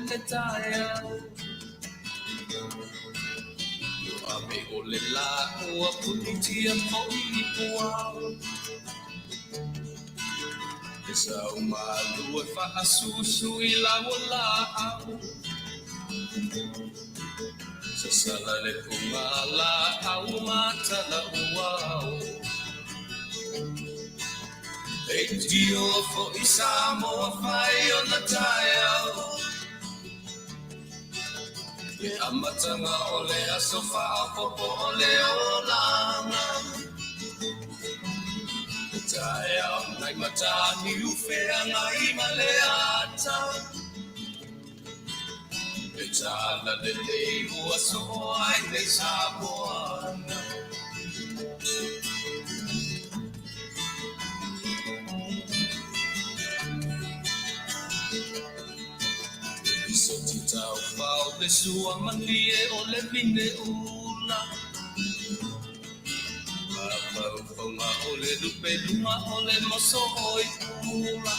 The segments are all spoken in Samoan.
le taeao. Ave o le lā ua punitia foi i puao. E sau malu e faasusu i lau laau. Sasala le pugalaau ma talauao. Leitio foi Samoa fai ona taeao. Le amataga o le aso faaopoopo o le olaga. Le taeao nai Mataniu Feagai ma le ata. Le talalelei ua soo ai nei Samoana. Lisoti taufao le sua malie o le vine ula. Mafaufauga o le lupeluga o le moso o i pula.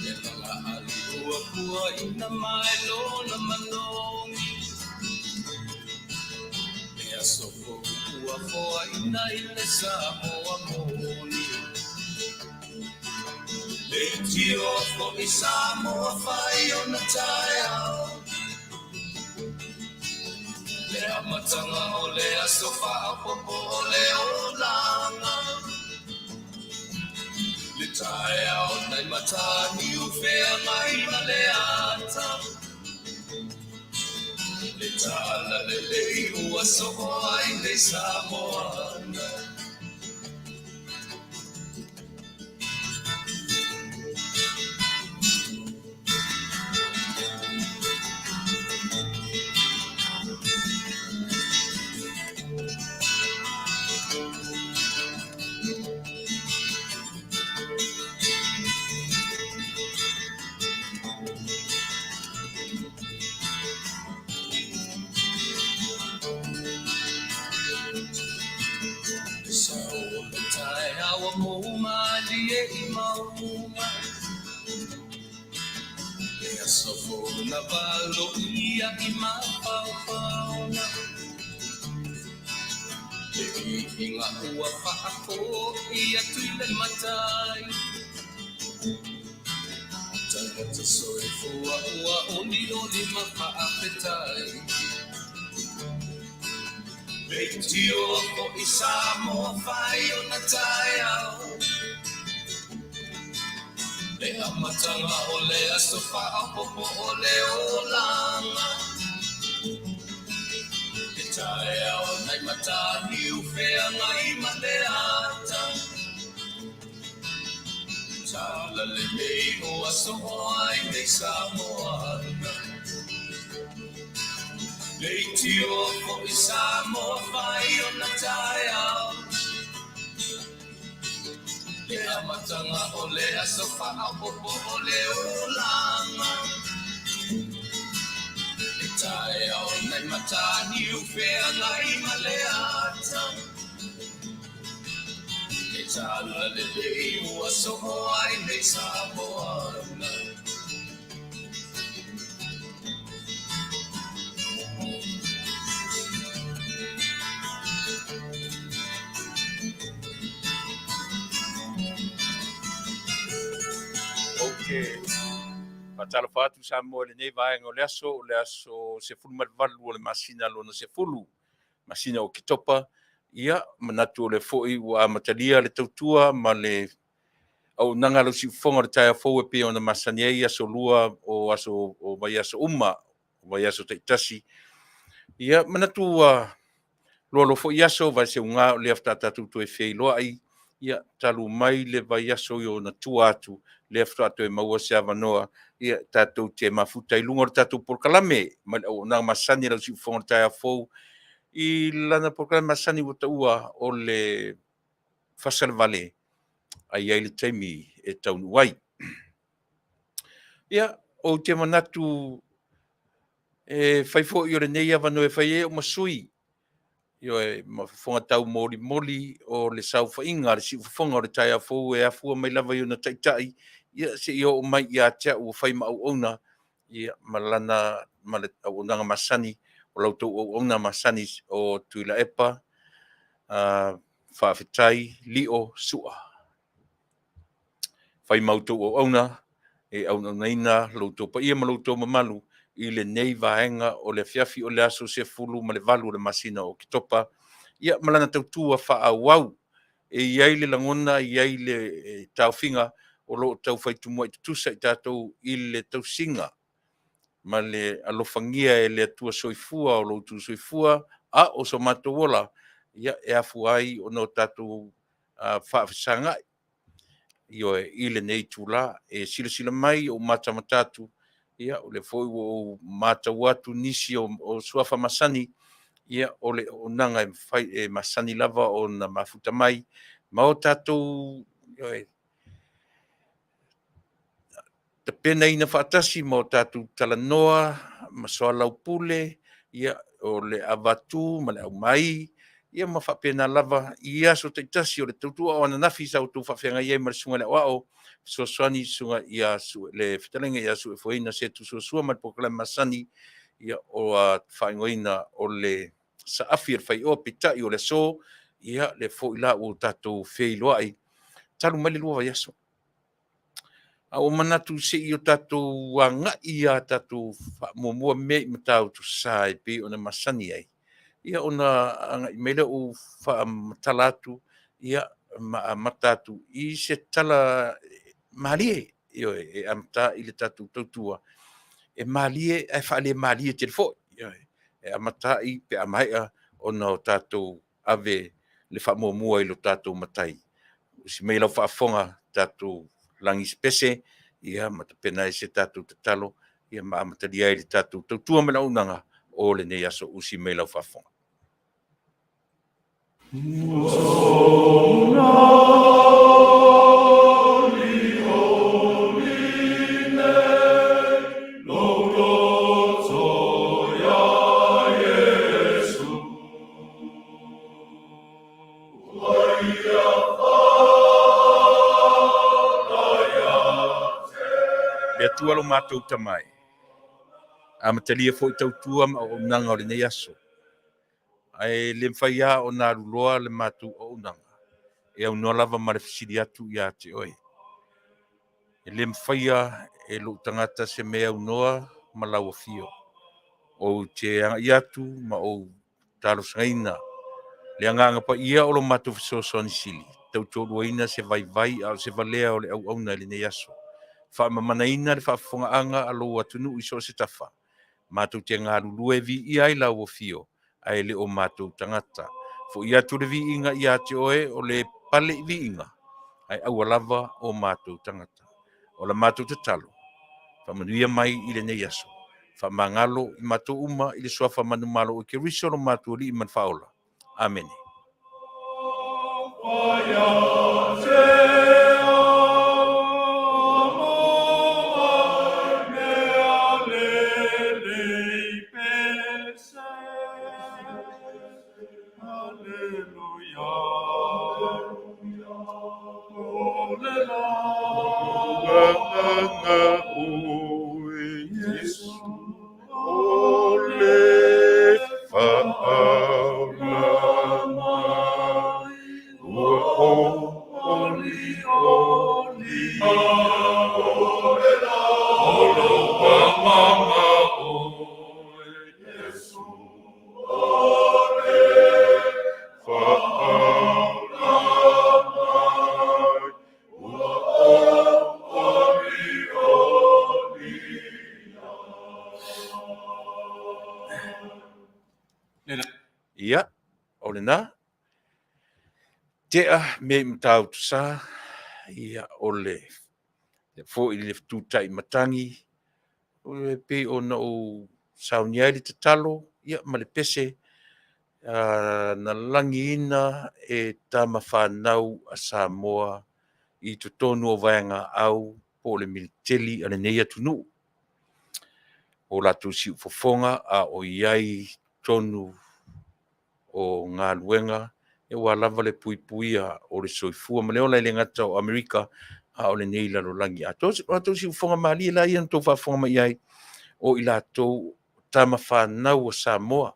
Le laga ali ua puaina mai lona manogi. Le aso fou ua foaina i le Samoa moni. Leitio foi Samoa fai ona taeao. Le amataga o le aso faaopoopo o le olaga. Le taeao nai Mataniu Feagai ma le ata. Le talalelei ua soo ai nei Samoana. Le sao o le taeao ua mou malie i mauga. Le aso fou na valoia i mafaufauga. Le viiga ua faafoi atu i le Matai. Tagata soifua ua olioli ma faafetai. Leitio foi Samoa fai ona taeao. Le amataga o le aso faaopoopo o le olaga. Le taeao nai Mataniu Feagai ma le ata. Talalelei ua soo ai nei Samoana. Leitio foi Samoa fai ona taeao. Le amataga o le aso faaopoopo o le olaga. Le taeao nai Mataniu Feagai ma le ata. Le talalelei ua soo ai nei Samoana. Ou te faatalofa atu Samoa i lenei vaega o le aso, o le aso 18 o le masina lona 10, masina o Oketopa. Ia, manatu o lea foi ua amatalia le tautua ma le auaunaga a lau siufofoga o le taeao fou e pei ona masani ai aso lua o aso o vaiaso uma, o vaiaso taitasi. Ia, manatu ua loaloa foi aso, vaeseuga o lea faatoa tatou toe feiloai, ia, talu mai le vaiaso i ona tua atu, lea faatoa toe maua se avanoa, ia, tatou te mafuta i luga o le tatou polokalame ma le auaunaga masani a lau siufofoga o le taeao fou i lana polokalame masani ua taua o le fasalevale a i ai le taimi e taunuu ai. Ia, ou te manatu e fai foi o lenei avanoa e fai ai au ma sui, ioe, ma fofoga taumolimoli o le saofaiga a le siufofoga o le taeao fou e afua mai lava i ona taitai. ia seia oo mai ia te au ua fai ma auauna, ia ma lana ma le auaunaga masani o la outou auauna masani o Tuilaepa Faafetai Lio Sua. Fai ma outou auauna e auaunaina lo outou paia ma lo outou mamalu i lenei vaega o le afiafi o le aso 18 o le masina o Oketopa, ia ma lana tautua faaauau. E i ai le lagona, e i ai le taofiga o lo o taufai tumuai tutusa i tatou i le tausiga ma le alofagia e le Atua Soifua o lo outou soifua a o so matou ola, ia e afua ai ona o tatou faafesagai, ioe, i lenei itula. E silasila mai ou matamata atu, ia o lea foi ua ou matau atu nisi o suafa masani, ia o le auaunaga e mafai e masani lava ona mafuta mai ma o tatou, ioe, tapenaina faatasi ma o tatou talanoa ma soalaupule, ia, o le avatu ma le aumai, ia ma faapena lava i aso taitasi o le tautua. O ananafi sa outou faafeagai ai ma le Susuga i le Aoao Fesoasoani, le Susuga ia le Fetalaiga ia Seuafoina Setu Suasua ma le polokalame masani, ia ua faaigoaina o le Saafi a le Faioa. Peitai o le aso, ia lea foi la ua tatou feiloai talu mai le 2 vaiaso. A ua manatu se i o tatou agai ia tatou faamuamua mea i Matautu Sa e pei ona masani ai, ia ona agai mai lea ou faamatala atu, ia ma amata atu i se tala malie, ioe, e amata i le tatou tautua, e malie ae faalemalie tele foi. Ioe, e amata ai pe a maea ona o tatou ave le faamuamua i lo tatou Matai. Usi mai lau faafofoga, tatou lagi se pese, ia ma tapena ai se tatou tatalo, ia ma amatalia ai le tatou tautua ma le auaunaga o lenei aso. Usi mai lau faafofoga. Le Atua lo matou Tama e, amatalia foi tautua ma auaunaga o lenei aso, ae le mafai lava ona aluloa le matou auaunaga e aunoa lava ma le fesili atu ia te oe. E le mafaia e lou tagata se mea e aunoa ma lau afio. Ou te agai atu ma ou talosagaina le Agaga Paia o lo matou fesoasoani sili, tautoaluaina se vaivai a o se valea o le auauna i lenei aso. Faamamanaina le faafofogaaga a lou atunuu i so o se tafa, matou te galulue e viia ai lau afio, ae le o matou tagata. Foi atu le viiga ia te oe o le pale i viiga, ae aua lava o matou tagata. O la matou tatalo, faamanuia mai i lenei aso, faamagalo i matou uma i le suafa manumalo o Keriso lo matou Alii ma le Faaola. Amene. Ia, o lena. Tea mea i Matautu Sa, ia o le foi le fetutai matagi, e pei ona ou saunia ai le tatalo, ia ma le pese na lagiina e tama fanau a Samoa i totonu o vaega au po o le militeli a lenei atunuu. O latou siufofoga a o i ai totonu o galuega aua lava le puipuia o le soifua ma le ola, e le gata o Amerika, A o lenei lalolagi atoa. O latou siufofoga malie la ia na outou faafofoga mai ai, o i latou tama fanau a Samoa,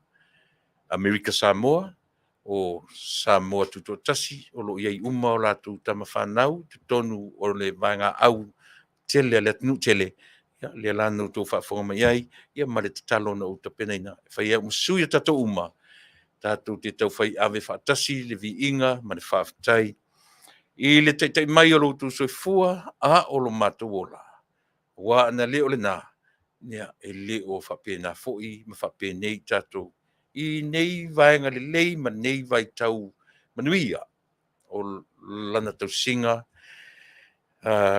Amerika Samoa, o Samoa Tutoatasi, o lo o i ai uma o latou tama fanau i totonu o le vaegaau tele a le atunuu tele. Ia, lea la na outou faafofoga mai ai, ia ma le tatalo na ou tapenaina, e fai ai au ma sui o tatou uma, tatou te taufai ave faatasi le viiga ma le faafetai i le taitai mai o lo outou soifua a o lo matou ola. Aua ana le o lena, ia, e le o faapena foi ma faapenei tatou i nei vaega lelei ma nei vaitau manuia o Lana tausiga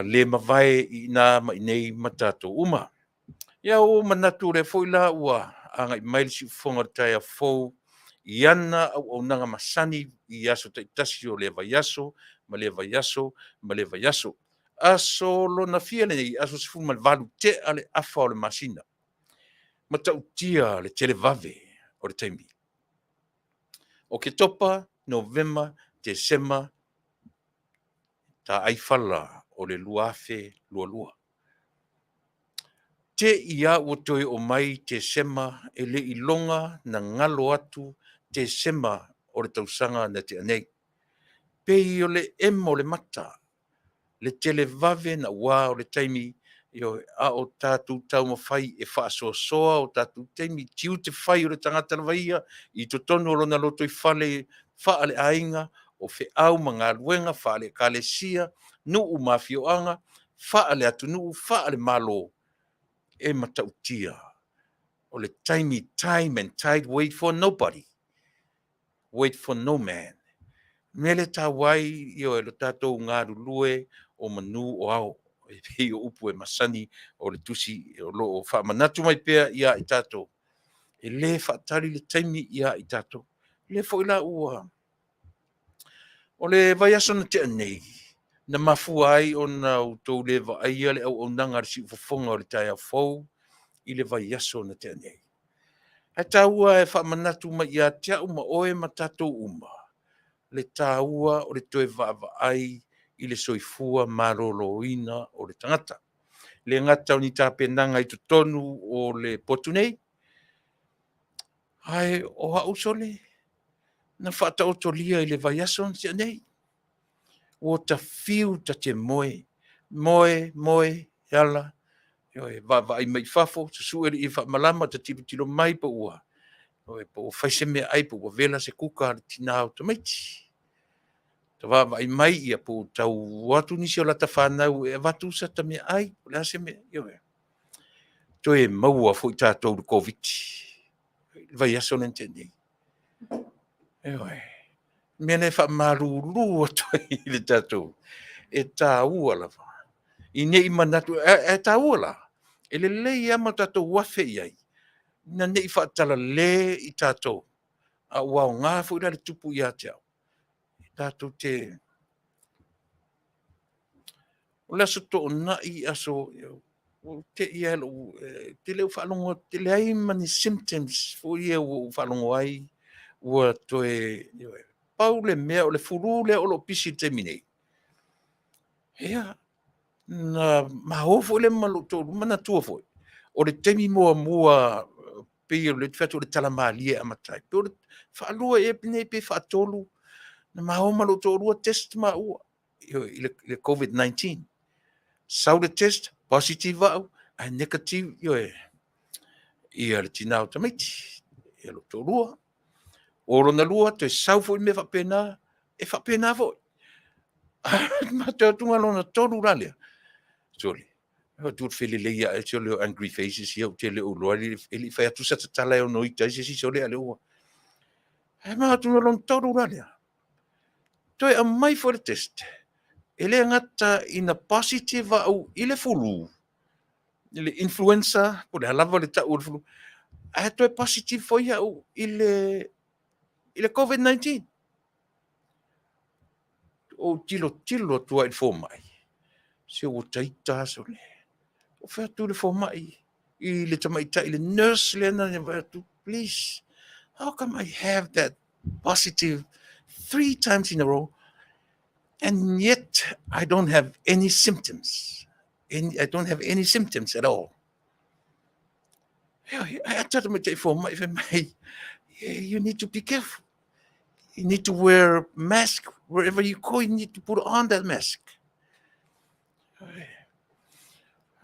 le mavae i ina ma inei ma tatou uma. Ia, ua ou manatu o lea foi la ua agai mai le siufofoga o le taeao fou i ana auaunaga masani i aso taitasi o lea vaiaso ma lea vaiaso ma lea vaiaso. Aso lona fia lenei, aso 18 tea le afa o le masina. Matautia le televave o le taimi. Oketopa, Novema, Tesema, taai fala o le 2022. Te i a ua toe oo mai Tesema e le iloga na galo atu Tesema o le tausaga na tea nei. Pei o le emo o le mata, le televave naua o le taimi, ioe, a o tatou taumafai e faasoasoa o tatou taimi, tiute fai o le tagata lava ia i totonu o lona lotoifale faaleaiga, o feau ma galuega faale-Ekalesia, nuu ma afioaga, faale-atunuu, faale-Malo, e matautia o le taimi, time and tide wait for nobody, wait for no man. O le mea lea e taua ai, ioe, lo tatou galulue o manu o ao, e pei o upu e masani o le tusi o lo o faamanatu mai pea ia i tatou, e le faatali le taimi ia i tatou. O lea foi la ua O le vaiaso na tea nei, na mafua ai ona outou le vaaia le auaunaga a le siufofoga o le taeao fou i le vaiaso na tea nei. Ae taua e faamanatu mai ia te au ma oe ma tatou uma, le taua o le toe vaavaai i le soifua maloloina o le tagata. E le gata o ni tapenaga i totonu o le potu nei, ae o au sole, na faataotolia i le vaiaso na tea nei. Ua ta fiu ta te moe, moe, moe, ala, ioe, vaavaai mai i fafo, susue le ie faamalama, ta tilotilo mai po ua, ioe, po ua fai se meaai, po ua vela se kuka a le tina o tamaiti. Ta vaavaai mai ia po ua tau o atu nisi o lata fanau e avatu sata meaai, po o le a se mea, ioe. Toe maua foi tatou i le Koviti i le vaiaso lea na tea nei. Ioe. O le mea lea e faamalulu atu ai i le tatou, e taua lava ina ne i manatu, ae taua la, e lelei lava ma tatou afe i ai, ina ne i faatalale i tatou, a ua aoga foi la le tupu ia te au, e tatou te. O le Aso Toonai, aso, ua ou te i lava i lou, ou te le o faalogo atu, e leai ma ni symptoms foi ia ua ou faalogo ai ua toe. Pau le mea o le flu lea o lo o pisi i le taimi nei. Ia, na maua foi lea ma lou toalua, manatua foi, o le taimi muamua pei o lea ou te fai atu o le tala malie e amata ai, pe o le faalua ea lenei pe faatolu na maua ma lou toalua test maua, ioe, i le COVID-19. Sau le test, positive au, ae negative, ioe, ia le tina o tamaiti, ia lou toalua. O lona lua, toe sau foi mea faapena, e faapena foi. Matou atuga lona tolu la lea, sole, atu felelei ae sole o angry faces ia ou te le o iloa e le i fai atu sata tala e ono ita ai se isi sole a o lea ua. Ae ma atu lona tolu la lea, toe aumai foi le test, e le gata ina positive au i le flu, i le influenza, po o le a lava le tau o le flu, ae toe positive foi au i le COVID-19. Ou tilotilo atu ai i le fomai, se ua ta ita lava sole. Ou fai atu i le fomai, i le tamaitai, le nurse lea na fai atu, please, how come I have that positive three times in a row? And yet I don't have any symptoms. I don't have any symptoms at all. Heoi, ai atu atu mai te fomai fai mai, you need to be careful. You need to wear a mask wherever you go. You need to put on that mask.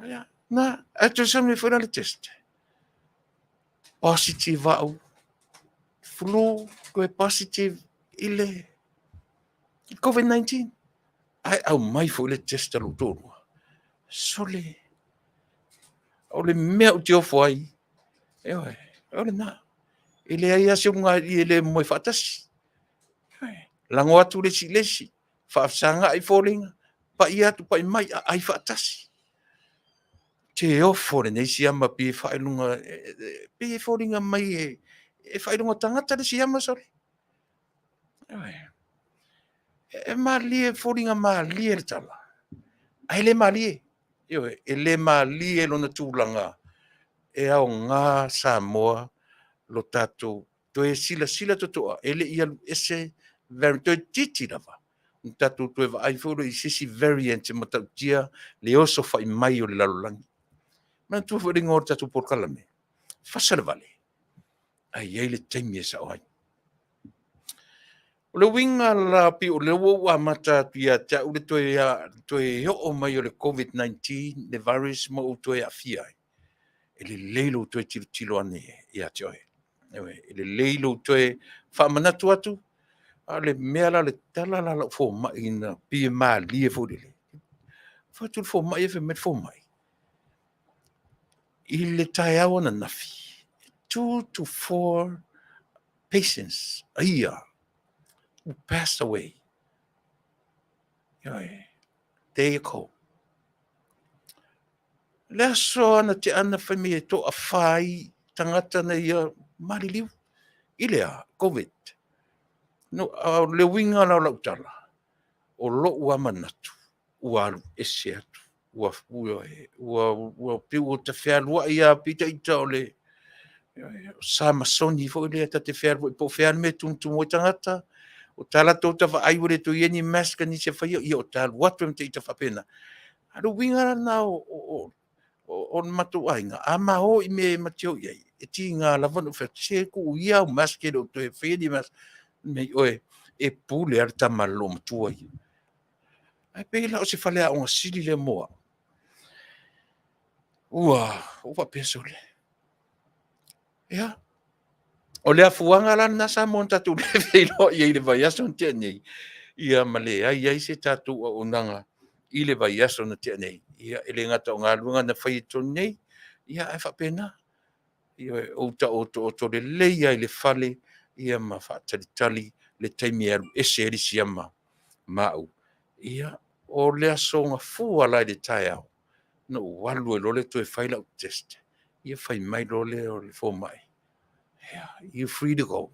Ia, na, atu sa me foi le test. Positive au. Flu, koe positive i le COVID-19. Ai aumai foi le test a lou toalua. Sole, o le mea ou te ofo ai, ioe, o lena. E leai lava se ulugalii e le moe faatasi. Ioe, lago atu le isi i le isi, faafesagai foliga, pai atu pai mai, aai faatasi. Te ofo lenei siama pei e faailoga, pei e foliga mai e faailoga tagata le siama sole. E malie, foliga malie le tala, ae le malie. Ioe, e le malie lona tulaga e aoga Samoa lo tatou toe silasila totoa, e le i alu ese variant, toeitiiti lava ona tatou toe vaai foi lea i se isi variant e matautia le oso fai mai o le lalolagi. Manatua foi le igoa o le tatou polokalame, Fasa le Vale, ae i ai le taimi e sao ai. O le uiga la pei o lea ua ou amata atu ia te au le toe oo mai o le COVID-19, le virus ma ou toe aafia ai, e lelei lou toe tilotilo ane ia te oe. E lelei lou toe faamanatu atu, a o le mea la, le tala la a lau fomai na pei e malie foi lele. Fai atu le fomai ae fai mai le fomai, i le taeao ananafi, 2 to 4 patients a year who passed away. Ioe, day ago. Le aso ana te ana fai mai e toawhā ai tagata na ia maliliu i le a, COVID. No, a o le uiga la o lau tala, o lou lava manatu, ua alu ese atu, ua, ua, ua, ua pei ua ta fealuai lava pei ita o le Samasoni foi lea ta te fealuai po o fea le mea e tumutumu ai tagata, o ta latou ta vaai ua le toe i ai ni mask a nisi e faia, ia o ta alu atu ai ma ita faapena. A o le uiga la lena o le matou aiga, a ma o i mea e ma te o i ai, e tiga lava ona ou fai atu, se tuu ia au mask e le o toe faia ni mask. Mei oe, e pule lava le tama a le loomatua ia. Ae pei la o se faleaoga sili lea mo au. Ua ou faapea, sole. Ia, o le afuaga la lena Samoa na tatou le feiloai ai i le vaiaso na tea nei, ia ma leai ai se tatou auaunaga i le vaiaso na tea nei. Ia, e le gata o galuega na fai i totonu nei, ia ae faapena. Ioe, ou taotooto lelei lava i le fale, ia ma faatalitali le taimi e alu ese ai le siama ma au. Ia, o le Aso Gafua la i le taeao, na ou alu ai loa lea toe fai lau test, ia fai mai loa lea o le fomai, yeah, you free to go.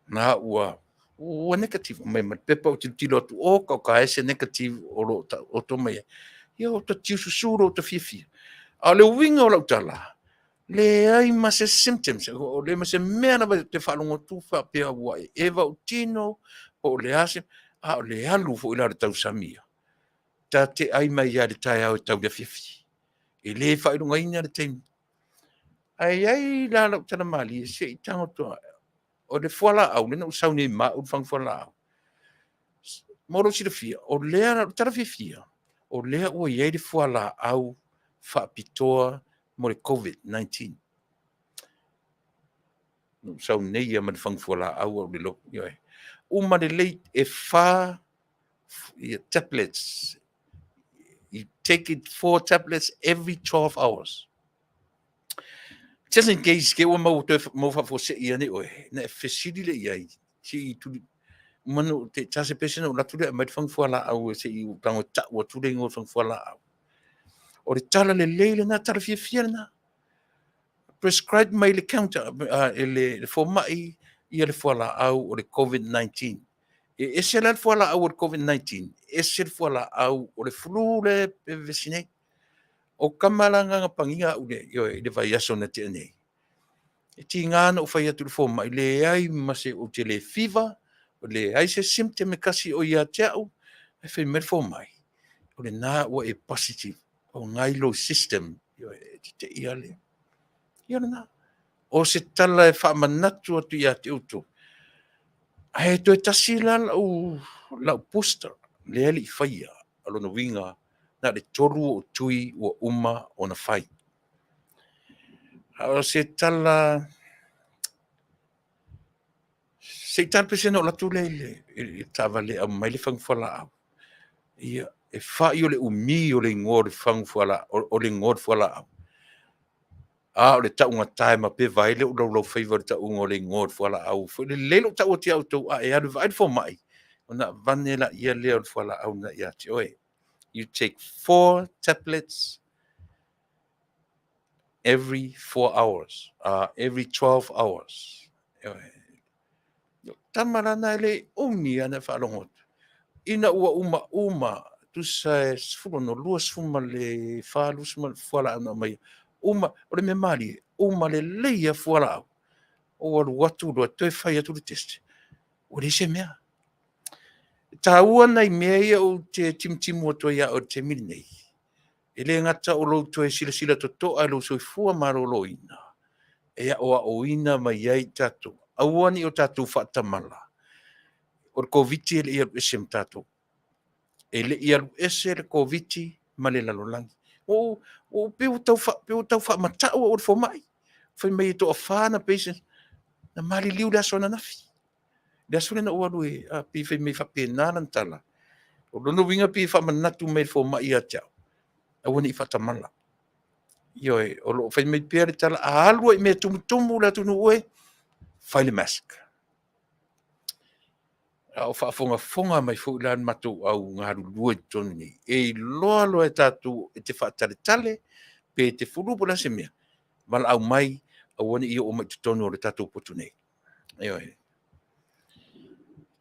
Na ua ua negative mai ma le pepa ou tilotilo atu, oka oka e se negative o lo o taoto mai ai. Ia ou ta tiususu loa ou ta fiafia. A o le uiga o lau tala, leai ma se symptoms, o leai ma se mea lava ou te faalogo atu faapea ua eva ou tino, po o le a se, a o le alu foi la o le tausami ia, ta te ai mai lava i le taeao e tau i le afiafi. E le faailogaina le taimi. Ae i ai la lau tala malie, se i tago atu, o le fualaau, lea na ou sau nei ma au le fagu fualaau. Mo lou silafia, o lea, o le tala fiafia, o lea ua i ai le fualaau faapitoa mo le COVID-19. Na ou sau nei lava ma le fagu fualaau au le lotu. Ioe. Uma lelei e 4 tablets. You take it 4 tablets every 12 hours. Just in case ke ua mau toe mau faafuasei ane oe, na e fesili lea i ai, se i tuli, manu te tase pese na ou alu atu lea e aumai le fagu fualaau se i ou tago e tau atu le igoa o le fagu fualaau. O le tala lelei lena, tala fiafia lena. Prescribe mai le counter e le fomai ia le fualaau o le COVID-19. E ese la le fualaau o le COVID-19, ese le fualaau o le flu lea e vevesi nei. O kama la agaga pagia au le, ioe, i le vaiaso na tea nei. E tiga na ou fai atu i le fomai, leai ma se, ou te le fiva, O leai se symptom e tasi o ia te au, ae fai mai le fomai, o lena ua e positive, o lena i lou system, e tetei lava le... Ia lena. O se tala e faamanatu atu ia te outou, ae toe tasi la lau booster, lea e le i faia, o lona uiga, na o le 3 ou tui ua uma ona fai. A o se tala, se i talapese ona ou alu atu lea i le taavale e aumai le fagu fualaau, ia, e fai o le umi o le igoa o le fagu fualaau, o le igoa o le fualaau, a o le taugata e mapeva ai lou laulaufaiva i le tauga o le igoa o le fualaau foi. Lelei lou tau atu ia outou, a e alu e vaai le fomai, ona avane lea o le fualaau lena ia te oe. You take 4 tablets every 4 hours, every 12 hours. Tama la na e le umi ana faalogo atu. Ina ua uma uma, tusa e 16, 24, 20 fualaau na aumaia. Uma, o le mea malie, uma lelei a fualaau. Ou alu atu loa toe fai atu le test. Ua leai se mea. E taua nai mea ia ou te timutimu atu ai ia oe i le taimi lenei. E le gata o lou toe silasila totoa i lou soifua maloloina, e aoaoina mai ai tatou, aua ne i o tatou faatamala, o le Koviti e le i alu ese ma tatou. E le i alu ese le Koviti ma le lalolagi. Ua pei ua tau faamatau au e le fomai. Fai mai e toafa ana patients na maliliu i le aso ananafi. Le aso lea na ou alu e, pei fai mai faapena lana tala. O lona uiga pei e faamanatu mai e le fomai ia te au, aua ne i faatamala. Ioe, o lo o fai mai pea le tala, a alu ai i mea tumutumu le atunuu e, fai le mask. A o faafogafoga mai foi la le matou au galulue i totonu nei, e iloa loa e tatou e te faataletale, pe te flu po o le a se mea, valaau mai, aua ne i oo mai i totonu o le tatou potu nei. Ioe.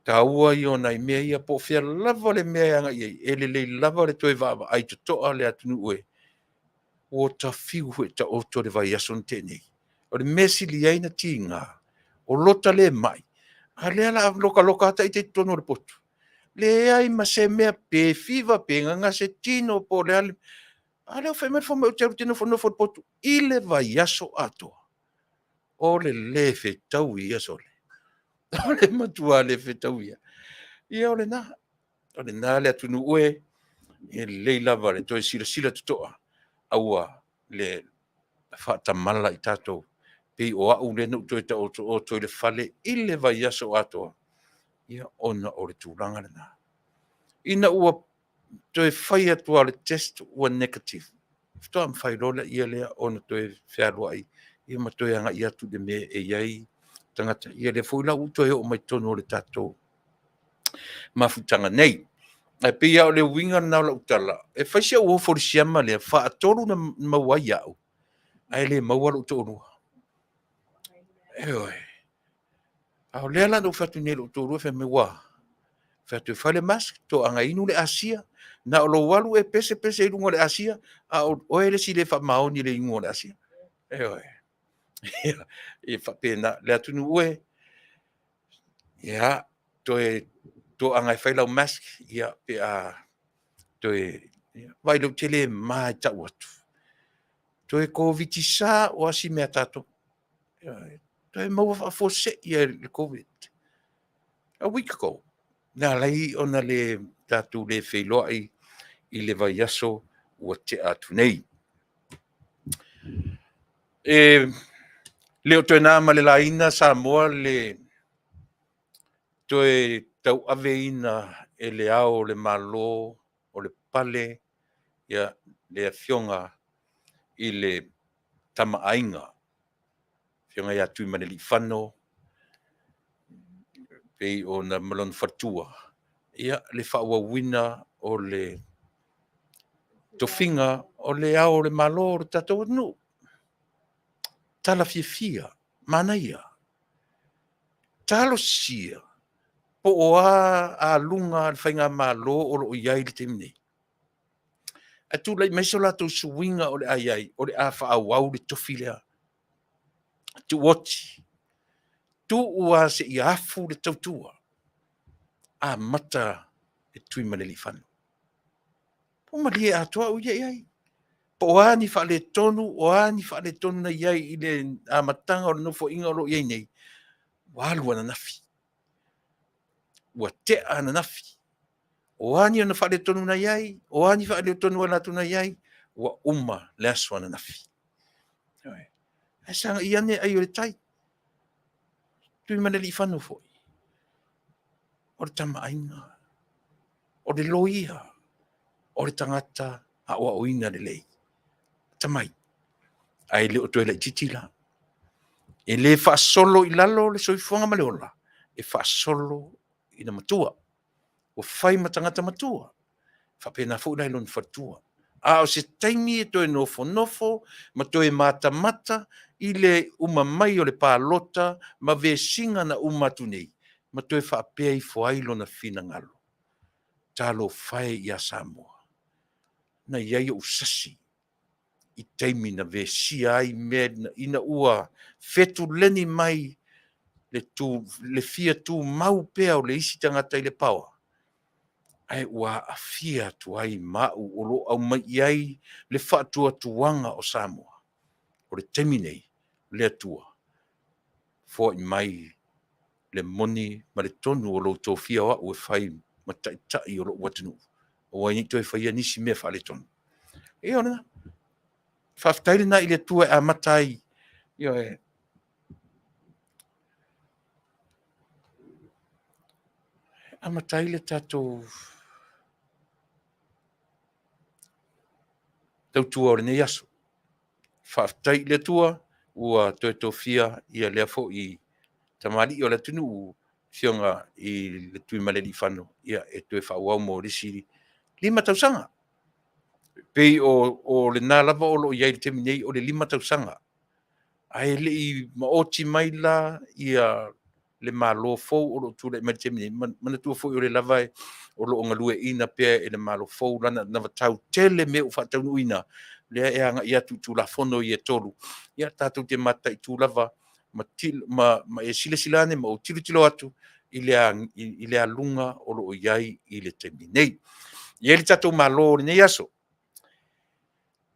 Taua ia o nai mea ia, po o fea lava le mea e agai i ai, e lelei lava le toe vaavaai totoa le atunuu e, ua ta fiu foi e taoto le vaiaso na tea nei. O le mea e sili ai ona tiga, o lota le mai, a o lea o le a lokaloka lava ita i totonu o le potu. Leai ma se mea, pe fiva pe gagase tino po o le a le... A o lea ua fai mai le fomai ou te alu ou te nofonofo i le potu i le vaiaso atoa. O le le fetaui ia sole. O le matua le fetaui lava. Ia o lena. O lena le atunuu e, e lelei lava le toe silasila totoa, aua le faatamala i tatou. Pei o au lea na ou toe taotooto i le fale i le vaiaso atoa, ia, ona o le tulaga lena. Ina ua toe fai atu lava o le test ua negative, faatoa mafai loa lea ona toe fealuai ma toe agai atu i le mea e i ai tagata. Ia lea foi la ua toe oo mai i totonu o le tatou mafutaga nei. Ae pei lava o le uiga lena o lau tala, e fai si ou ofo i le siama lea, faatolu na maua ai au, ae le maua lou toalua. Ioe. A o lea la na ou fai atu nei i lou toalua, fai mai, ua, fai atu e fai le mask, toaga inu le asia, na o lou alu e pese pese i luga o le asia, a o oe le isi le faamaoni i le inuga o le asia. Ioe. E faapena, le atunuu e, ia, toe toaga e fai lau mask, ia, pe a toe, vaai i lou tele ma e tau atu. Toe Koviti-sa o a si mea a tatou. Toe maua faafuasei lava e le Covid. A week ago, na ala ai ona le tatou le feiloai i le vaiaso ua tea atu nei. E le o toe na ma le laina Samoa le toe tauaveina e Le Ao o le Malo o le pale, le Afioga i le Tama a Aiga, le Afioga ia Tuimalealiifano pei ona ma lona faletua, ia, le faaauauina o le tofiga o Le Ao o le Malo o le tatou atunuu. Tala fiafia, manaia. Talosia po o a aluga a le faigamalo o lo o i ai i le taimi nei, ae tulai mai so latou suiga o le a i ai, o le a faaauau le tofi lea. Tuuoti, tuu lava seia afu le tautua. Amata e Tuimalealiifano. Ua malie atoa au ia i ai. Po o a ni faaletonu, o a ni faaletonu na i ai i le amataga o le nofoaiga o lo o i ai nei, ua alu ananafi. Ua tea ananafi. O a ni ona faaletonu na i ai, o a ni faaletonu a latou na i ai, ua uma le aso ananafi. Ae sagai ane ai o le tai. Tuimalealiifano foi, o le Tama a Aiga, o le loia, o le tagata aoaoina lelei, atamai, ae le o toe laitiiti la. E le faasolo i lalo le soifuaga ma le ola, e faasolo ina matua. Ua fai ma tagata matua, faapena foi la i lona faletua. A o se taimi e toe nofonofo ma toe matamata i le uma mai o le palota ma vesiga na uma atu nei, ma toe faapea ifo ai lona finagalo, talofa e ia Samoa, na i ai ou sasi i taimi na vesia ai mea ina ua fetuleni mai le fia tumau pea o le isi tagata i le power, ae ua aafia atu ai ma au o lo o aumai i ai le faatuatuaga o Samoa. O le taimi nei, le Atua, foai mai le moni ma le tonu o lou tofia o au e fai ma taitai o lou atunuu, aua ai ne i toe faia nisi mea faaletonu. Ia o lena. Faafetai lena i le Atua e amata ai, ioe, amata ai le tatou tautua o lenei aso. Faafetai i le Atua ua toe tofia ia lea foi tamalii o le atunuu, Afioga i le Tuimalealiifano e toe faaauau mo le isi 5 tausaga. E pei o lena lava o lo o i ai i le taimi nei o le 5 tausaga. Ae le i maoti mai la ia le Malo fou o lo o tulai mai i le taimi nei, manatua foi o lea lava o lo o galueaiina pea e le Malo fou lana anavatau. Tele mea ua faataunuuina, lea e agai atu i Tulafono ia e 3, ia tatou te mataitu lava ma e silasila ane ma ou tilotilo atu i le aluga o lo o i ai i le taimi nei. E i ai le tatou Malo i lenei aso,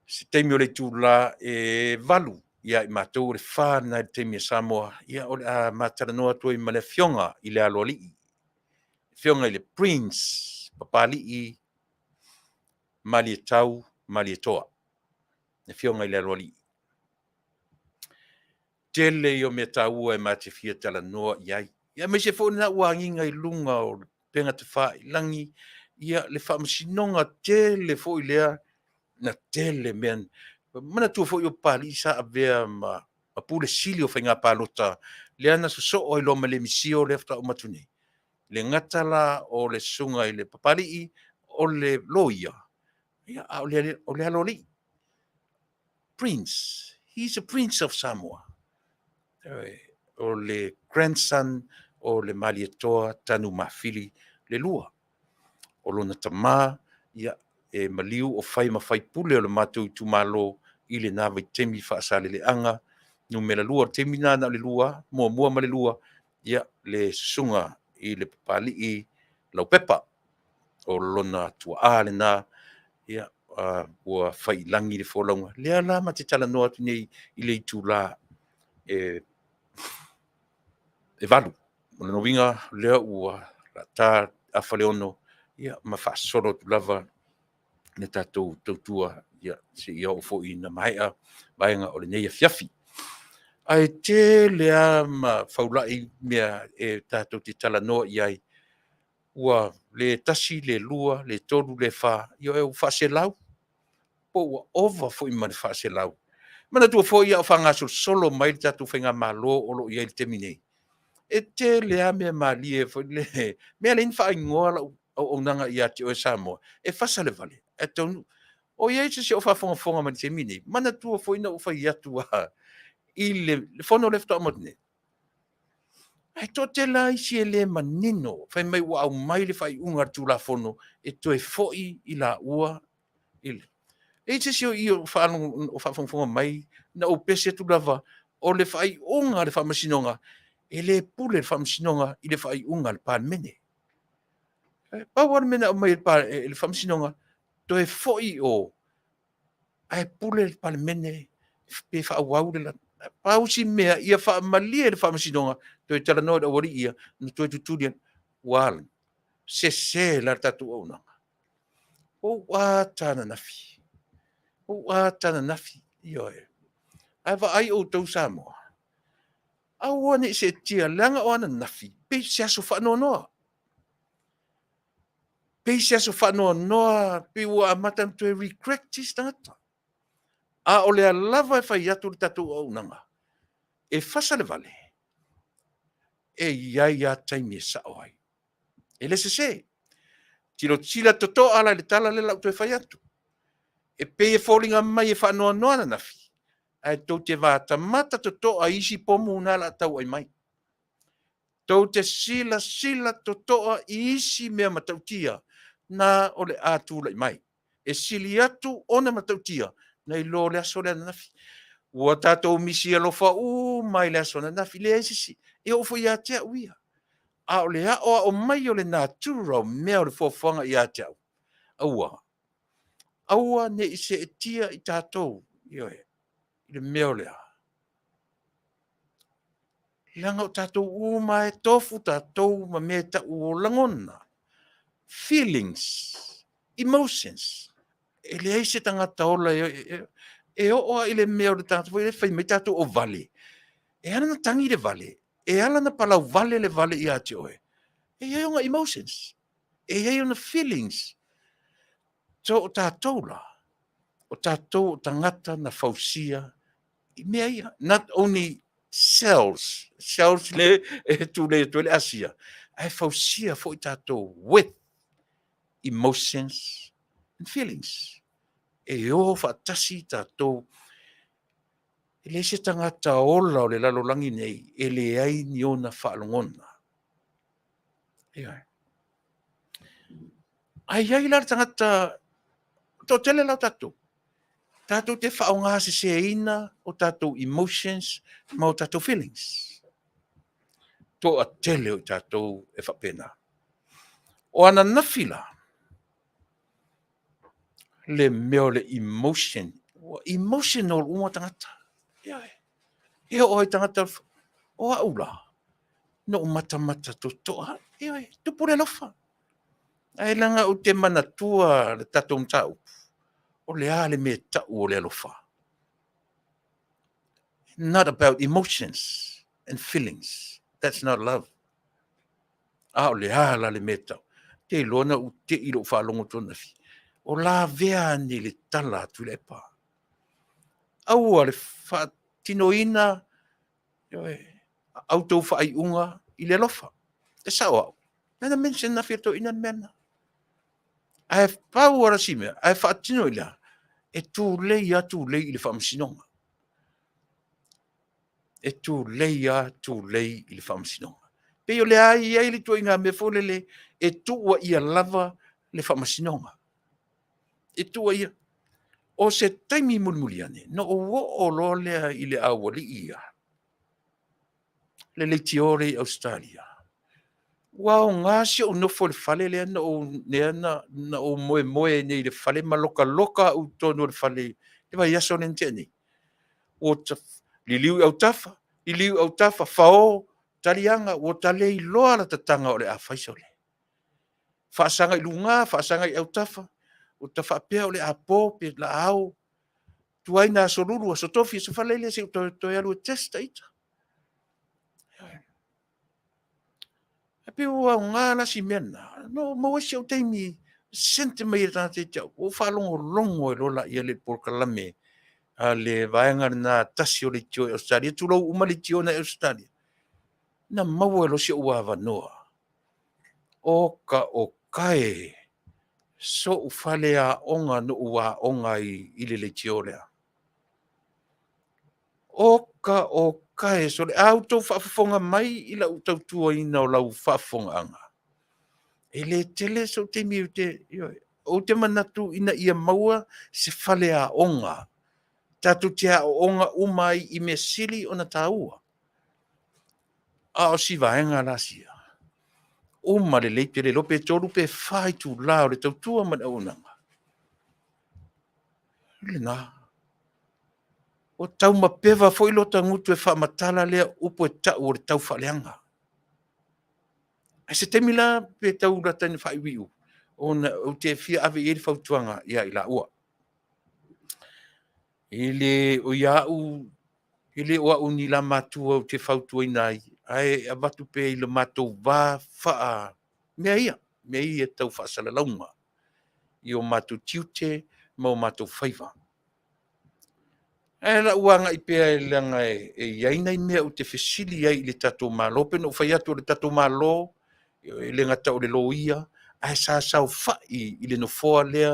i se taimi o le itula e 8:00 ia i matou, o le 4:00 lena i le taimi a Samoa, ia o le a ma talanoa atu ai ma le Afioga i le Aloalii, Afioga i le Prince Papalii Malietau Malietoa, le Afioga i le Aloalii. Tele ia o mea taua e ma te fia talanoa i ai, aemaise foi o lena ua agiga i luga o upega tafailagi ia le faamasinoga tele foi lea na tele mea. Manatua foi o Papalii sa avea ma Pule Sili o Faiga Palota lea na sosoo ai loa ma le misio lea faatoa uma atu nei. E le gata la o le susuga i le Papalii o le loia, a o le Aloalii. Prince, he is a Prince of Samoa. O le grandson o le Malietoa Tanumafili le lua. O lona tama, ia, e maliu o fai ma faipule o le matou itumalo i lena vaitaimi Faasaleleaga numera 2. O le taimi lena na o le 2 lava, muamua ma le lua, ia, le susuga i le Papalii Laupepa. O lona tuaa lena, ia, ua fai i lagi le folauga. Lea la ma te talanoa atu nei i le itula e 8:00. O lona uiga o lea ua ta le 5:30 ia ma faasolo atu lava le tatou tautua seia oo foi ina maea vaega o lenei afiafi. Ae tele lava ma faulai mea e tatou te talanoa i ai, ua le 1, le 2, le 3, le 4, ia ua faaselau, po ua ova foi ma le faaselau. Manatua foi a o faagasolosolo mai le tatou faigamalo o lo o i ai i le taimi nei, e tele lava mea malie foi lele, mea e ala ai ona faaigoa lau auaunaga ia te oe Samoa, e fasa le vale ae taunuu. O i ai se isi o faafogafoga mai i le taimi lenei? Manatua foi na ou fai atu lava i le fono lea faatoa uma atu nei, ae toatele lava isi e le manino, fai mai ua aumai le faaiuga a le Tulafono e toe foi i laua. E i ai se isi o i o faafogafoga mai na ou pese atu lava, o le faaiuga a le Faamasinoga, e le pule le Faamasinoga i le faaiuga a le Palemene. Pau lava le mea na aumai e le Faamasinoga, toe foi i o, ae pule le Palemene pe faaauau le Pau si mea ia faamalie le Faamasinoga, toe talanoa i le aualii ia, ona toe tutuli atu. Ua a? Sese la le tatou auaunaga. Ua ou ata ananafi, ua ou ata ananafi, ioe. Ae vaai outou Samoa, aua ne i seetia, leaga o ananafi pei se aso faanoanoa. Pei se aso faanoanoa, pei ua amata ona toe regret isi tagata. A o lea lava e fai atu le tatou auaunaga, e fasa le vale, e i ai lava taimi e sao ai. E le sese. Tilotila totoa la i le tala lea o le a ou toe fai atu. E pei e foliga mai e faanoanoa ananafi, ae tou te matamata totoa i isi pomu na o le a tauai mai. Tou te silasila totoa i isi mea matautia na o le a tulai mai. E sili atu ona matautia nai lo le aso lea ananafi. Ua tatou misi alofa uma i le aso ananafi, leai se isi, e oo foi ia te au ia. A o le aoao mai o le natura o mea o le foafoaga ia te au, aua, aua ne i seetia i tatou, ioe, i le mea o le a? Leaga o tatou uma lava e tofu tatou ma mea e tau o lagona, feelings, emotions. E leai se tagata ola e oo lava i le mea o le tagata foi lea fai mai tatou o vale. E ala ona tagi le vale, e ala ona palauvale le vale ia te oe, e i ai ona emotions, e i ai ona feelings. So o tatou la, o tatou o tagata na fausia i mea ia, not only cells, cells le e tulei atu ai le asia, ae fausia foi tatou with emotions and feelings. E o faatasi tatou. E leai se tagata ola o le lalolagi nei e leai ni ona faalogona. Ioe. Ae i ai la le tagata, toatele la o tatou, tatou te faaaogaseseina o tatou emotions ma o tatou feelings. Toatele o i tatou e faapena. O ananafi la, le mea o le emotion, ua emotional uma tagata. Ioe. E oo lava i tagata, o au la, na ou matamata totoa, ioe, tupu le alofa. Ae leaga ou te manatua le tatou mataupu, o le a le mea e tau o le alofa? Not about emotions and feelings. That's not love. A o le a la le mea e tau? Te iloa na ou te i lou faalogo atu ananafi, o lavea ane i le tala a Tuilaepa. Aua le faatinoina, ioe, a outou faaiuga i le alofa. E sao au. Lea na mention ananafi e le toeaina le mea lena. Ae pau lava si mea, ae faatino i le a? E tulei lava tulei i le faamasinoga. E tulei lava tulei i le faamasinoga. Pei o lea e i ai le ituaiga mea foi lele e tuuaia lava le faamasinoga. E tuuaia. O se taimi mulimuli ane, ona ou oo loa lea i le aualii ia, le leitio lea i Ausetalia. Ua aoga si ou nofo i le fale lea na ou, lea na ou moemoe ai nei i le fale ma lokaloka au i totonu o le fale i le vaiaso lea na tea nei. Ua liliu i autafa, liliu i autafa, fao taliaga, ua ta le iloa le tatagana o le a fai sole. Faasaga i luga, faasaga i autafa, ua ta faapea o le a po pe o le a ao, tuai na Aso Lulu, Aso Tofi, Aso Faraile se i ou toe alu e test ta ita. Ae pei ua aoga la si mea lena, na ou maua ai si ou taimi, sent mai e le tagata ia te au, ua ou faalogologo ai loa lea i le polokalame a le vaega lena tasi o leitio i Ausetalia, tulou uma leitio na i Ausetalia, na maua ai loa si ou avanoa. Oka oka e, so'u faleaoga na ou aoga ai i le leitio lea. Oka oka e, sole, a outou faafofoga mai i lau tautuaina o lau faafofogaaga, e le tele sou taimi ou te, ioe, ou te manatu ina ia maua se faleaoga tatou te aooga uma ai i mea sili ona taua. A o si vaega la sia, Uma lelei pe le iloa pe 3 pe 4 itulā o le tautua ma le auaunaga. O lena. Ua taumapeva foi lota gutu e faamatala lea upu e tau o le taufaaleaga. Ae se taimi la pe tau lata ina faaiuiu, ona ou te fia ave i ai le fautuaga ia i laua. E le o ia au, e le o au ni lamatua ou te fautuaina ai, ae avatu pea i le matou va faa mea ia, mea ia tau faasalalauga i o matou tiute ma o matou faiva. Ae o le a ou agai pea leaga e i ai nai mea ou te fesili ai i le tatou Malo, pei ona ou fai atu o le tatou Malo e le gata o le loia, ae sa saofai i le nofoa lea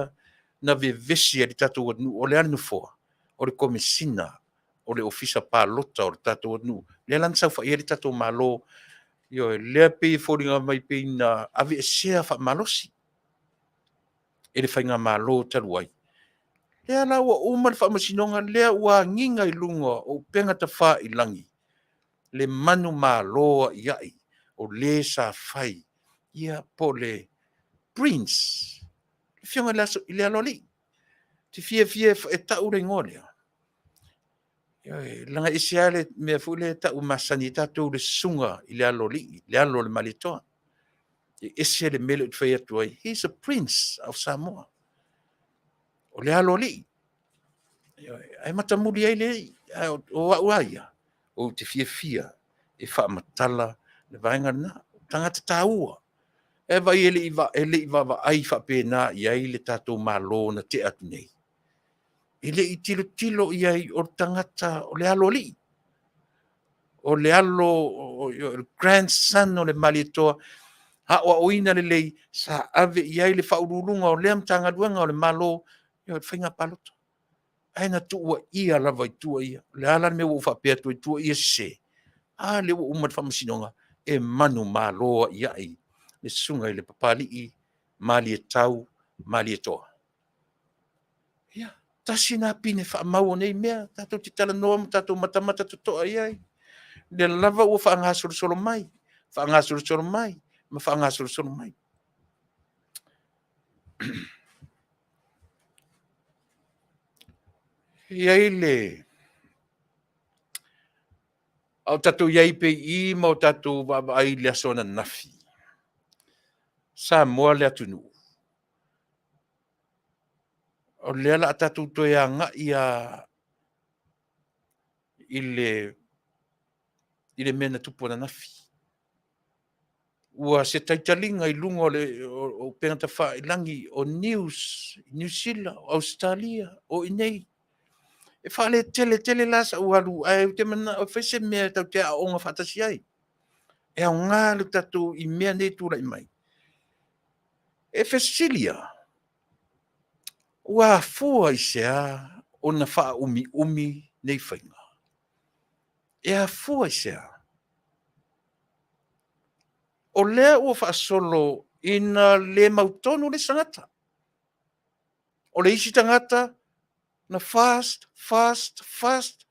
na vevesi ai le tatou atunuu. O le a le nofoa? O le Komesina o le Ofisa Palota o le tatou atunuu, lea la na saofai ai le tatou Malo. Ioe, lea pei e foliga mai pei na aveesea faamalosi e le faigamalo talu ai. Lea la ua uma le faamasinoga, lea ua agiga i luga o upega tafailagi le manumalo aiai o le sa fai, ia po o le Prince, le afioga i le Aloalii. Ou te fiafia e tau le igoa lea, leaga e ese lava le mea foi lea e tau masani ai tatou le susuga i le Aloalii, le alo o le Malietoa. E ese le mea lea ou te fai atu ai, he is a Prince of Samoa. O le Aloalii. Ae matamuli ai le alii. O au lava ia, ou te fiafia e faamatala le vaega lena. O tagata taua. E vaai e le i vaavaai faapena i ai le tatou Malo na tea atu nei. E le i tilotilo i ai o le tagata o le aloalii, o le alo, o le grandson o le Malietoa, aoaoina lelei, sa ave i ai le faauluuluga o lea Matagaluega o le Malo i le faiga palota. Ae na tuuaia lava i tua ia. O le a la le mea ua ou faapea atu ai, tuuaia sese? A lea ua uma le faamasinoga, e manumalo aiai le susuga i le Papalii Malietau Malietoa. Ia, tasi lena pine faamau o nei mea, tatou te talanoa ma tatou matamata totoa i ai. O lea lava ua faagasolosolo mai, faagasolosolo mai ma faagasolosolo mai. E i ai le... A o tatou i ai pea i i ma o tatou vaavaai i le aso ananafi, Samoa le atunuu, o lea o le a tatou toe agai lava i le mea na tupu ananafi. Ua se taitaliga i luga o upega tafailagi, o news i Niu Sila, o Ausetalia, o i inei. E faaletele tele la sau alu, ae ou te manao e fai se mea tatou te aooga faatasi ai. E aoga le tatou i mea nei e tulai mai. E fesili lava, ua afua i se a ona faaumiumi nei faiga? E afua i se a? O lea ua faasolo ina le mautonu le isi tagata. O le isi tagata na fast, fast, fast,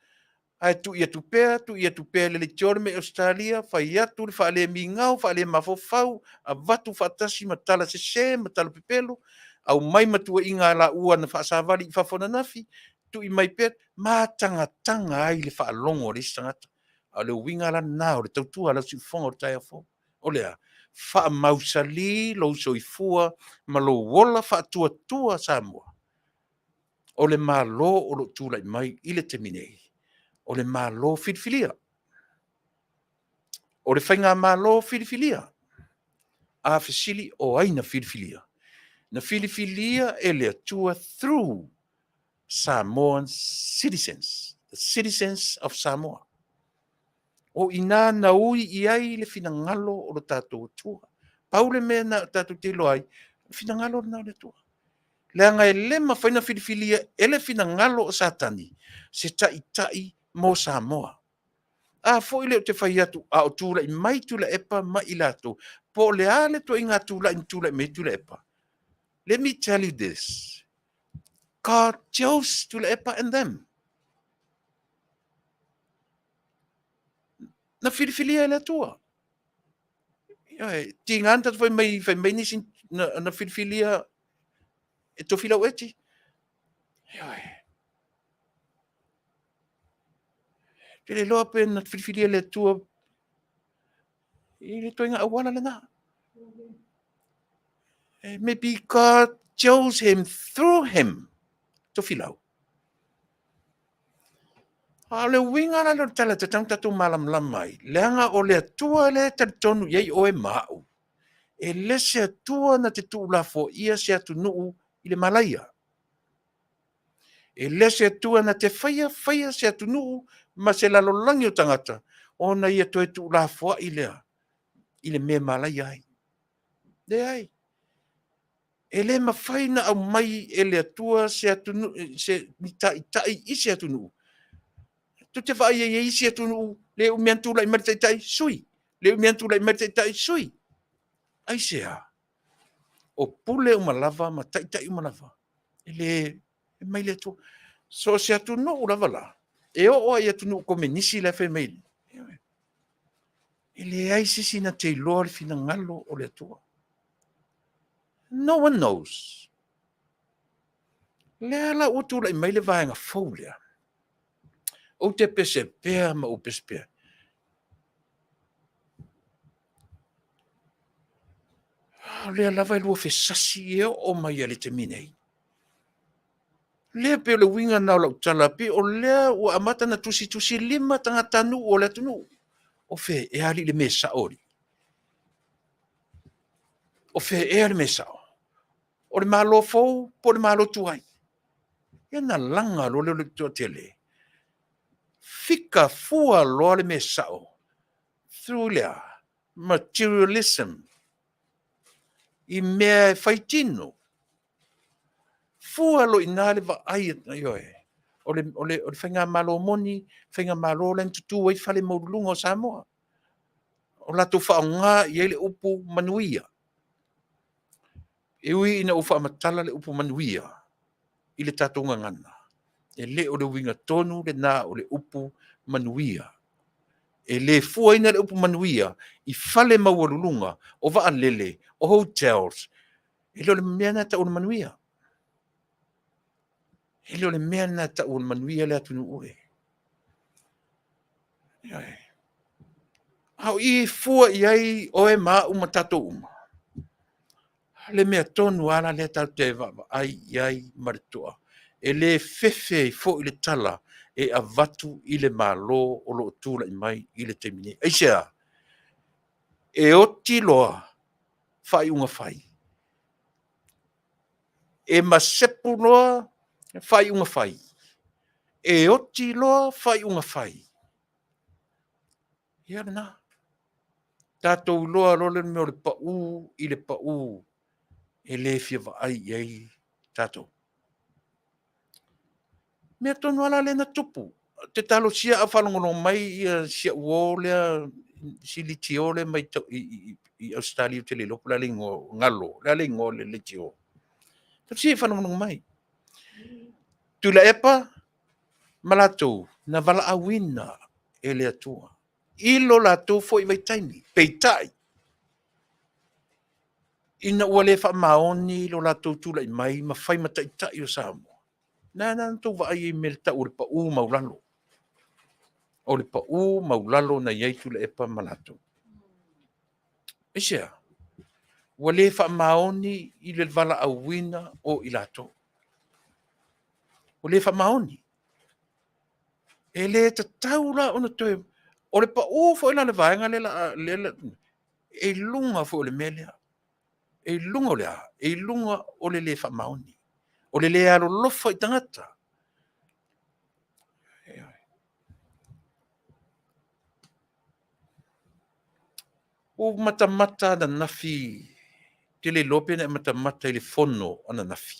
ae tui atu pea, tui atu pea e le leitioa le mea i Ausetalia, fai atu le faalemigao, faalemafaufau, avatu faatasi ma tala sese ma tala pepelo, aumai ma tuuaiga a laua na faasavali i fafo ananafi, tui mai pea, matagataga ai le faalogo a le isi tagata. A o le uiga la lena o le tautua a lau siufofoga o le taeao fou. O le a? Faamausali lou soifua ma lou ola faatuatua Samoa. O le Malo o lo o tulai mai i le taimi nei, o le Malo filifilia. O le faigamalo filifilia. A fesili, o ai na filifilia? Na filifilia e le Atua through Samoan citizens, the citizens of Samoa. O i ina na ui i ai le finagalo o lo tatou Atua. Pau le mea na tatou te iloa ai, o le finagalo lena o le Atua. Leaga e le mafai ona filifilia e le finagalo o Satani se taitai mo Samoa. A foi lea ou te fai atu a o tulai mai Tuilaepa ma i latou, po o le a le ituaiga tulai na tulai mai ai Tuilaepa, let me tell you this, God chose Tuilaepa and them. Na filifilia e le Atua. Ioe, tiga na tatou fai mai nisi na filifilia e Tofilau Eti. Ioe. Te le iloa pe na filifilia e le Atua i le ituaiga auala lena. Maybe God chose him through him, Tofilau. A o le uiga la lea o le tala e tatau ona tatou malamalama ai, leaga o le Atua lea e talitonu i ai oe ma au, e le se Atua na te tuulafoaia se atunuu i le malaia. E le se Atua na te faia faia se atunuu ma se lalolagi o tagata ona ia toe tuulafoai lea i le mea e malaia ai. Leai. E le mafai ona aumai e le Atua se atunuu, se ni taitai i se atunuu. Tu te vaai ai i isi atunuu, le umi lava ona tulai mai le taitai, sui. Le umi lava ona tulai mai le taitai, sui. Aisea? O pule uma lava ma taitai uma lava, e le e mai le Atua. So o se atunuu lava la, e oo lava i atunuu komenisi la e fai mai, e leai se isi na te iloa le finagalo o le Atua. No one knows. Lea la ua tulai mai le vaega fou lea. Ou te pese pea ma ou pese pea. O lea lava e lua fesasi e oo mai i le taimi nei. Lea pei o le uiga lena o lau tala, pei o lea ua amata ona tusitusilima tagatanuu o le atunuu. O fea ea alii le mea sao alii? O fea ea le mea sao? O le Malo fou po o le Malo tuai? Ia na laga loa lea o le toatele. Fika fua loa le mea sao through le a? Materialism. I mea e fai tino. Fua loa i ina le vaai, ioe, o le faigamalo moni, faigamalo lea na tutu ai fale maualuluga o Samoa. O latou faaaoga i ai le upu manuia. E ui ina ou faamatala le upu manuia i le tatou gagana, e le o le uiga tonu lena o le upu manuia. E le fuaina le upu manuia i fale maualuluga, o vaalele, o hotels. E le o le mea lena e tau o le manuia. E le o le mea lena e tau o le manuia le atunuu e. A o i e fua i ai oe ma au ma tatou uma, le mea tonu lava la lea tatou te vaavaai i ai ma le totoa, e le fefe ai foi le tala e avatu i le Malo o lo o tulai mai i le taimi nei. Aisea? E oti loa faaiuga fai. E masepu loa faaiuga fai. E oti loa faaiuga fai. Ia lena. Tatou iloa loa le mea o le pau i le pau e le fia vaai i ai tatou. Mea tonu lava la lea na tupu. Te talosia a o faalogologo mai ia si au uo lea, si leitio lea mai i Ausetalia, ou te le iloa po o le a le igoa, Galo, o le a le igoa o le leitio. Talosia ia faalogologo mai. Tuilaepa ma latou na valaauina e le Atua i lo latou foi vaitaimi. Peitai, ina ua le faamaoni lo latou tulai mai ma fai ma taitai o Samoa, na na tou vaai ai i mea e tau o le pau maulalo. O le pau maulalo na i ai Tuilaepa ma latou. Aisea? Ua le faamaoni i le valaauina o i latou. Ua le faamaoni. E le tatau la ona toe... O le pau foi la o le vaega lea, lea e i luga foi o le mea lea. E i luga o le a? E i luga o le le faamaoni. O le le alolofa i tagata. Ua ou matamata ananafi, ou te le iloa pe na e matamata i le fono ananafi.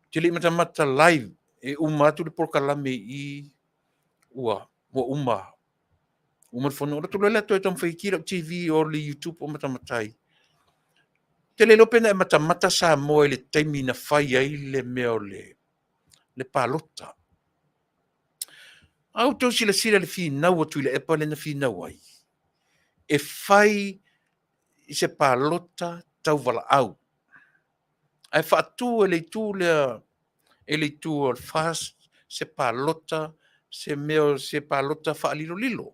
Ou te le i matamata live, e uma atu le polokalame i i, ua uma uma le fono. Ona ou alu atu loa lea toe taumafai e ki lau TV o le YouTube o matamata ai. Ou te le iloa pe na e matamata Samoa i le taimi na fai ai le mea o le palota. A outou silasila i le finau a Tuilaepa lea na finau ai, e fai i se palota tauvalaau. Ae faatu e le itu lea, e le itu o le FAST se palota, se mea o se palota faalilolilo.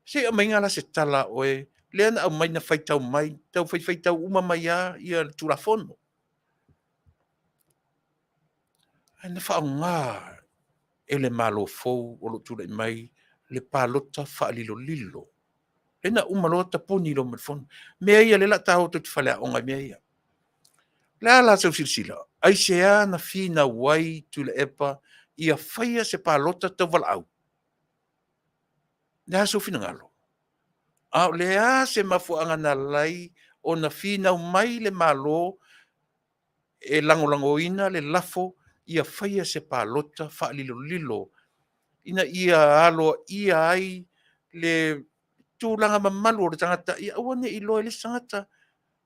Se i aumaiga la se tala a oe, lea na aumai na faitau mai, tau faifaitau uma mai lava ia le Tulafono. Ae na faaaoga e le Malo fou o lo o tulai mai le palota faalilolilo. Lea na uma loa tapuni loa ma le fono. Mea ia lea o le a ta o tou te faleaoga i mea ia. O le a la sau silasila? Aisea na finau ai Tuilaepa ia faia se palota tauvalaau? O le a sou finagalo? A o le a se mafuaaga na ala ai ona finau mai le Malo e lagolagoina le lafo ia faia se palota faalilolilo ina ia aloaia ai le tulaga mamalu o le tagata ia aua ne i iloa e le isi tagata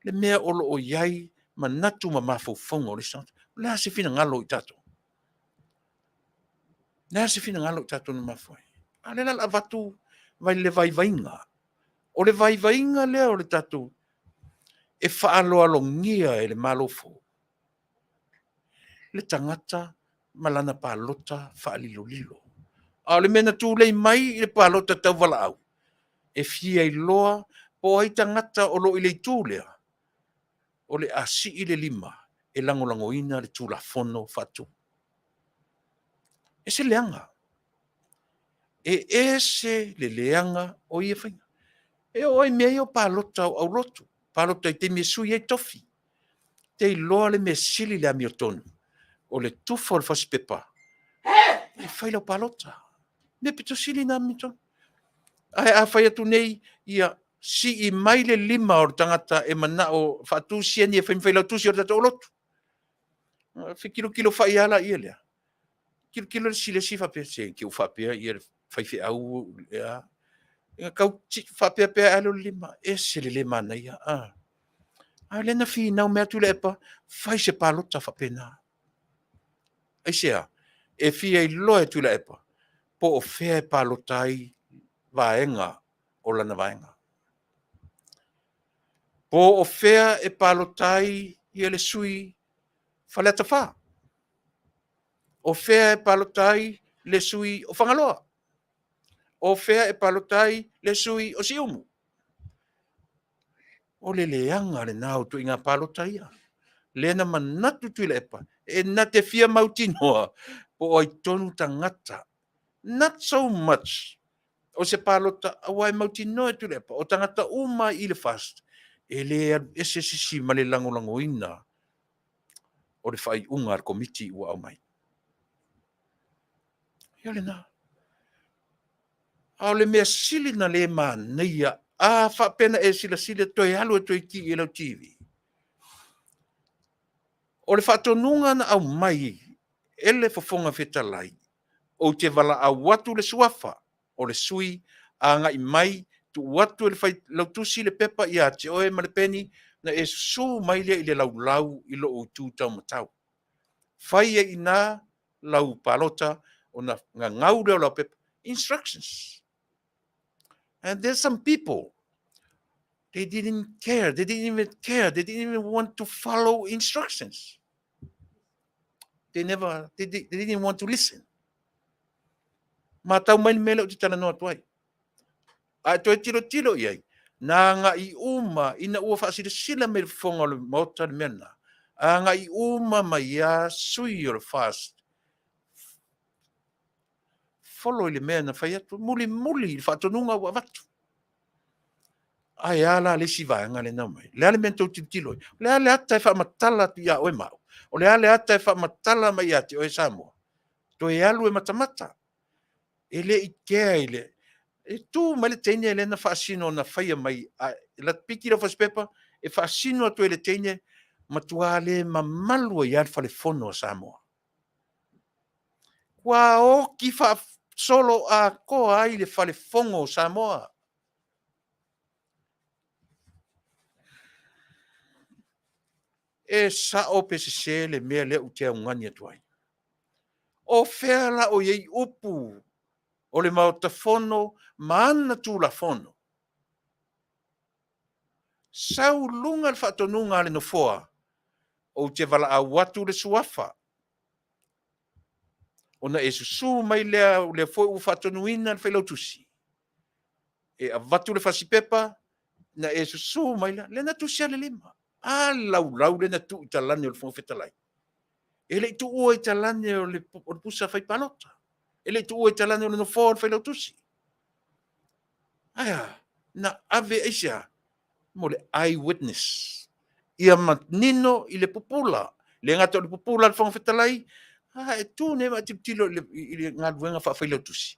le mea o lo o i ai manatu ma mafaufauga o le isi tagata. O le a se finagalo o i tatou? O le a se finagalo o i tatou na mafua ai? A o lea la o le a avatu le vaivaiga. O le vaivaiga lea o le tatou e faaaloalogia e le Malo fou le tagata ma lana palota faalilolilo. A o le mea na tulei mai i le palota tauvalaau, e fia iloa po o ai tagata o lo o i le itu lea, o le a sii le lima e lagolagoina le Tulafono Faatu. E ese le leaga, e ese le leaga o ia faiga. E oo lava i mea ia o palota o aulotu, palota i taimi e sui ai tofi. Ou te iloa le mea sili le amiotonu, o le tufa o le fasipepa e fai lau palota. O le mea aupito sili lena amiotonu. Ae a fai atu nei, ia sii mai le lima o le tagata e manao e faatu siani e fai ma failautusi o le tatou aulotu. Ona fetilotilo fai lava lea, tilotilo le isi faapea, se i te i ua faapea le faifeau a… Ona tau faapea pea lava lea o le lima. E ese le le manaia. A o lea na finau mai lava Tuilaepa, fai se palota faapena. Aisea? E fia iloa e Tuilaepa po o fea e palota ai vaega o lana vaega. Po o fea e palota ai le sui usufono Faleata 4. O fea e palota ai le sui usufono o Fagaloa. O fea e palota ai le sui usufono o Siumu. O le leaga lena o ituaiga palota ia. Lea na manatu Tuilaepa, e na te fia mautinoa po o ai tonu tagata. Not so much o se palota, aua e mautinoa e Tuilaepa, o tagata uma i le FAST, e le alu ese se isi ma le lagolagoina o le faaiuga a le Komiti ua aumai. Ia o lena. A o le mea sili ona le manaia, a faapea na e silasila toe alu e toe kii i lau TV, o le faatonuga na aumai e le Fofoga Fetalai, ou te valaau atu le suafa o le sui agai mai, tuu atu e le failautusi le pepa ia te oe ma le peni, ona e susu mai lea i le laulau i lou itu taumatau. Fai ai i ina lau palota ona gagau lea o lau pepa. Instructions. And there's some people, they didn't care, they didn't even care, they didn't even want to follow instructions. They never, they didn't want to listen. Matau mai le mea lea ou te talanoa atu ai. A e toe tilotilo i ai, na agai uma ina ua faasilasila mai le Fofoga o le Maota le mea lena, agai uma mai lava sui o le FAST, follow i le mea na fai atu, mulimuli i le faatonuga ua avatu. Ae a la le isi vaega lea na omai? O le a le mea na tou tilotilo i ai? O le a le ata e faamatala atu ia oe ma au? O le a le ata e faamatala mai ia te oe Samoa? Toe alu e matamata. E le i kea i le... E tu mai le teine lea na faasino na faia mai, piki lau fasipepa e faasino atu e le teine, matua le mamalu ai lava le falefono a Samoa. Ua oti faasoloatoa ai le falefono o Samoa. E sao pe sese le mea lea ou te augani atu ai? O fea la o i ai upu o le Maota Fono ma ana Tulafono? Sau luga le faatonuga a le Nofoa, ou te valaau atu le suafa. Ona e susū mai lea, o lea foi ua faatonuina le Failautusi e avatu le fasipepa, na e susū mai lea, lea na tusi lava le lima. A le laulau lea na tuu i talane o le Fofoga Fetalai. E le i tuua i talane o le pusa fai palota. E le i tuua i talane o le nofoa o le Failautusi. Ae a? Na ave aisea? Mo le eye witness. Ia manino i le pupula. Le gata o le pupula a le Fofoga Fetalai, a e tu nei ma e tilotilo i le galuega faa-Failautusi,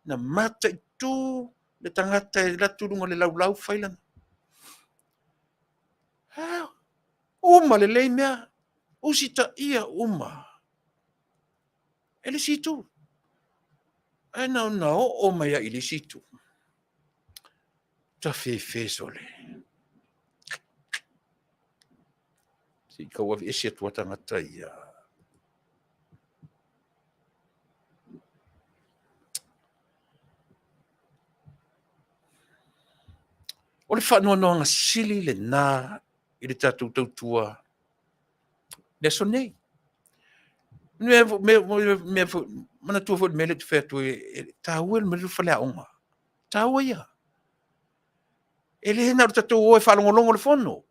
na mataitu le tagata e alu atu i luga o le laulau fai lana. Uma lelei mea, usitaia uma e le isi itu. Ae na ona oo mai lava i le isi itu, tafefe sole. Se i tau aveese atu lava tagata ia. O le faanoanoaga sili lena i le tatou tautua i le aso nei. Manatua foi le mea lea ou te fai atu ai, e taua le mea lea o le faleaoga, e taua ia. E le na o le tatou o e faalogologo i le fono,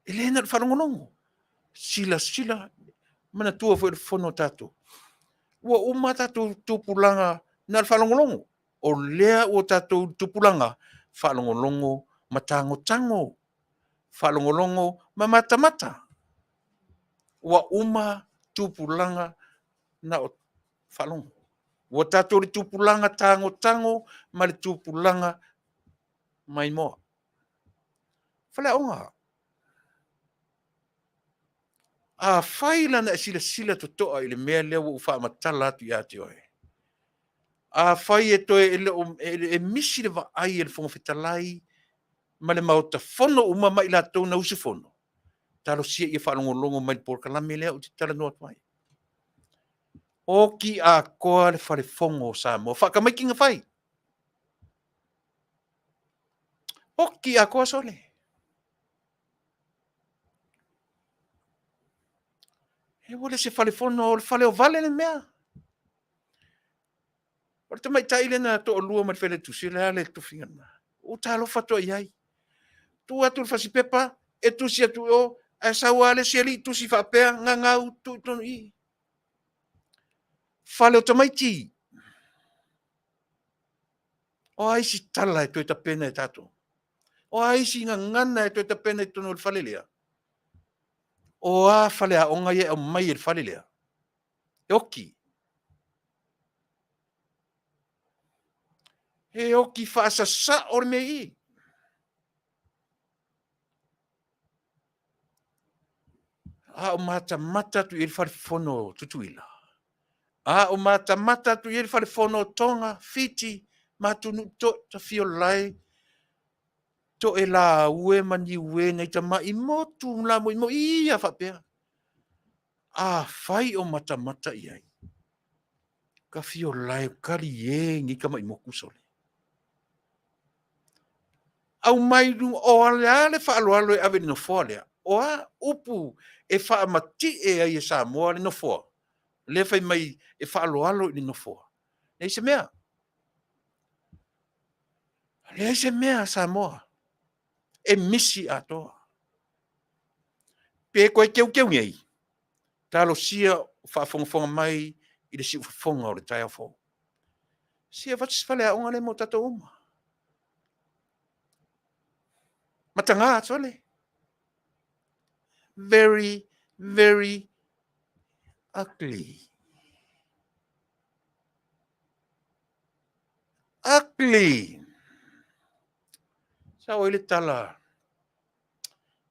e le na o le faalogologo, silasila, manatua foi le fono a tatou, ua uma a tatou tupulaga na o le faalogologo. O lea ua tatou tupulaga, faalogologo ma tagotago, faalogologo ma matamata. Ua uma tupulaga na o faalogo. Ua tatou i le tupulaga tagotago ma le tupulaga maimoa. Faleaoga. Afai la na e silasila totoa i le mea lea ua ou faamatala atu ia te oe, afai e toe e le o e misi le vaai a le Fofoga Fetalai ma le Maota Fono uma ma i latou na usufono, talosia ia faalogologo mai i le polokalame lea ou te talanoa atu ai. Oti atoa le Fale Fono o Samoa, faatamaiti na fai. Oti atoa sole. E ua le se fale fono, o le fale o vale le mea. O le tamaitai lea na toalua ma le Failautusi, o le a le tofiga lena? Ua ou talofa atu i ai. Tuu atu le fasipepa, e tusi atu i o, ae sau lava le isi alii tusi faapea, gagau, tuu i totonu i i. Fale o tamaiti. O a isi tala e toe tapena e tatou? O a isi gagana e toe tapena i totonu o le fale lea? O a faleaoga ia e aumai e le fale lea? E oti. E oti faasasao le mea i i. A o matamata atu i ai le Fale Fono o Tutuila, a o matamata atu i ai le Fale Fono o Toga, Fiti ma atunuu tafio lae, Toelaue ma Niue nai tamai motu lamoimoi lava faapea. Afai o matamata i ai, tafiolae talie nei tamai motu sole. Aumai luga, o le a le faaaloalo e ave i le nofoa lea? O a upu e faamatie ai e Samoa le nofoa? Lea fai mai e faaaloalo i le nofoa. Leai se mea. Leai se mea a Samoa. E misi atoa. Pe toe teuteu nei, talosia o faafogafoga mai i le siufofoga o le taeao fou. Se avatu se faleaoga lea mo tatou uma. Mataga sole. Very, very ugly. Ugly! Sao ai le tala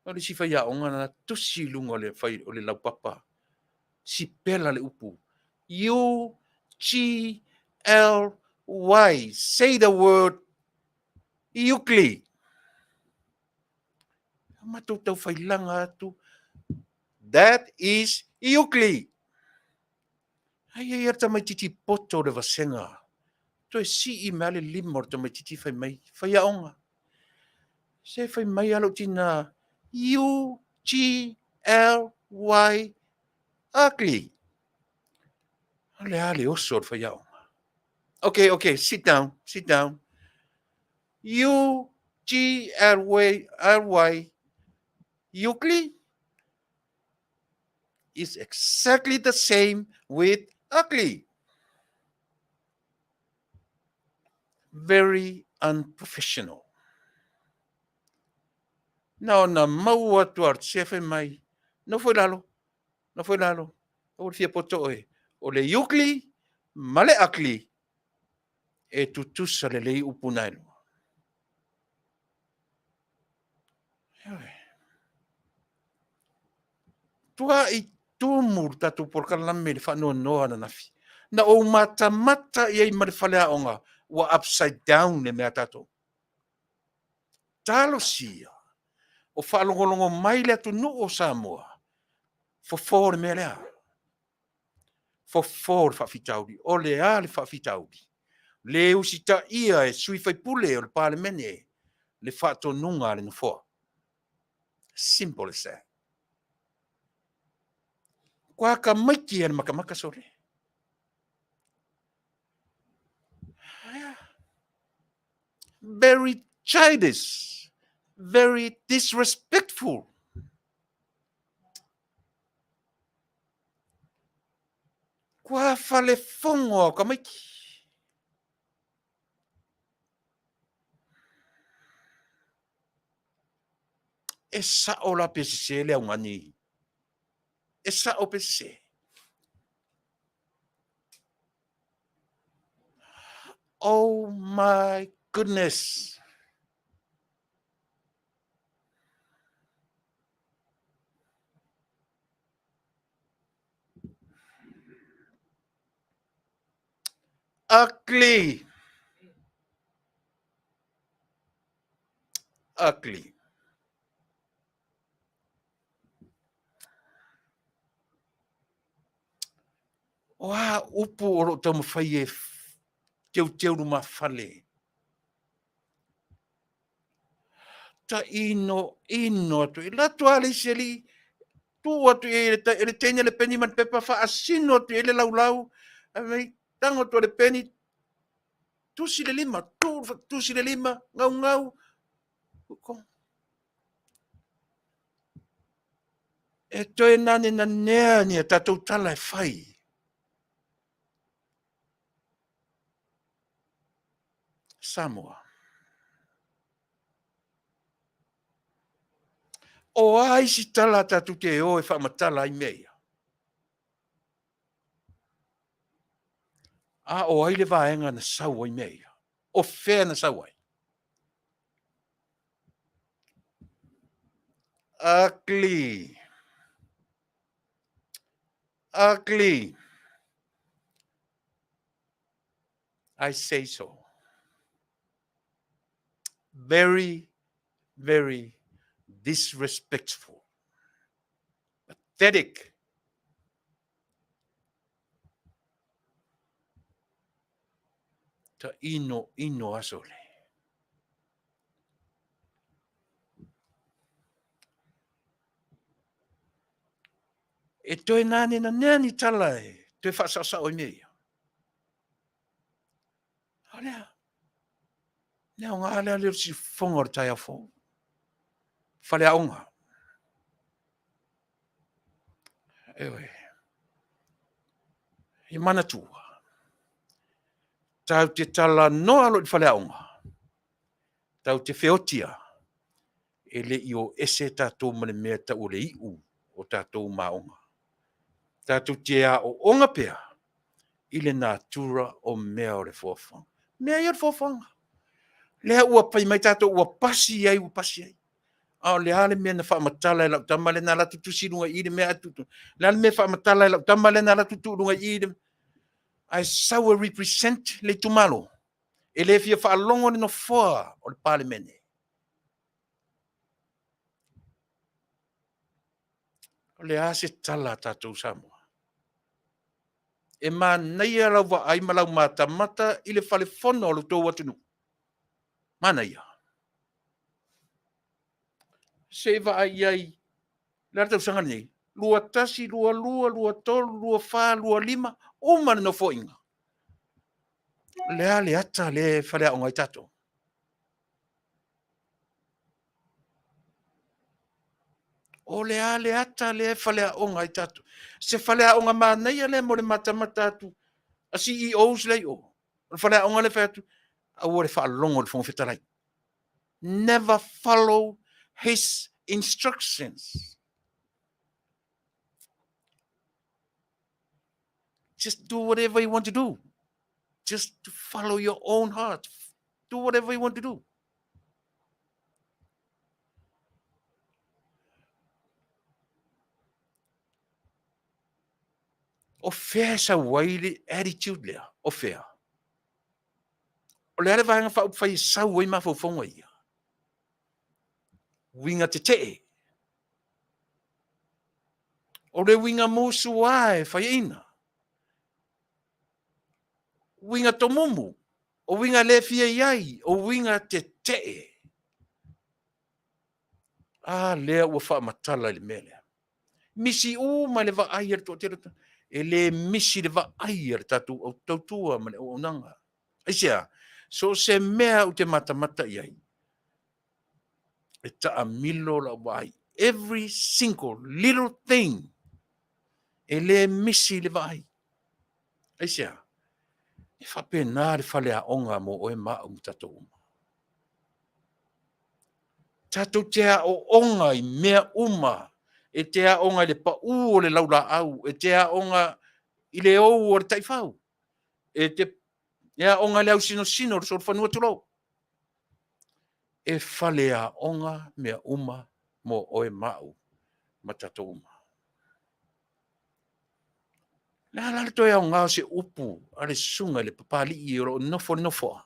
o le isi faiaoga na tusi i luga o le, fai, o le laupapa, sipela le upu, U G L Y, say the word Euclid. Matou taufailaga atu, that is Euclid. Ai ai a le tamaitiiti poto o le vasega, toe sii mai lava le lima o le tamaitiiti fai mai, faiaoga. Se fai mai a lou tina U G L Y ugly. O le a le oso o le faiaoga. Okay, okay, sit down, sit down. U G L Y L Y ugly is exactly the same with ugly. Very unprofessional. Na ona maua atu a se fai mai, nofo i lalo, nofo i lalo, aua le fia poto oe. O le ugly ma le ugly e tutusa lelei upu na e lua. Tua'i tumu le tatou polokalame i le faanoanoa ananafi. Na ou matamata i ai ma le faleaoga ua upside down le mea a tatou. Talosia o faalogologo mai le atunuu o Samoa, fofo le mea lea. Fofo le faafitauli. O le a le faafitauli? Le usitaia e sui faipule o le Palemene le faatonuga a le Nofoa. Simple as that. Kua tamaiti e le matamata sole. Very childish, very disrespectful. Kua falefono a o tamaiti. E sa'o la pe sesē le augani? E sa'o pe sesē? Oh my goodness! Ugly! Ugly. O a upu o lo o taumafai e teuteu lumafale? Tainoino atu. E alu atu lava le isi alii, tuu atu i ai e le teine le peni ma le pepa, faasino atu i ai le laulau, ae fai mai, tago atu le peni, tusi le lima, tu, tusi le lima, gaugau. E toe nanenanea ni a tatou tala e fai. Samoa. O a isi tala tatou te o e faamatala ai mea ia? A o ai le vaega na sau ai mea ia? O fea na sau ai? Ugly. Ugly. I say so. Very, very disrespectful. Pathetic. Ta ino ino aso le. E toe nanenanea ni tala e toe faasaosao ai mea ia. O lea, le aoga lea le o le siufofoga o le taeao fou. Faleaoga. Ioe. Ia manatua, tatou te talanoa loa i le faleaoga, tatou te feotia, e le i o ese tatou ma le mea e tau o le iu o tatou ma aoga. Tatou te aooga pea i le natura o mea o le foafoaga. Mea ia o le foafoaga. Lea ua fai mai tatou ua pasi ai, ua pasi ai. A o le a le mea na faamatala e lau tama lea na alu atu tusi i luga i i le mea atu. Le a le mea faamatala e lau tama lea na alu atu tuu i luga i i le... Ae sau e represent le itumalo. E le fia faalogo le nofoa o le Palemene. O le a se tala a tatou Samoa? E manaia lau vaai ma lau matamata i le falefono o lo outou atunuu. Manaia. Se i vaai i ai, le a le tausaga lenei? 21, 22, 23, 24, 25, uma le nofoaiga. O le a le ata lea e faleaoga ai tatou? O le a le ata lea e faleaoga ai tatou? Se faleaoga manaia lea mo le matamata atu a CEOs la e i o. O le faleaoga lea e fai atu, aua le faalogo i le Fofoga Fetalai. Never follow his instructions. Just do whatever you want to do. Just to follow your own heart. Do whatever you want to do. O fea e sau ai le attitude lea? O fea? O le a le Vaega Faaupufai e sau ai mafaufauga ia? Uiga tetee. O le uiga musu lava e faiaina. Uiga tomumu. O uiga le fia i ai. O uiga tetee. A lea ua faamatala i le mea lea. Misi uma i le vaai a le toatele o tagata. E le misi le vaai a le tatou au tautua ma le auaunaga. Aisea? So o se mea ou te matamata i ai, e taamilo lau vaai. Every single little thing e le misi le vaai. Aisea? E faapena le faleaoga mo oe ma au ma tatou uma. Tatou te aooga i mea uma. E te aoga i le pau o le laulaau, e te aoga i le ou o le taifau, e te aoga i le ausinosino o le solofanua, tulou. E faleaoga mea uma mo oe ma au ma tatou uma. Le a la le toe aoga o se upu a le susuga i le Papalii o lo o nofo i le nofoa?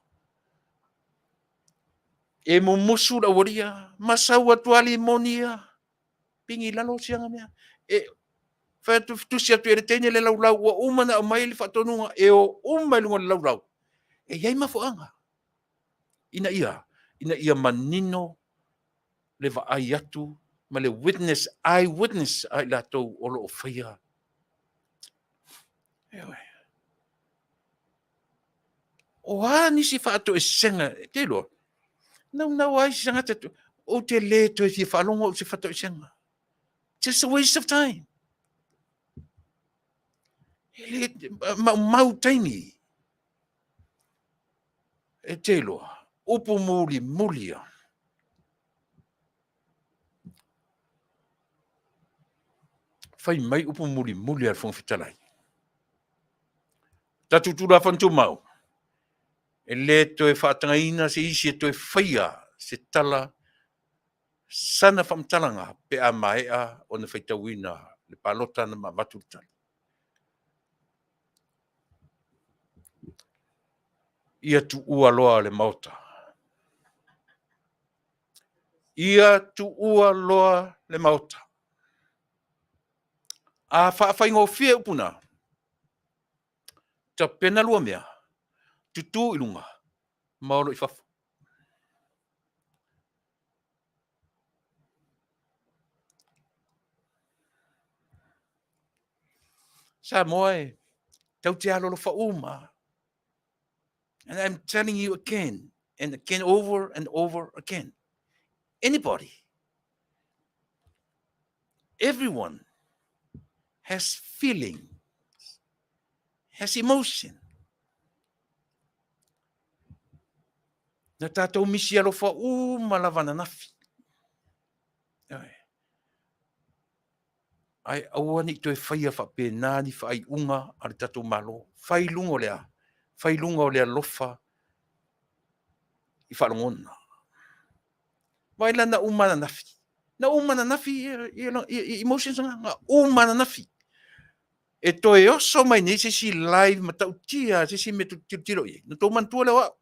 E mumusu le aualia ma sau atu lava limoni ia, pigi i lalo siaga mea. E fai atu, tusi atu i le teine le laulau ua uma ona aumai le faatonuga e o uma i luga o le laulau. E i ai mafuaaga ina ia manino le vaai atu ma le witness, eye witness a i latou o lo o faia. Ioe. O a nisi faatoesega, e te iloa, naunau ai se tagata, ou te le toe fia faalogo au i se faatoesega. Just a waste of time. E le maumau taimi. E te iloa, upu mulimuli ia. Fai mai upu mulimuli a le Fofoga Fetalai. Tatou Tulafono Tumau, e le toe faatagaina se isi e toe faia se tala sana faamatalaga pe a maea ona faitauina le palota na ma avatu le tali. Ia tuua loa le Maota. Ia tuua loa le Maota. A faafaigofie upu na, tapena lua mea, tutū i luga ma olo i fafo. Samoa e tau te alolofa uma. And I'm telling you again and again, over and over again. Anybody, everyone has feelings, has emotion. Na tātou misi alofa uma lava ananafi. Ae aua ne i toe faia faapena ni faaiuga a le tatou Malo. Fai i luga o le a? Fai i luga o le alofa i faalogona. Vaai la na uma ananafi. Na uma ananafi emotions na, na uma ananafi. E toe oso mai nei se isi live matautia, se isi mea tilotilo i ai. Na tou manatua lea o au.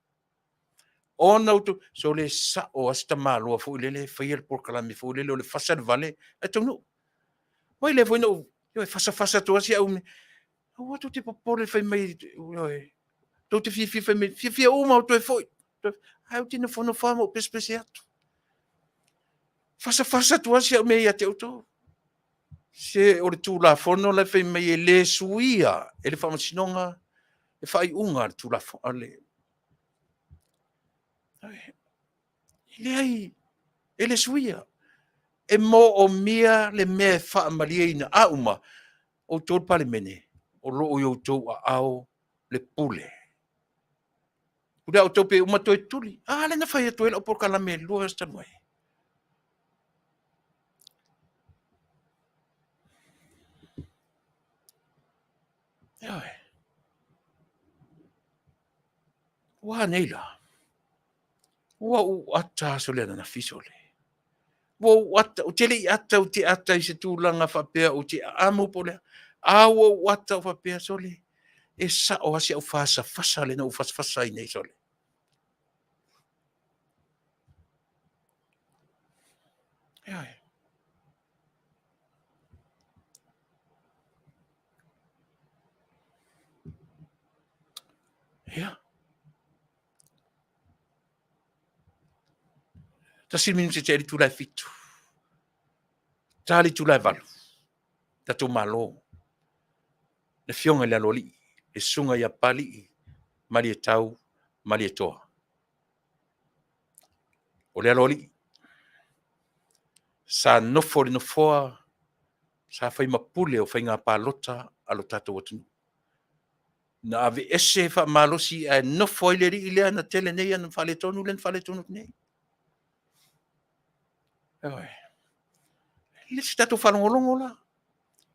Ona outou, so le sao lava se tamaloa foi lele e faia le polokalame foi lele o le fasa le vale ae taunuu. Vai lea foi na ou, ioe, fasafasa atu lava si au mea. Aua tou te popole fai mai, ioe, tou te fiafia fai mai, fiafia uma o toe foi. Ae ou te nofonofo lava ma ou pesepese atu. Fasafasa atu lava si au mea ia te outou. Se o le Tulafono la e fai mai e le suia e le Faamasinoga le faaiuga a le Tulafono. A le... E leai, e le suia. E moomia le mea e faamalieina a uma outou le Palemene, o lo o i outou aao le pule. Pule a outou pe uma toe tuli. A lea na fai atu ai lau polokalame i le 2 aso talu ai. Ioe. Ua a nei la? Ua ou ata aso le ananafi sole. Ua ou ata, ou te le i ata, ou te ata i se tulaga faapea ou te aamo po o le a. A ua ou ata ou faapea, sole, e sao lava si au fasafasa lea na ou fasafasa ai nei, sole. Ioe. Ia. 1 minute tea i le itula e 7. Ta le itula e 8, tatou Malo, le Afioga i le Aloalii, le Susuga ia Papalii Malietau Malietoa. O le Aloalii, sa nofo i le nofoa sa fai ma pule o faiga palota a lo tatou atunuu. Na aveese faamalosi ae nofo ai le alii lea na tele nei ana faaletonu lea na faaletonu atu nei. Ioe. E le o se tatou faalogologo la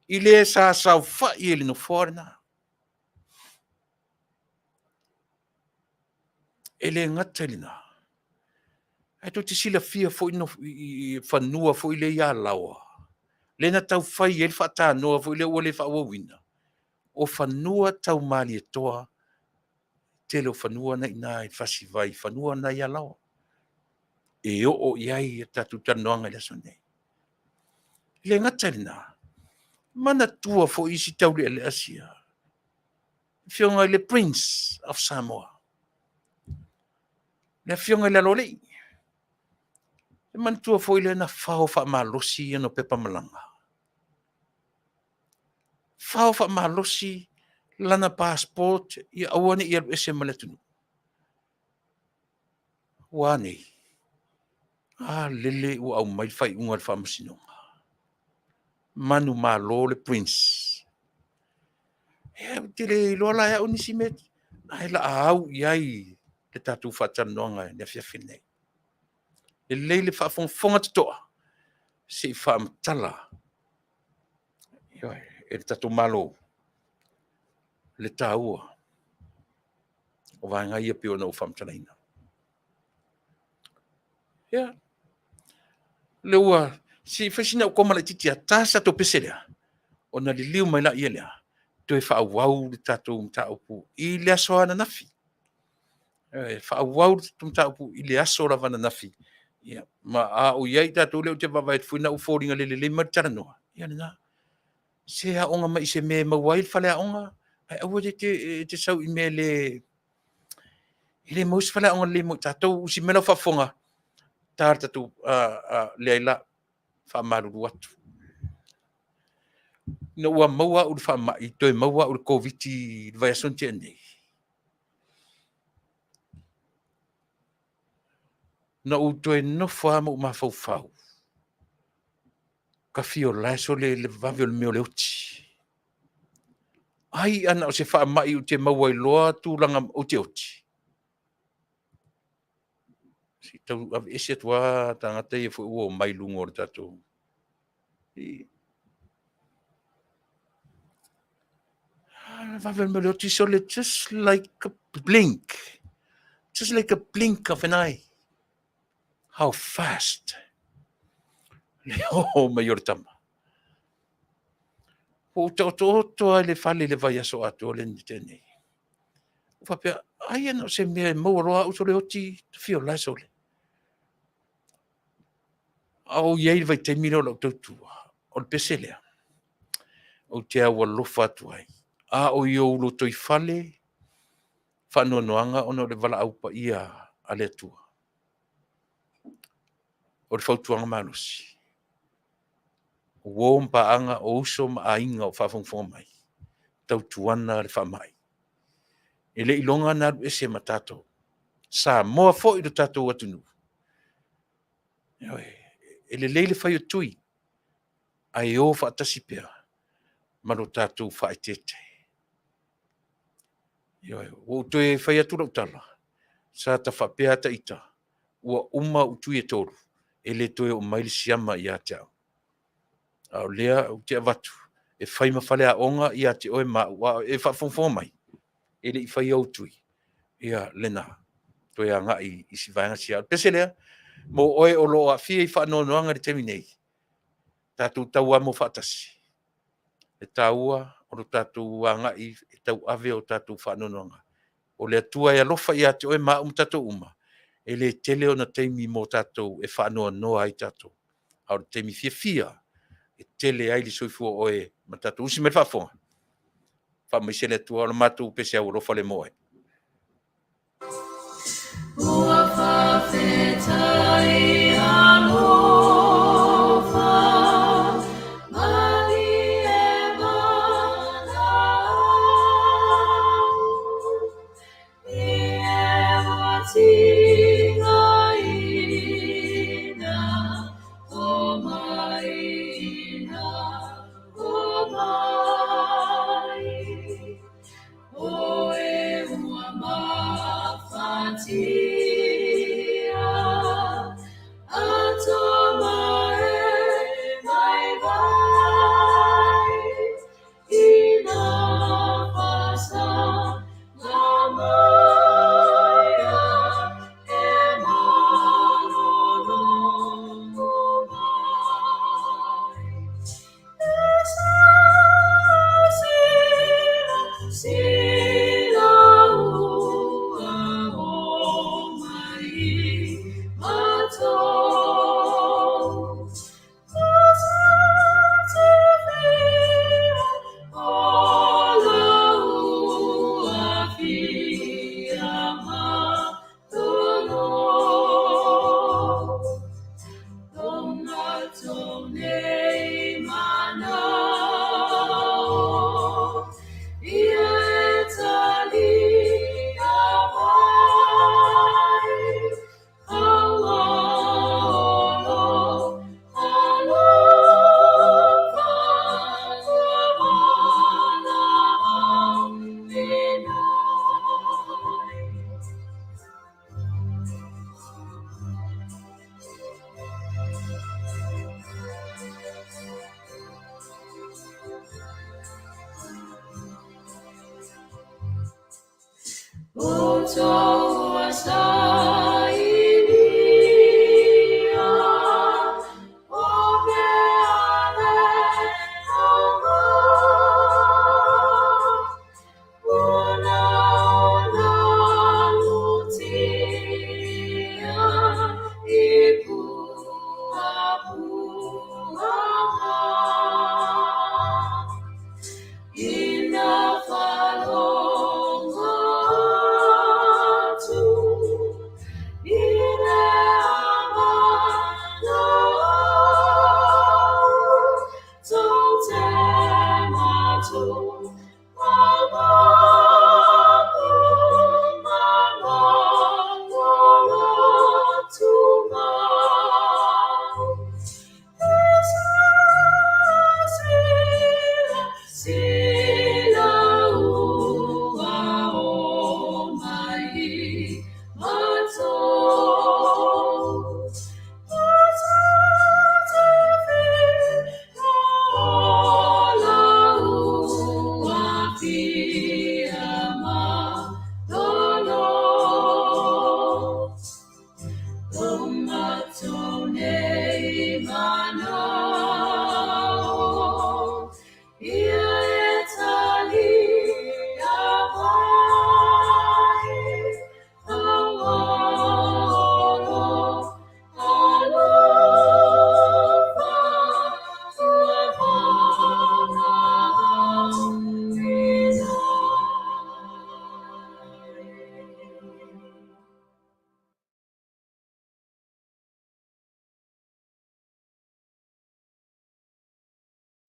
i le sa saofai ai i le nofoa lena. E le gata i lena, ae tou te silafia foi i fanua foi lea i Alaoa, lea na tau fai ai le faatanoa foi lea ua le faaauauina, o fanua tau Malietoa, tele o fanua na e i ina i Fasivai, fanua na i Alaoa, e oo i ai a tatou talanoaga i le aso lenei. E le gata i lena, manatua foi isi taulealea sia, Afioga i le Prince of Samoa, le Afioga i le Aloalii. E manatua foi lea na fao faamalosi ana pepa malaga, fao faamalosi lana passport ia aua ne i alu ese ma le atunuu. Ua a nei? A lele ua aumai le faaiuga a le Faamasinoga, manumalo le Prince. Ia ou te le iloa la e au nisi mea, ae o le a au i ai le tatou faatalanoaga i le afiafi lenei. E lelei le faafogafoga totoa se i faamatala e le tatou Malo le taua o vaega ia pei ona ou faamatalaina. Ia, lea ua… Se i fai sina au koma laitiiti lava, ta se tatou pese lea, ona liliu mai lea toe faaauau le tatou mataupu i le aso ananafi. E faaauau le tatou mataupu i le aso lava ananafi, ma a o i ai tatou lea ou te vaavaai atu foi o lena ua foliga le lelei mai le talanoa, ia lena. Se aoga mai i se mea e maua ai le faleaoga, ae aua e te sau i mea e le maua ai se faleaoga lelei mo i tatou. Usi mai lau faafofoga, ta le tatou… Leai la, e faamalulu atu, ina ua maua au i le faamai, toe maua au i le Koviti i le vaiaso na tea nei, na ou toe nofo lava ma ou mafaufau, ta fia ola e sole le vave o le mea o le oti. Ai ana o se faamai ou te maua ai loa tulaga ou te oti? Se i tau aveese atu lava tagata ia foi ua omai i luga o le tatou… O le vave o le mea o le oti sole, just like a blink, just like a blink of an eye, how fast le o mai o le tama. Ua ou taotooto lava i le fale i le vaiaso atoa lea na tea nei. Ou faapea, ai na o se mea e maua loa au sole oti, ta fia ola e sole. A o i ai i le vaitaimi lea o lau tautua, o le pese lea, ou te aualofa atu ai, a o i ou lotoifale faanoanoaga ona o le valaau paia a le Atua. O le fautuaga malosi, o uo ma paaga, o uso ma aiga o faafogafoga mai, tautuana le faamai. E le iloga ona alu ese ma tatou. Samoa foi lo tatou atunuu, ioe, e lelei le fai o tui, ae o faatasi pea ma lo tatou faaeteete. Ioe, ua ou toe fai atu lau tala, sa ta faapea lava ita, ua uma ou tui e 3, e le toe oo mai le siama ia te au. A o lea ou te avatu e fai ma faleaoga ia te oe ma au, a o e faafogafoga mai, e le i faia ou tui, ia lena. Toe agai i si vaega sia. O le pese lea, mo oe o lo o aafia i faanoanoaga i le taimi nei, tatou tauamo faatasi le taua o lo tatou agai e tauave o tatou faanoanoaga. O le Atua e alofa ia te oe ma au ma tatou uma, e le tele ona taimi mo tatou e faanoanoa ai tatou, a o le taimi fiafia e tele ai le soifua o oe ma tatou. Usi mai le faafofoga, faamaise le Atua. O le matou pese aualofa lea mo oe. Ua faafetai alofa, malie valaau, I e ua tigaina o mai ina o mai. O e ua mafatia, ato mae vaivai, Ina fasa lamaia e malolo mai. Sila ua o mai matou. O la ua fia malolo. O matou nei manao, ia e talia mai, Auaolo alofa ua valaauina ai. O tou sailia, o ke ale aga, Una ona lutia i puapuaga. Ina faalogo atu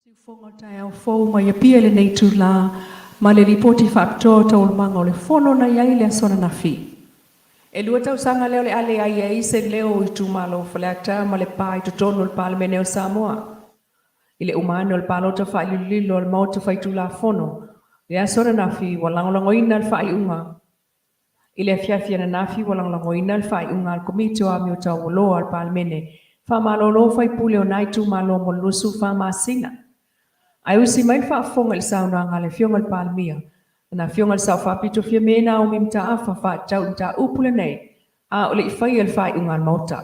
Siufogo o le taeao fou mai Apia i lenei itulā ma le Lipoti Faapitoa o Taualumaga o le Fono na i ai i le aso ananafi. E 2 tausaga lea o le a leai ai se leo o itumalo o Faleata ma Lepa i totonu o le Palemene o Samoa. I le uma ane o le palota faailililo a le Maota Faitulafono i le aso ananafi ua lagolagoina le faaiuga I le afiafi ananafi ua lagolagoina le faaiuga a le Komiti o Amio Taualoa a le Palemene e faamalolo faipule o na itumalo mo le 24 masina. Ae usi mai le faafofoga i le saunoaga a le Afioga i le Palemia, lana Afioga i le Sao Faapito Fiame Naomi Mataafa faatatau i le mataupu lenei a o le i faia le faaiuga a le Maota.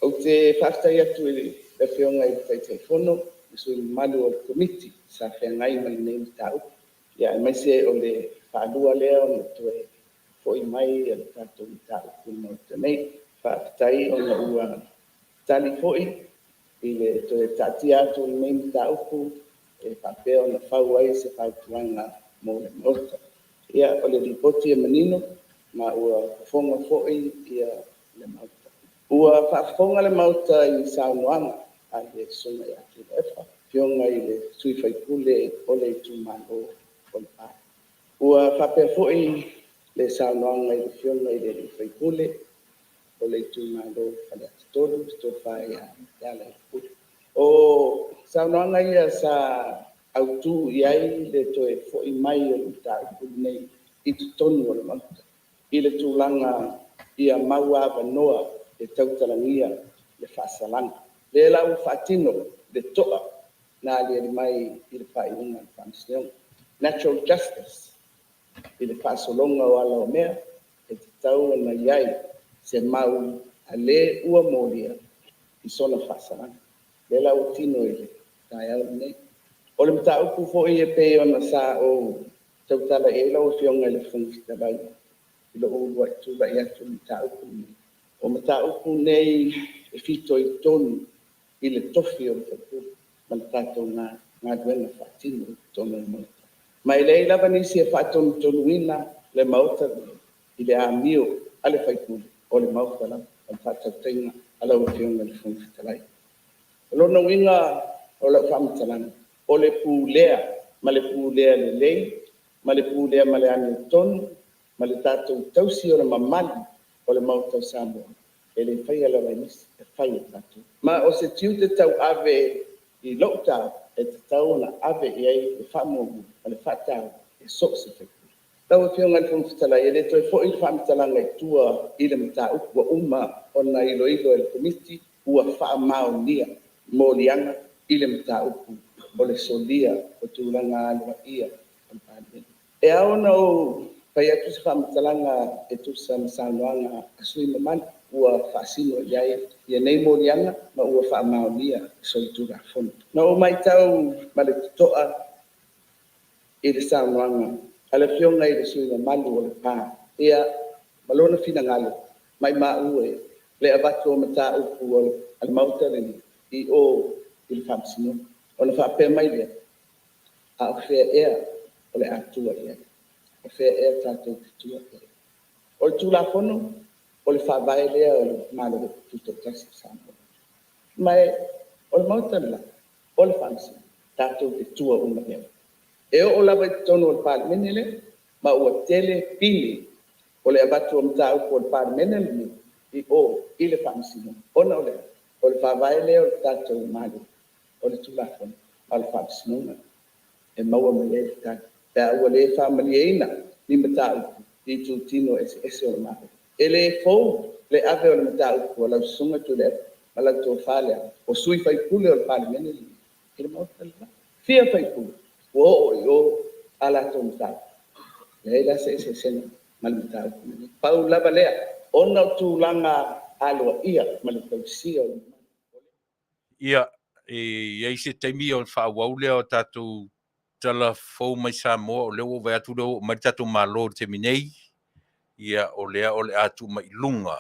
Ou te faafetai atu i le Afioga i le Taitaifono ma sui usufono mamalu o le Komiti sa feagai ma lenei mataupu, aemaise o le faalua lea ona toe foi mai o le tatou mataupu i le Maota nei. Faafetai ona ua tali foi i le toe taatia atu o lenei mataupu e faapea ona fau ai se fautuaga mo le Maota. Ia, o le Lipoti e manino ma ua fofoga foi le Maota. Ua faafofoga le Maota i saunoaga a le Susuga ia Tuilaepa, le Afioga i le sui usufono o le itumalo o Lepa. Ua faapea foi le saunoaga i le Afioga i le sui usufono o le itumalo o Faleata 3, le Tofa ia Lealailepule. O saunoaga ia sa autu i ai le toe foi mai o le mataupu lenei i totonu o le Maota, i le tulaga ia mauavanoa e tautalagia le faasalaga. Lea la ua faatino le toa na aliali mai i le faaiuga a le Faamasinoga, natural justice i le faasologa o ala o mea, e tatau ona i ai se mau a le ua molia i sona faasalaga. Lea la ua tino i le taeao lenei. O le mataupu foi e pei ona sa ou tautala i ai lau Afioga i le Fofoga Fetalai i lou uluai tulai atu i le mataupu lenei, o mataupu nei e fitoitonu i le tofi o le sui usufono ma le tatou galuega faatino i totonu o le Maota. Ma e leai lava nisi e faatonutonuina le Maota lenei i le amio a le sui usufono, o le Maota lava. O le faatautaiga a lau Afioga i le Fofoga Fetalai. O lona uiga o lau faamatalaga, o le pulea ma le pulea lelei ma le pulea ma le amiotonu ma le tatou tausi o le mamalu o le Maota o Samoa, e le faia lava e nisi, e fai e tatou. Ma o se tiute tauave i lou taofi, e tatau ona ave i ai le faamuamua ma le faataua e so o se sui usufono. Lau Afioga i le Fofoga Fetalai, e le toe foi le faamatalaga i tua i le mataupu ua uma ona iloilo e le Komiti, ua faamaonia moliaga i le mataupu o le solia o tulaga aloaia o le Palemene. E ao ona ou fai atu se faamatalaga e tusa ma saunoaga a sui usufono mamalu ua faasino i ai nei moliaga ma ua faamaonia e solitulafono. Na ou matau ma le totoa i le saunoaga a le Afioga i le sui usufono mamalu o Lepa ma lona finagalo, maumau e le avatu o mataupu a le Maota lenei i o i le Faamasinoga. Ona faapea mai lea, a o fea ea o le a tua i ai? O fea ea tatou te tua i ai? O le Tulafono, o le Faavae lea o le Malo Tutoatasi o Samoa. Ma o le Maota le la, o le Faamasinoga, tatou te tua uma i ai. E oo lava i totonu o le Palemene lea, ma ua tele pine o le avatu o mataupu a le Palemene lenei i o i le Faamasinoga, ona o le a? O le Faavae lea o le tatou Malo, o le Tulafono a le Faamasinoga e maua mai ai le tali pe a ua le faamalieina ni mataupu i itutino eseese o le Malo. E le fou le ave o le mataupu a lau Susuga Tuilaepa ma lau Tofa Leala, o sui usufono o le Palemene lenei i le Maota le la. Fia sui usufono ua oo i o a latou mataupu. E leai la se eseesega ma le mataupu lenei. Pau lava lea, ona o tulaga aloaia ma le tausia o le mamalu. Ia, e i ai se taimi ona faaauau lea o tatou tala fou mai Samoa, o lea ua ou vaai atu o lea ua oo mai le tatou Malo i le taimi nei. Ia, o lea o le a tuu mai i luga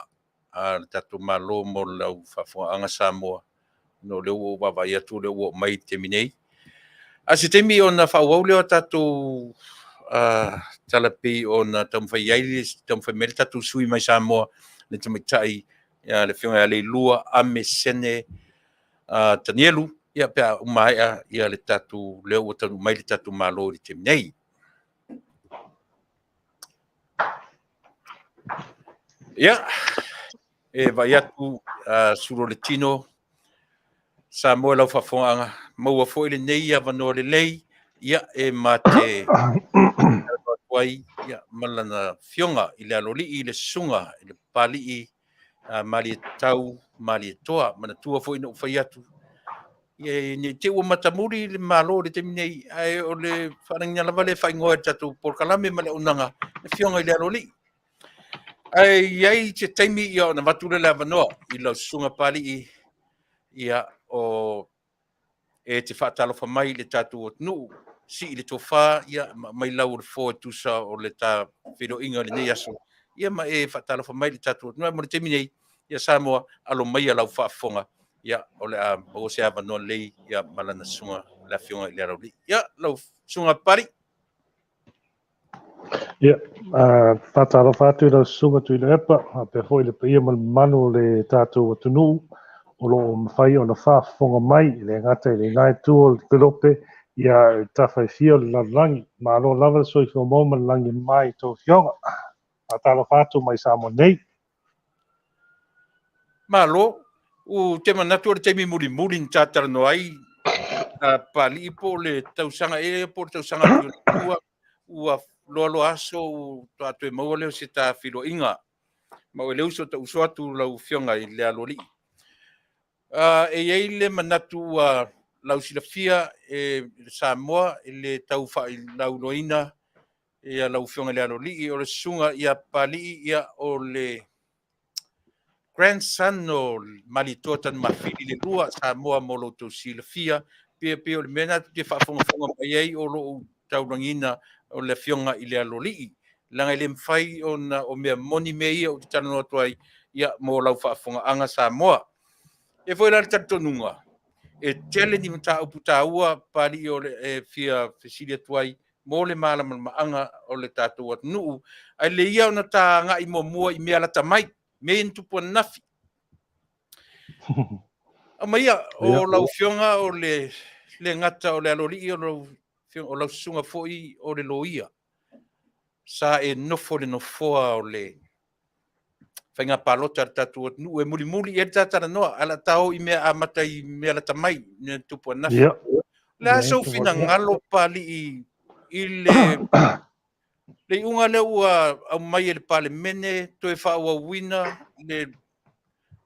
a le tatou Malo mo lau faafofogaaga Samoa, ona o lea ua ou vaavaai atu o lea ua oo mai i le taimi nei. A o se taimi ona faaauau lea o tatou tala pei ona taumafai ai, taumafai mai ai le tatou sui usufono mai Samoa, le tamaitai le Afioga ia Leilua Ame Sene Tanielu. Ia pe a uma aea ia le tatou lea ua taunuu mai le tatou Malo i le taimi nei. Ia, e vaai atu sulu o le tino Samoa i lau faafofogaaga, maua foi lenei avanoa lelei, ia e mate atu ai ia, ma lana afioga i le Aloalii, le susuga i le Papalii Malietau Malietoa. Manatua foi na ou fai atu, ia, ne i te i ua matamuli le Malo i le taimi nei, ae o le faalagiga lava lea e faaigoa i le tatou polokalame ma le auaunaga, le afioga i le Aloalii. Ae i ai se taimi ia ona avatu lea o le avanoa i lau susuga Papalii, ia, o e te faatalofa mai i le tatou atunuu, sii le tofa, ia, ma aumai lau o le fo e tusa o le ta feiloaiga i lenei aso, ia ma e faatalofa mai i le tatou atunuu. Ae mo le taimi nei, ia Samoa, alo maia lau faafofoga, ia, o le a maua se avanoa lelei ia ma lana susuga le afioga i le Aloalii. Ia, lau susuga Papalii. Ia, faatalofa atu i lau susuga Tuilaepa, faapea foi le paia ma le mamalu o le tatou atunuu o lo o mafai ona faafofoga mai, e le gata i lena itu o le kelope, ia i tafa e fia o le lalolagi. Malo lava le soifua maua ma le lagi e mama i tou afioga. Faatalofa atu mai Samoa nei. Malo, ou te manatu o le taimi mulimuli na ta talanoa ai a Papalii po o le tausaga ea po o le tausaga atu ua ua loaloa aso ua faatoa toe maua lea o se ta feiloaiga. Ma o le uso ta uso atu lau afioga i le Aloalii. E i ai le manatu ua lausilafia e Samoa i le tau failauloaina ia lau afioga i le Aloalii, o le susuga ia Papalii, ia o le grandson o Malietoa Tanumafili le lua Samoa mo lo outou silafia. Pei o le mea lena tou te faafogafoga mai ai o lo o taulagiina o le afioga i le Aloalii, leaga e le mafai ona o mea moni mea ia ou te talanoa atu ai, ia mo lau faafofogaaga Samoa. E foi la le talitonuga e tele ni mataupu taua Papalii o le e fia fesili atu ai mo le malamalamaaga o le tatou atunuu, ae lelei ia ona ta agai muamua i mea lata mai, mea ia na tupu ananafi. Aumaia o lau afioga o le le gata o le Aloalii, o lau o lau susuga foi o le loia. Sa e nofo i le nofoa o le faiga palota a le tatou atunuu e mulimuli i ai le ta talanoa, ae o le a ta o i mea amata i mea lata mai, mea na tupu ananafi. O le a sou finagalo Papalii i le iuga lea ua aumai e le Palemene toe faaauauina le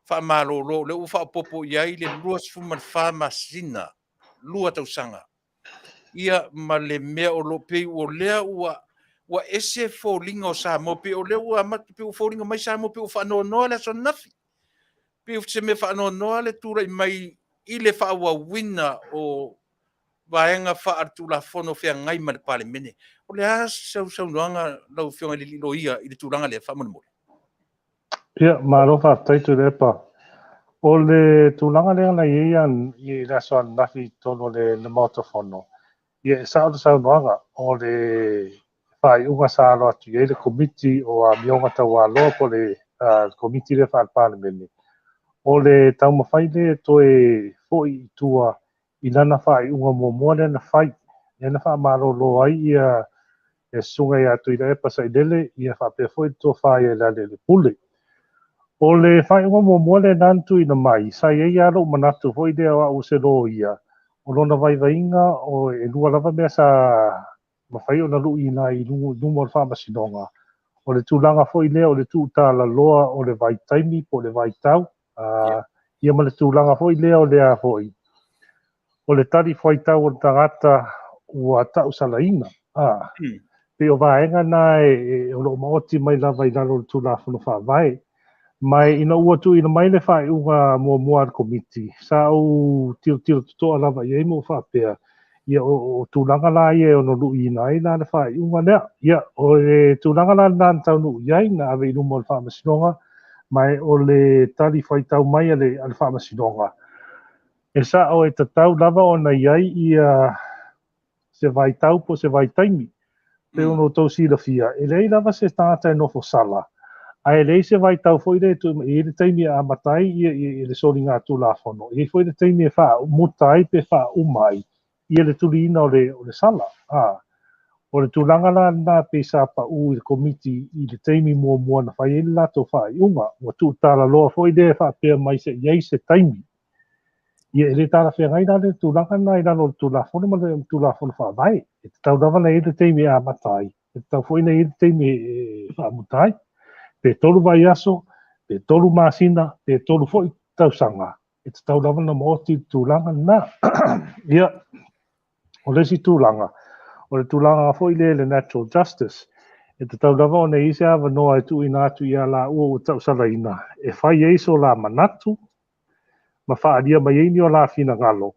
faamalolo, lea ua faaopoopo i ai le 24 masina, 2 tausaga, ia ma le mea o lo o pei o lea ua ese foliga o Samoa, pei o lea ua amata, pei ua foliga mai Samoa pei ua faanoanoa le aso ananafi, pei o se mea faanoanoa le tulai mai i le faaauauina o vaega faaletulafono feagai ma le Palemene. O le a sau saunoaga lau afioga i le alii loia i le tulaga lea faamolemole? Ia, malo faafetai Tuilaepa. O le tulaga lea na i ai i le aso ananafi i totonu o le Maota Fono, ia e sao le saunoaga, o le faaiuga sa alo atu i ai le Komiti o Amioga Taualoa po o le Komiti lea faale-Palemene, o le taumafai lea e toe foi i tua i lana faaiuga muamua lea na fai, lea na faamalolo ai ia le susuga ia Tuilaepa Sailele, ia faapea foi le tofa ia Lealailepule. O le faaiuga muamua lena na tuuina mai, sa i ai lava lou manatu foi lea o au o se loia, o lona vaivaiga o e lua lava mea sa mafai ona luiina ai i luma o le faamasinoga, o le tulaga foi lea o le tuutalaloa o le vaitaimi po o le vaitau, ia ma le tulaga foi lea o le a foi, o le talifuaitau o le tagata ua tausalaina. Pei o vaega na e o lo o maoti mai lava i lalo o le Tulafono Faavae. Ma ina ua tuuina mai le faaiuga muamua a le Komiti, sa ou tilotilo totoa lava i ai ma ou faapea, ia o tulaga la ia e ono luiina ai la le faaiuga lea. Ia, o le tulaga la lena na taunuu i ai, na ave i luma o le Faamasinoga, ma o le talifuaitau mai a le Faamasinoga, e sao e tatau lava ona i ai ia se vaitau po o se vaitaimi. Pei ona outou silafia, e leai lava se tagata e nofo sala, Ae leai se vaitau foi lea e tuu mai, e i ai le taimi e amata ai ia, ia, le soligatulafono, e i ai foi le taimi e faamuta ai pe faauma ai ia le tuliina o le, o le sala. A, o le tulaga la lena pei sa pau i le Komiti i le taimi muamua na fai ai le latou faaiuga. Ua tuutalaloa foi lea e faapea mai se i ai se taimi. Ia e le talafeagai la le tulaga lena i lalo o le Tulafono ma le Tulafono Faavae. E tatau lava ona i ai le taimi e amata ai, e tatau foi ona i ai le taimi e faamuta ai. Pe 3 vaiaso, pe 3 masina, pe 3 foi tausaga, e tatau lava ona maoti le tulaga lena. Ia, o le isi tulaga, o le tulaga foi lea i le natural justice, e tatau lava ona i ai se avanoa e tuuina atu ia laua ua tausalaina e fai ai so la manatu ma faaalia mai ai ni o la finagalo.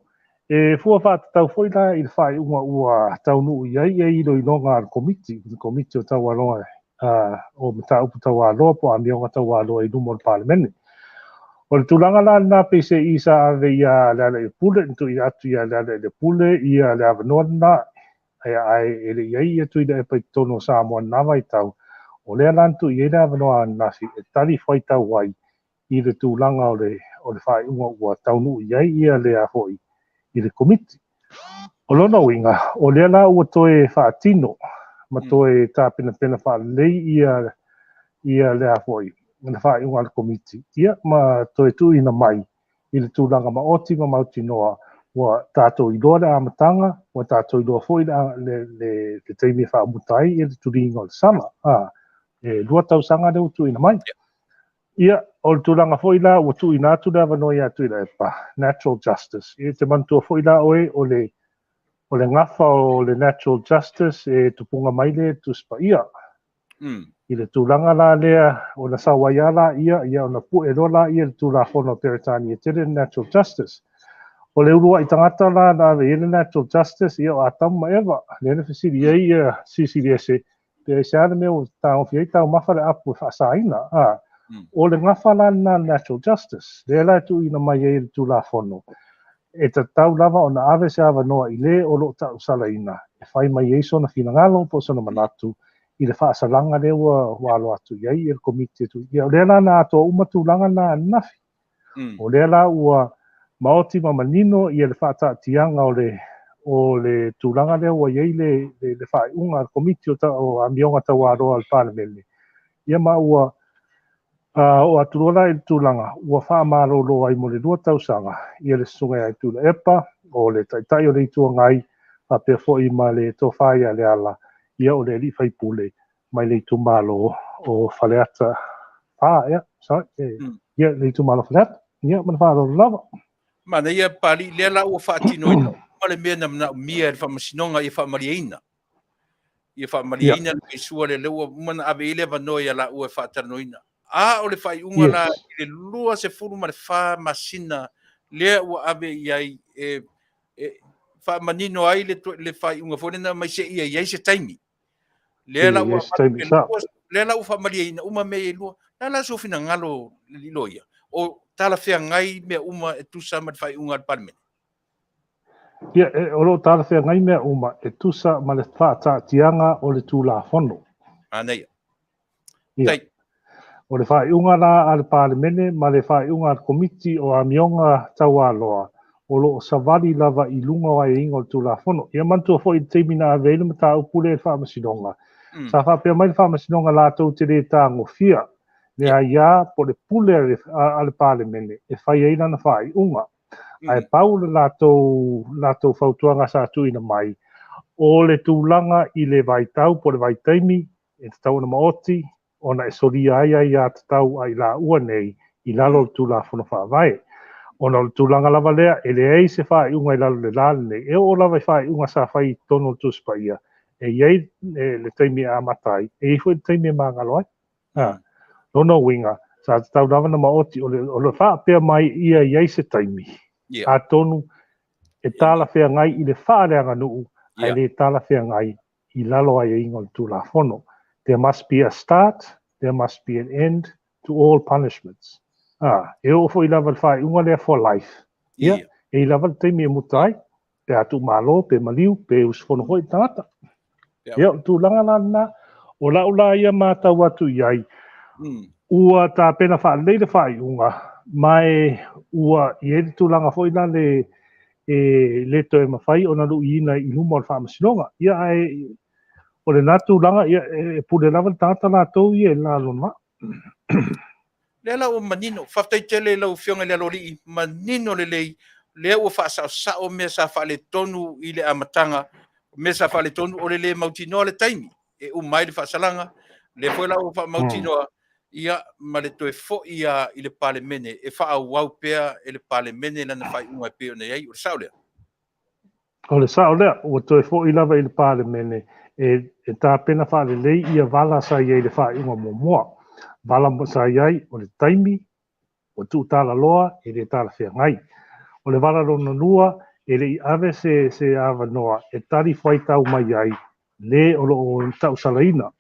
E fua faatatau foi la i le faaiuga ua taunuu i ai e iloiloga a le Komiti, le Komiti o Taualoa o Mataupu Taualoa po o Amioga Taualoa i luma o le Palemene. O le tulaga la lena pei se i sa ave ia Lealailepule, na tuuina atu ia Lealailepule ia le avanoa lena, ae e le i ai ia Tuilaepa i totonu o Samoa i lena vaitau, o lea la na tuu i ai le avanoa ananafi e talifuaitau ai i le tulaga o le o le faaiuga ua taunuu i ai ia lea foi i le Komiti. O lona uiga, o lea la ua toe faatino ma toe tapenapena faalelei ia ia lea foi le faaiuga a le Komiti, ia ma toe tuuina mai i le tulaga maoti ma mautinoa ua tatou iloa le amataga, ua tatou iloa foi le, le, le, le taimi e faamuta ai ia le tuliga o le sala. A, e 2 tausaga lea ua tuuina mai. Ia, o le tulaga foi la ua tuuina atu le avanoa ia Tuilaepa, natural justice. Ia, e te manatua foi la oe o le o le gafa o le natural justice e tupuga mai le Tusi Paia. I le tulaga la lea, ona sau ai lava laia, ia ona pue loa laia i le Tulafono a Peretania tele le natural justice. O le uluai tagata la na ave i ai le natural justice, ia o Atamu ma Eva, lea na fesili ai ia Silisiliese, pe aisea le mea ua taofi ai taumafa le apu e faasaina. A, o le gafa la lena natural justice, lea la e tuuina mai ai e le Tulafono, e tatau lava ona ave se avanoa i le o lo o tausalaina e fai mai ai sona finagalo po o sona manatu i le faasalaga lea ua alo atu i ai le Komiti e tui. Ia, o lea la na atoa uma tulaga na ananafi. O lea la ua maoti ma manino ia le faataatiaga o le o le tulaga lea ua i ai le, le, le faaiuga a le Komiti o, ta, o Amioga Taualoa a le Palemene. Ia ma ua oo atu loa la i le tulaga ua faamalolo ai mo le 2 tausaga ia le Susuga ia Tuilaepa, o le Taitai o le Itu Agai, faapea foi ma le Tofa ia Leala, ia o le alii faipule mai le itumalo o Faleata 4, ia, sorry, ia le itumalo Faleata, ia ma le faaaloalo lava. Manaia Papalii, lea la ua faatinoina uma le mea na manaomia e le Faamasinoga ia faamalieina. Ia faamalieina le faisua lea, lea ua uma ona ave i ai le avanoa ia laua e faatalanoaina. A o le faaiuga la i le 24 masina lea ua ave i ai e faamanino ai le faaiuga foi lena mai seia i ai se taimi. Lea la ua lea la ua faamalieina uma mea e lua. La la sou finagalo le loia, o talafeagai mea uma e tusa ma le faaiuga a le Palemene. Ia, o lo o talafeagai mea uma e tusa ma le faataatiaga o le Tulafono. Manaia. Ia. O le faaiuga la a le Palemene ma le faaiuga a le Komiti o Amioga Taualoa, o lo o savali lava i luga o aiaiga o le Tulafono. Ia manatua foi i le taimi na ave ai le mataupu lea i le Faamasinoga, sa faapea mai le Faamasinoga latou te le tagofia le aia po o le pule a le Palemene e fai ai lana faaiuga. Ae pau le latou fautuaga sa tuuina mai, o le tulaga i le vaitau po o le vaitaimi e tatau ona maoti ona e solia ai aiatatau a i laua nei i lalo o le Tulafono Faavae. Ona o le tulaga lava lea, e leai se faaiuga i lalo o le la lenei, e oo lava i faaiuga sa fai i totonu o le Tusi Paia, e i ai le taimi e amata ai, e i ai foi le taimi e magalo ai. A, lona uiga, sa tatau lava ona maoti, o le faapea mai ia i ai se taimi, atonu e talafeagai i le faaleaganuu, ae le talafeagai i lalo o aiaiga o le Tulafono. There must be a start, there must be an end to all punishments. A, e oo foi lava i le faaiuga lea for life. Ia, e i ai lava le taimi e muta ai, pe a tuumalo, pe maliu, pe usufono foi le tagata. Ia, o le tulaga la lena, o lau la ia matau atu i ai, Ua tapena faalelei le faaiuga, ma e ua i ai le tulaga foi lale e le toe mafai ona luiina i luma o le faamasinoga. Ia ae o lena tulaga, ia e pule lava le tagata latou ia i le la lona. Lea la ua manino. Faafetai tele i lau Afioga i le Aloalii, manino lelei, lea ua faasaosao mea sa faaletonu i le amataga, mea sa faaletonu o le le mautinoa le taimi e uma ai le faasalaga, lea foi la ua faamautinoa, ia ma le toe foi lava i le Palemene e faaauau pea e le Palemene lana faaiuga e pei ona i ai. O le sao lea? O le sao lea, ua toe foi lava i le Palemene e tapena faalelei ia vala sa i ai i le faaiuga muamua. Vala sa i ai o le taimi ua tuutalaloa e le talafeagai. O le vala lona lua, e le i ave se avanoa e talifuaitau mai ai le o lo o tausalaina,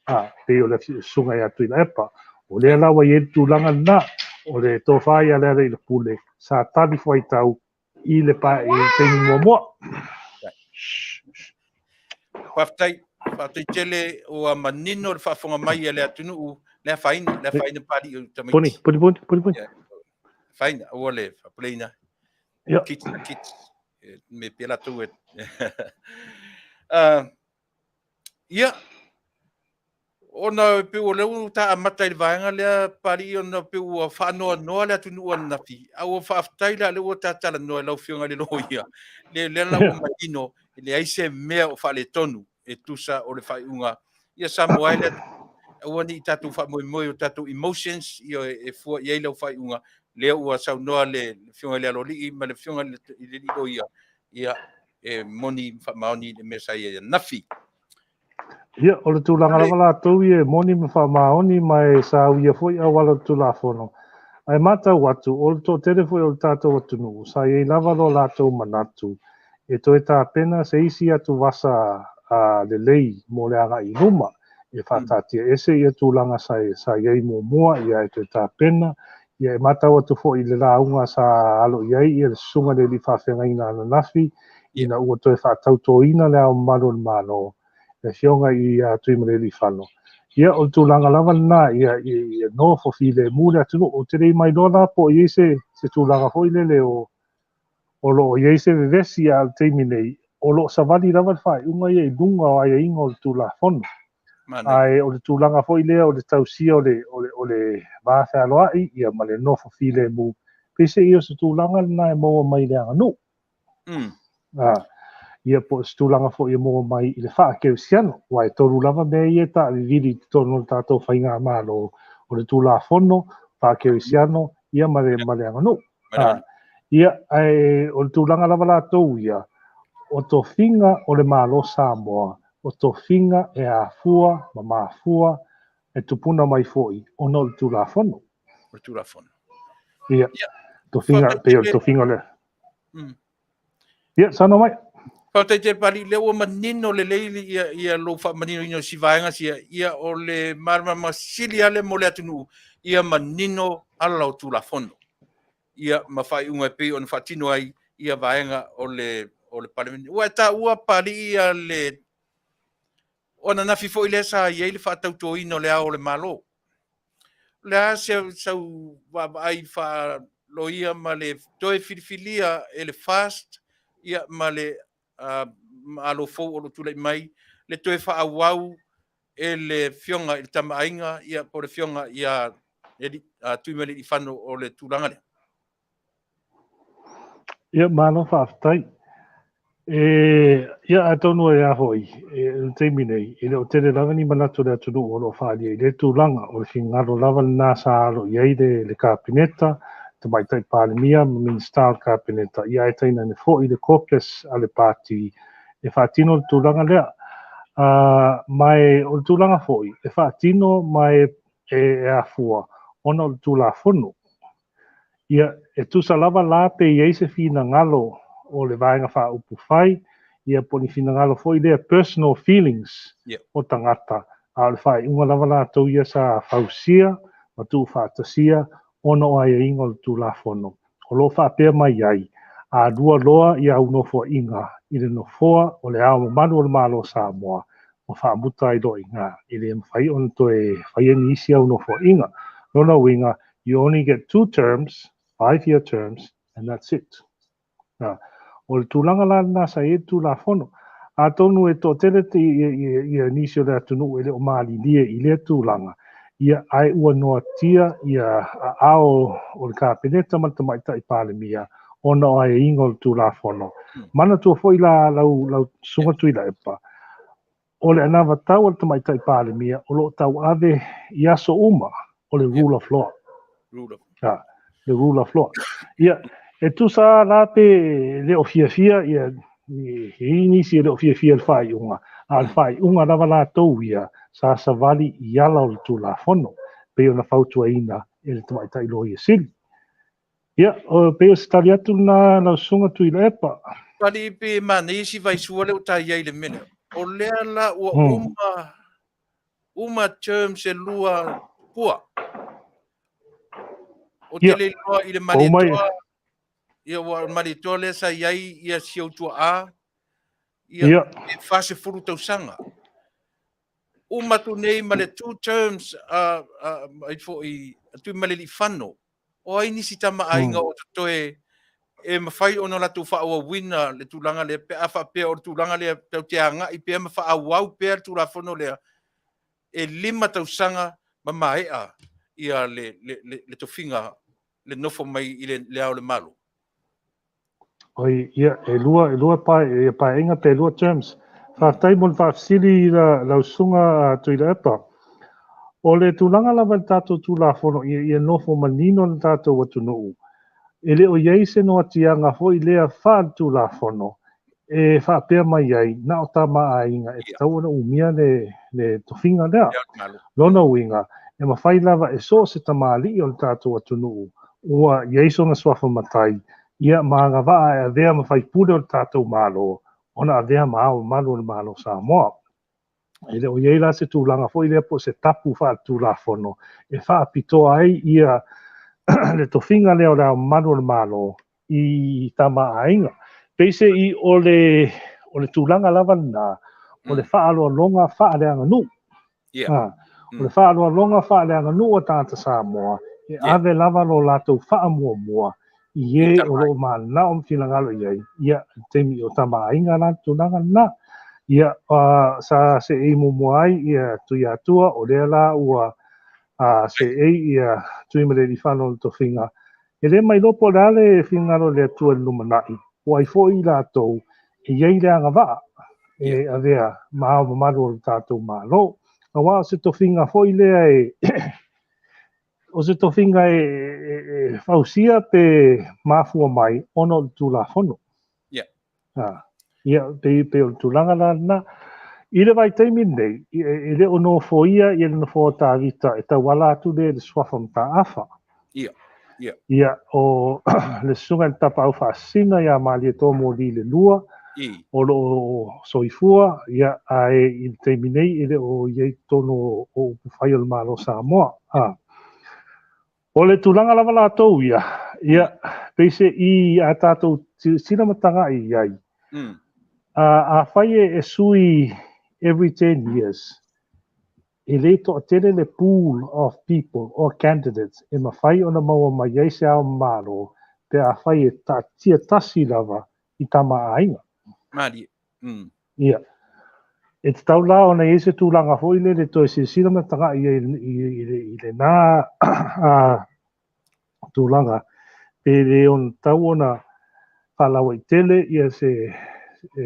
pei o le Susuga ia Tuilaepa. O lea la ua i ai le tulaga lena, o le tofa ia Lealailepule sa talifuaitau i le taimi muamua. Faafetai, faafetai tele ua manino le faafofoga mai a le atunuu, le afaina, le afaina Papalii o tamaiti. Poni, poni, poni, poni, poni. Afaina, aua le faapuleina. Kits, kits. Me pea latou e. Ia, ona pei o lea ua ta amata i le vaega lea Papalii, ona pei ua faanoanoa le atunuu ananafi, a ua faafetai la lea ua ta talanoa i lau Afioga i le Loia, lea la ua manino, e leai se mea o faaletonu e tusa o le faaiuga. Ia Samoa e le aua ne i tatou faamoemoe o tatou emotions ia e fua i ai lau faaiuga, lea ua saunoa le Afioga i le Aloalii ma le Afioga i le Loia, ia e moni faamaoni le mea sa i ai ananafi. Ia, o le tulaga lava latou ia e moni ma faamaoni ma e sauia foi auala o le Tulafono. Ae matau atu, o le toatele foi o le tatou atunuu, sa i ai lava lo latou manatu e toe tapena se isi atu vasa lelei mo le agai i luma, e faataatia ese ia tulaga sa i ai muamua, ia e toe tapena, ia e matau atu foi i le lauga sa alo i ai ia le susuga le alii faafeagaiga ananafi, ina ua toe faatautoina le ao mamalu o le Malo, le Afioga i Tuimalealiifano. Ia, o le tulaga lava lena, ia nofo filemu le atunuu. Ou te le mailoa la po o i ai se tulaga foi lele o lo o i ai se vevesi a le taimi nei, o lo o savali lava le faaiuga ia i luga o aiaiga o le Tulafono. Ae o le tulaga foi lea o le tausia o le va fealoai ia ma le nofo filemu, peiseai o se tulaga lena e maua mai i le aganuu. Ia po o se tulaga foi e maua mai i le faakerisiano, aua e tolu lava mea ia e taavivili i totonu o le tatou faigamalo, o le Tulafono, faakerisiano, ia ma le aganuu. Ia, ae o le tulaga lava latou ia, o tofiga o le Malo Samoa, o tofiga e afua ma mafua e tupuna mai foi ona o le Tulafono. O le Tulafono. Ia, tofiga, pei o le tofiga lea. Ia, saunoa mai. Faafetai tele Papalii, lea ua manino lelei ia lou faamaninoina o si vaega sia, ia o le malamalama sili lava lea mo le atunuu, ia manino ala o Tulafono, ia ma faaiuga e pei ona faatino ai ia vaega o le Palemene. Ua e taua Papalii ia le o ananafi foi lea sa i ai le faatautoina o le ao o le Malo. O le a sau vaavaai faaloia ma le toe filifilia e le FAST ia ma le Malo fou o lo o tulai mai, le toe faaauau e le Afioga i le Tama a Aiga ia po o le Afioga ia Tuimalealiifano o le tulaga lea. Ia, malo faafetai. Ia, atonu e a foi, i le taimi nei, e le o tele lava ni manatu o le atunuu o lo o faaalia i lea tulaga, o le finagalo lava lena sa alo i ai le Kapeneta, Tamaitai Palemia ma Minisita o le Kapeneta, ia ae tainane foi le caucus a le pati e faatino le tulaga lea. Ma e o le tulaga foi, e faatino ma e afua ona o le Tulafono. Ia, e tusa lava la pe i ai se finagalo o le vaega faaupufai, ia po o ni finagalo foi lea personal feelings o tagata, a o le faaiuga lava latou ia sa fausia ma tuufaatasia ona o aiaiga o le Tulafono. O lo o faapea mai ai, a lua loa ia au nofoaiga i le nofoa o le ao mamalu o le Malo Samoa, ua faamuta ai loa i ina, e le mafai ona toe faia nisi au nofoaiga. Lona uiga, you only get two terms, 5-year terms, and that's it. O le tulaga la lena sa i ai le Tulafono. Atonu e toatele ia nisi o le atunuu e le o malilie i lea tulaga, ia ae ua noatia ia aao o le Kapeneta ma le Tamaitai Palemia ona o aiaiga o le Tulafono. Manatua foi la lau Susuga Tuilaepa, o le anavatau a le Tamaitai Palemia o lo o tauave i aso uma o le rule of law. Le rule of law. Ia, e tusa la pe le o fiafia ia i nisi e le o fiafia le faaiuga, a o le faaiuga lava latou ia sa savali i ala o le Tulafono, pei ona fautuaina e le Tamaitai Loia Sili. Ia, pei o se tali atu lena lau Susuga Tuilaepa. Pali pe manaia si vaisua lea ua ta i ai i le mea lea. O lea la ua uma terms e lua pua. O te le iloa i le Malietoa, ia ua Malietoa lea sa i ai ia si ou tuaa, ia e 40 tausaga. Uma atu nei ma le two terms ai foi Tuimalealiifano. O ai nisi tamaaiga o totoe e mafai ona latou faaauauina le tulaga lea pe a faapea o le tulaga lea tatou te agai pea ma faaauau pea le Tulafono lea e 5 tausaga ma maea ia le tofiga le nofo mai i le ao o le Malo. Oi, ia, e lua paeaiga pe lua terms. Faafetai mo le faafesili lau Susuga Tuilaepa. O le tulaga lava i le tatou Tulafono ia nofo manino le tatou atunuu. E le o i ai se noatiaga foi lea faale-Tulafono e faapea mai ai na o tamaaiga e tatau ona umia le tofiga lea. Lona uiga, e mafai lava e so o se tamalii o le tatou atunuu ua i ai sona suafa matai, ia ma agavaa e avea ma faipule o le tatou Malo, ona avea ma ao mamalu o le Malo Samoa. E le o i ai la se tulaga foi lea po o se tapu faale-Tulafono e faapitoa ai ia le tofiga lea o le ao mamalu o le Malo i tamaaiga. Peiseai o le tulaga lava lena, o le faaaloaloga faaleaganuu. O le faaaloaloga faaleaganuu o tagata Samoa, e ave lava lo latou faamuamua i e o loo mananao ma finagalo i ai, ia, le taimi o tamaaiga la le tulaga lena. Ia, sa seei muamua ai ia Tuiatua, o lea la ua seei ia Tuimalealiifano le tofiga. E le mailoa po o le a le finagalo o le Atua i le lumanai, o ai foi i latou e i ai le agavaa e avea ma ao mamalu o le tatou Malo. Aua o se tofiga foi lea e o se tofiga e fausia pe mafua mai ona o le Tulafono. Ia, pe o le tulaga la lena. I le vaitaimi nei, e le o nofoia ia le nofoa o Tavita e tauala atu le suafa mataafa. Ia, o le susuga i le Tapaau Faasisina ia Malietoa Moli le lua, o loo soifua, ia, ae i le taimi nei e le o i ai totonu o upufai o le Malo Samoa. O le tulaga lava latou ia, ia, peiseai a tatou silasila ma tagai i ai, a fai e sui every 10 years, e le toatele le pool of people or candidates e mafai ona maua mai ai se ao malo pe a fai e taatia tasi lava i tamaaiga. Mali. Ia. E tatau la ona i ai se tulaga foi lele toe silasila ma tagai ai i lena tulaga pe le ona tatau ona faalauaitele ia se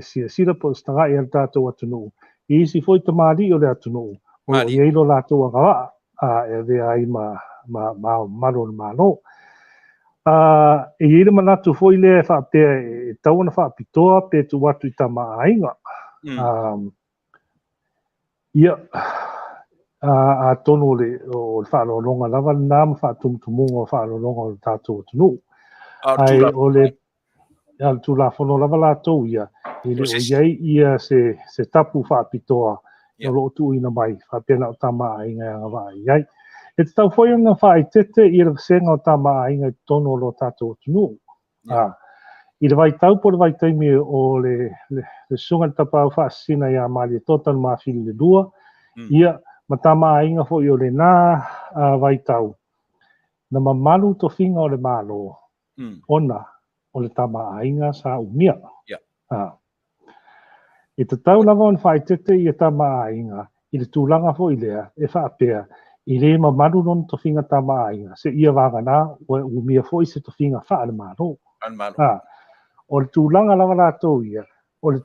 silasila po o se tagai a le tatou atunuu i isi foi tamalii o le atunuu o lo o i ai lo latou agavaa e avea ai ma ao mamalu o le Malo. E i ai le manatu foi lea e faapea e tatau ona faapitoa pe tuu atu i tamaaiga. Ia, atonu o le faaaloaloga lava lena ma faatumutumuga o faaaloaloga o le tatou atunuu. Ae o le Tulafono lava latou ia, e le o i ai ia se tapu faapitoa o loo tuuina mai faapea na o tamaaiga e agavaa i ai. E tatau foi ona faaeteete ia le vasega o tamaaiga i totonu o lo tatou atunuu. I le vaitau po o le vaitaimi o le susuga i le Tapaau Faasisina ia Malietoa Tanumafili le lua, ia ma tamaaiga foi o lena vaitau, Na mamalu tofiga o le Malo ona o le Tama a Aiga sa umia. E tatau lava ona faaeteete ia Tama a Aiga i le tulaga foi lea e faapea e le mamalu lona tofiga Tama a Aiga seia vagana ua umia foi se tofiga faale-Malo. O le tulaga lava latou ia, o le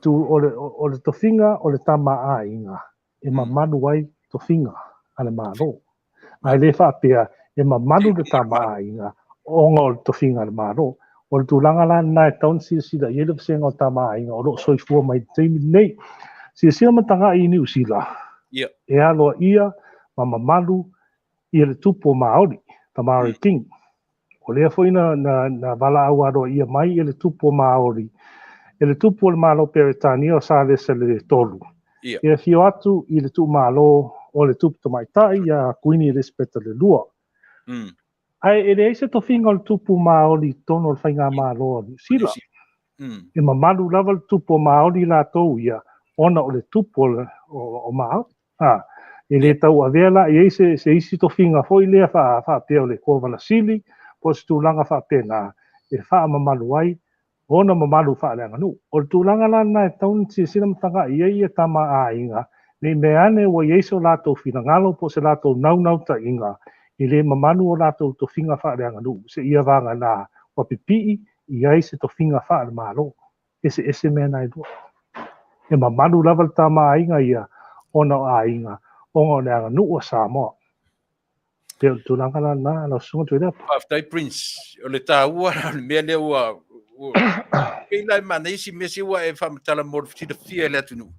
tofiga o le Tama a Aiga e mamalu ai tofiga a le Malo. Ae le faapea e mamalu le Tama a Aiga ona o le tofiga a le Malo. O le tulaga la lena e tatau ona silasila i ai le vasega o Tama a Aiga o lo o soifua mai i le taimi lenei. Silasila ma tagai i Niu Sila, e aloaia ma mamalu ia le tupu o Māori, the Māori King. O lea foi na valaau aloaia mai e le tupu o Māori, e le tupu o le Malo Peretania o Salesa le Tolu, e afio atu i le tuumalo o le tupu tamaitai ia Kuini Elisapeta le Lua. Ae e leai se tofiga o le tupu Māori i totonu o le faigamalo a Niu Sila. E mamalu lava le tupu o Māori latou ia, ona o le tupu o Māori. E le tauavea la i ai se isi tofiga foi lea faapea o le Kovana Sili, po o se tulaga faapena e faamamalu ai ona mamalu faaleaganuu. O le tulaga la lena e tatau ona silasila ma tagai i ai ia Tama a Aiga, ne i mea ane ua i ai so latou finagalo po o se latou naunautaiga e le mamalu o latou tofiga faaleaganuu seia vagana ua pipii i ai se tofiga faale-Malo. Eseese mea na e lua. E mamalu lava le Tama a Aiga ia ona o aiga, ona o le aganuu a Samoa. Pei o le tulaga la lena, lau Susuga Tuilaepa. Faafetai Prince. O le taua la o le mea lea ua pei la e manaia si mea se ua e faamatala mo le silafia e le atunuu.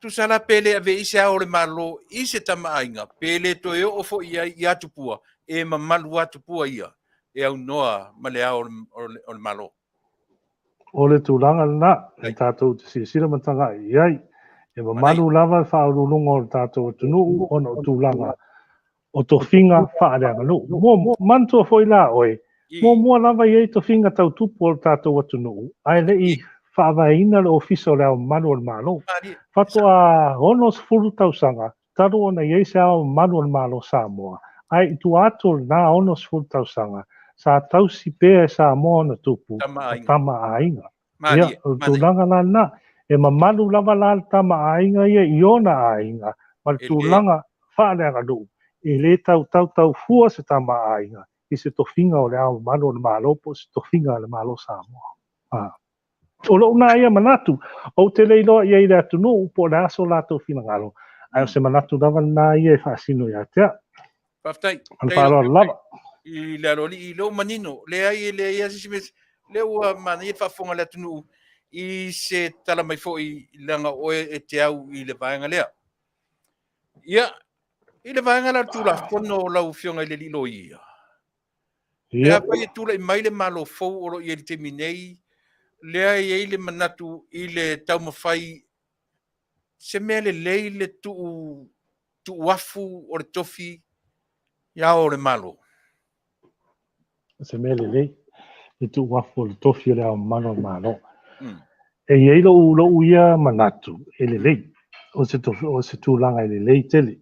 Tusa la pe le ave i se ao o le Malo i se Tama a Aiga, pe le toe oo foi i ai ia Tupua, e mamalu lava Tupua ia e aunoa ma le ao o le Malo. O le tulaga lena e tatou te silasila ma tagai i ai. E mamalu lava le faauluuluga o le tatou atunuu ona o tulaga o tofiga faaleaganuu. Muamua, manatua foi la oe, muamua lava i ai tofiga tau tupu o le tatou atunuu, ae le i faavaeina le Ofisa o le Ao Mamalu o le Malo. Faatoa 60 tausaga talu ona i ai se Ao Mamalu o le Malo o Samoa, ae i tua atu o lena 60 tausaga, sa tausi pea e Samoa ona tupu, o Tama a Aiga. Ia, o le tulaga la lena. E mamalu lava la le Tama a Aiga ia i ona aiga, ma le tulaga faaleaganuu, e le tau tautau fua se Tama a Aiga i se tofiga o le Ao Mamalu o le Malo po o se tofiga a le Malo o Samoa. O lou na ia manatu, ou te le iloa i ai le atunuu po o le a so latou finagalo, ae o se manatu lava lena ia e faasino ia te au. Faafetai. Ma le faaaloalo lava. I le aloalii, lea ua manino, leai e leai lava se isi mea, lea ua manaia le faafofoga a le atunuu i se tala mai foi leaga o oe e te au i le vaega lea. Ia, i le vaega la o le Tulafono o lau Afioga i le Alii Loia, Pe afai e tulai mai le Malo fou o lo o i ai i le taimi nei, lea e i ai le manatu i le taumafai se mea lelei le tuu tuuafu o le tofi i Ao o le Malo. Se mea lelei le tuuafu o le tofi o le Ao Mamalu o le Malo. E i ai lou ia manatu e lelei, o se tulaga e lelei tele.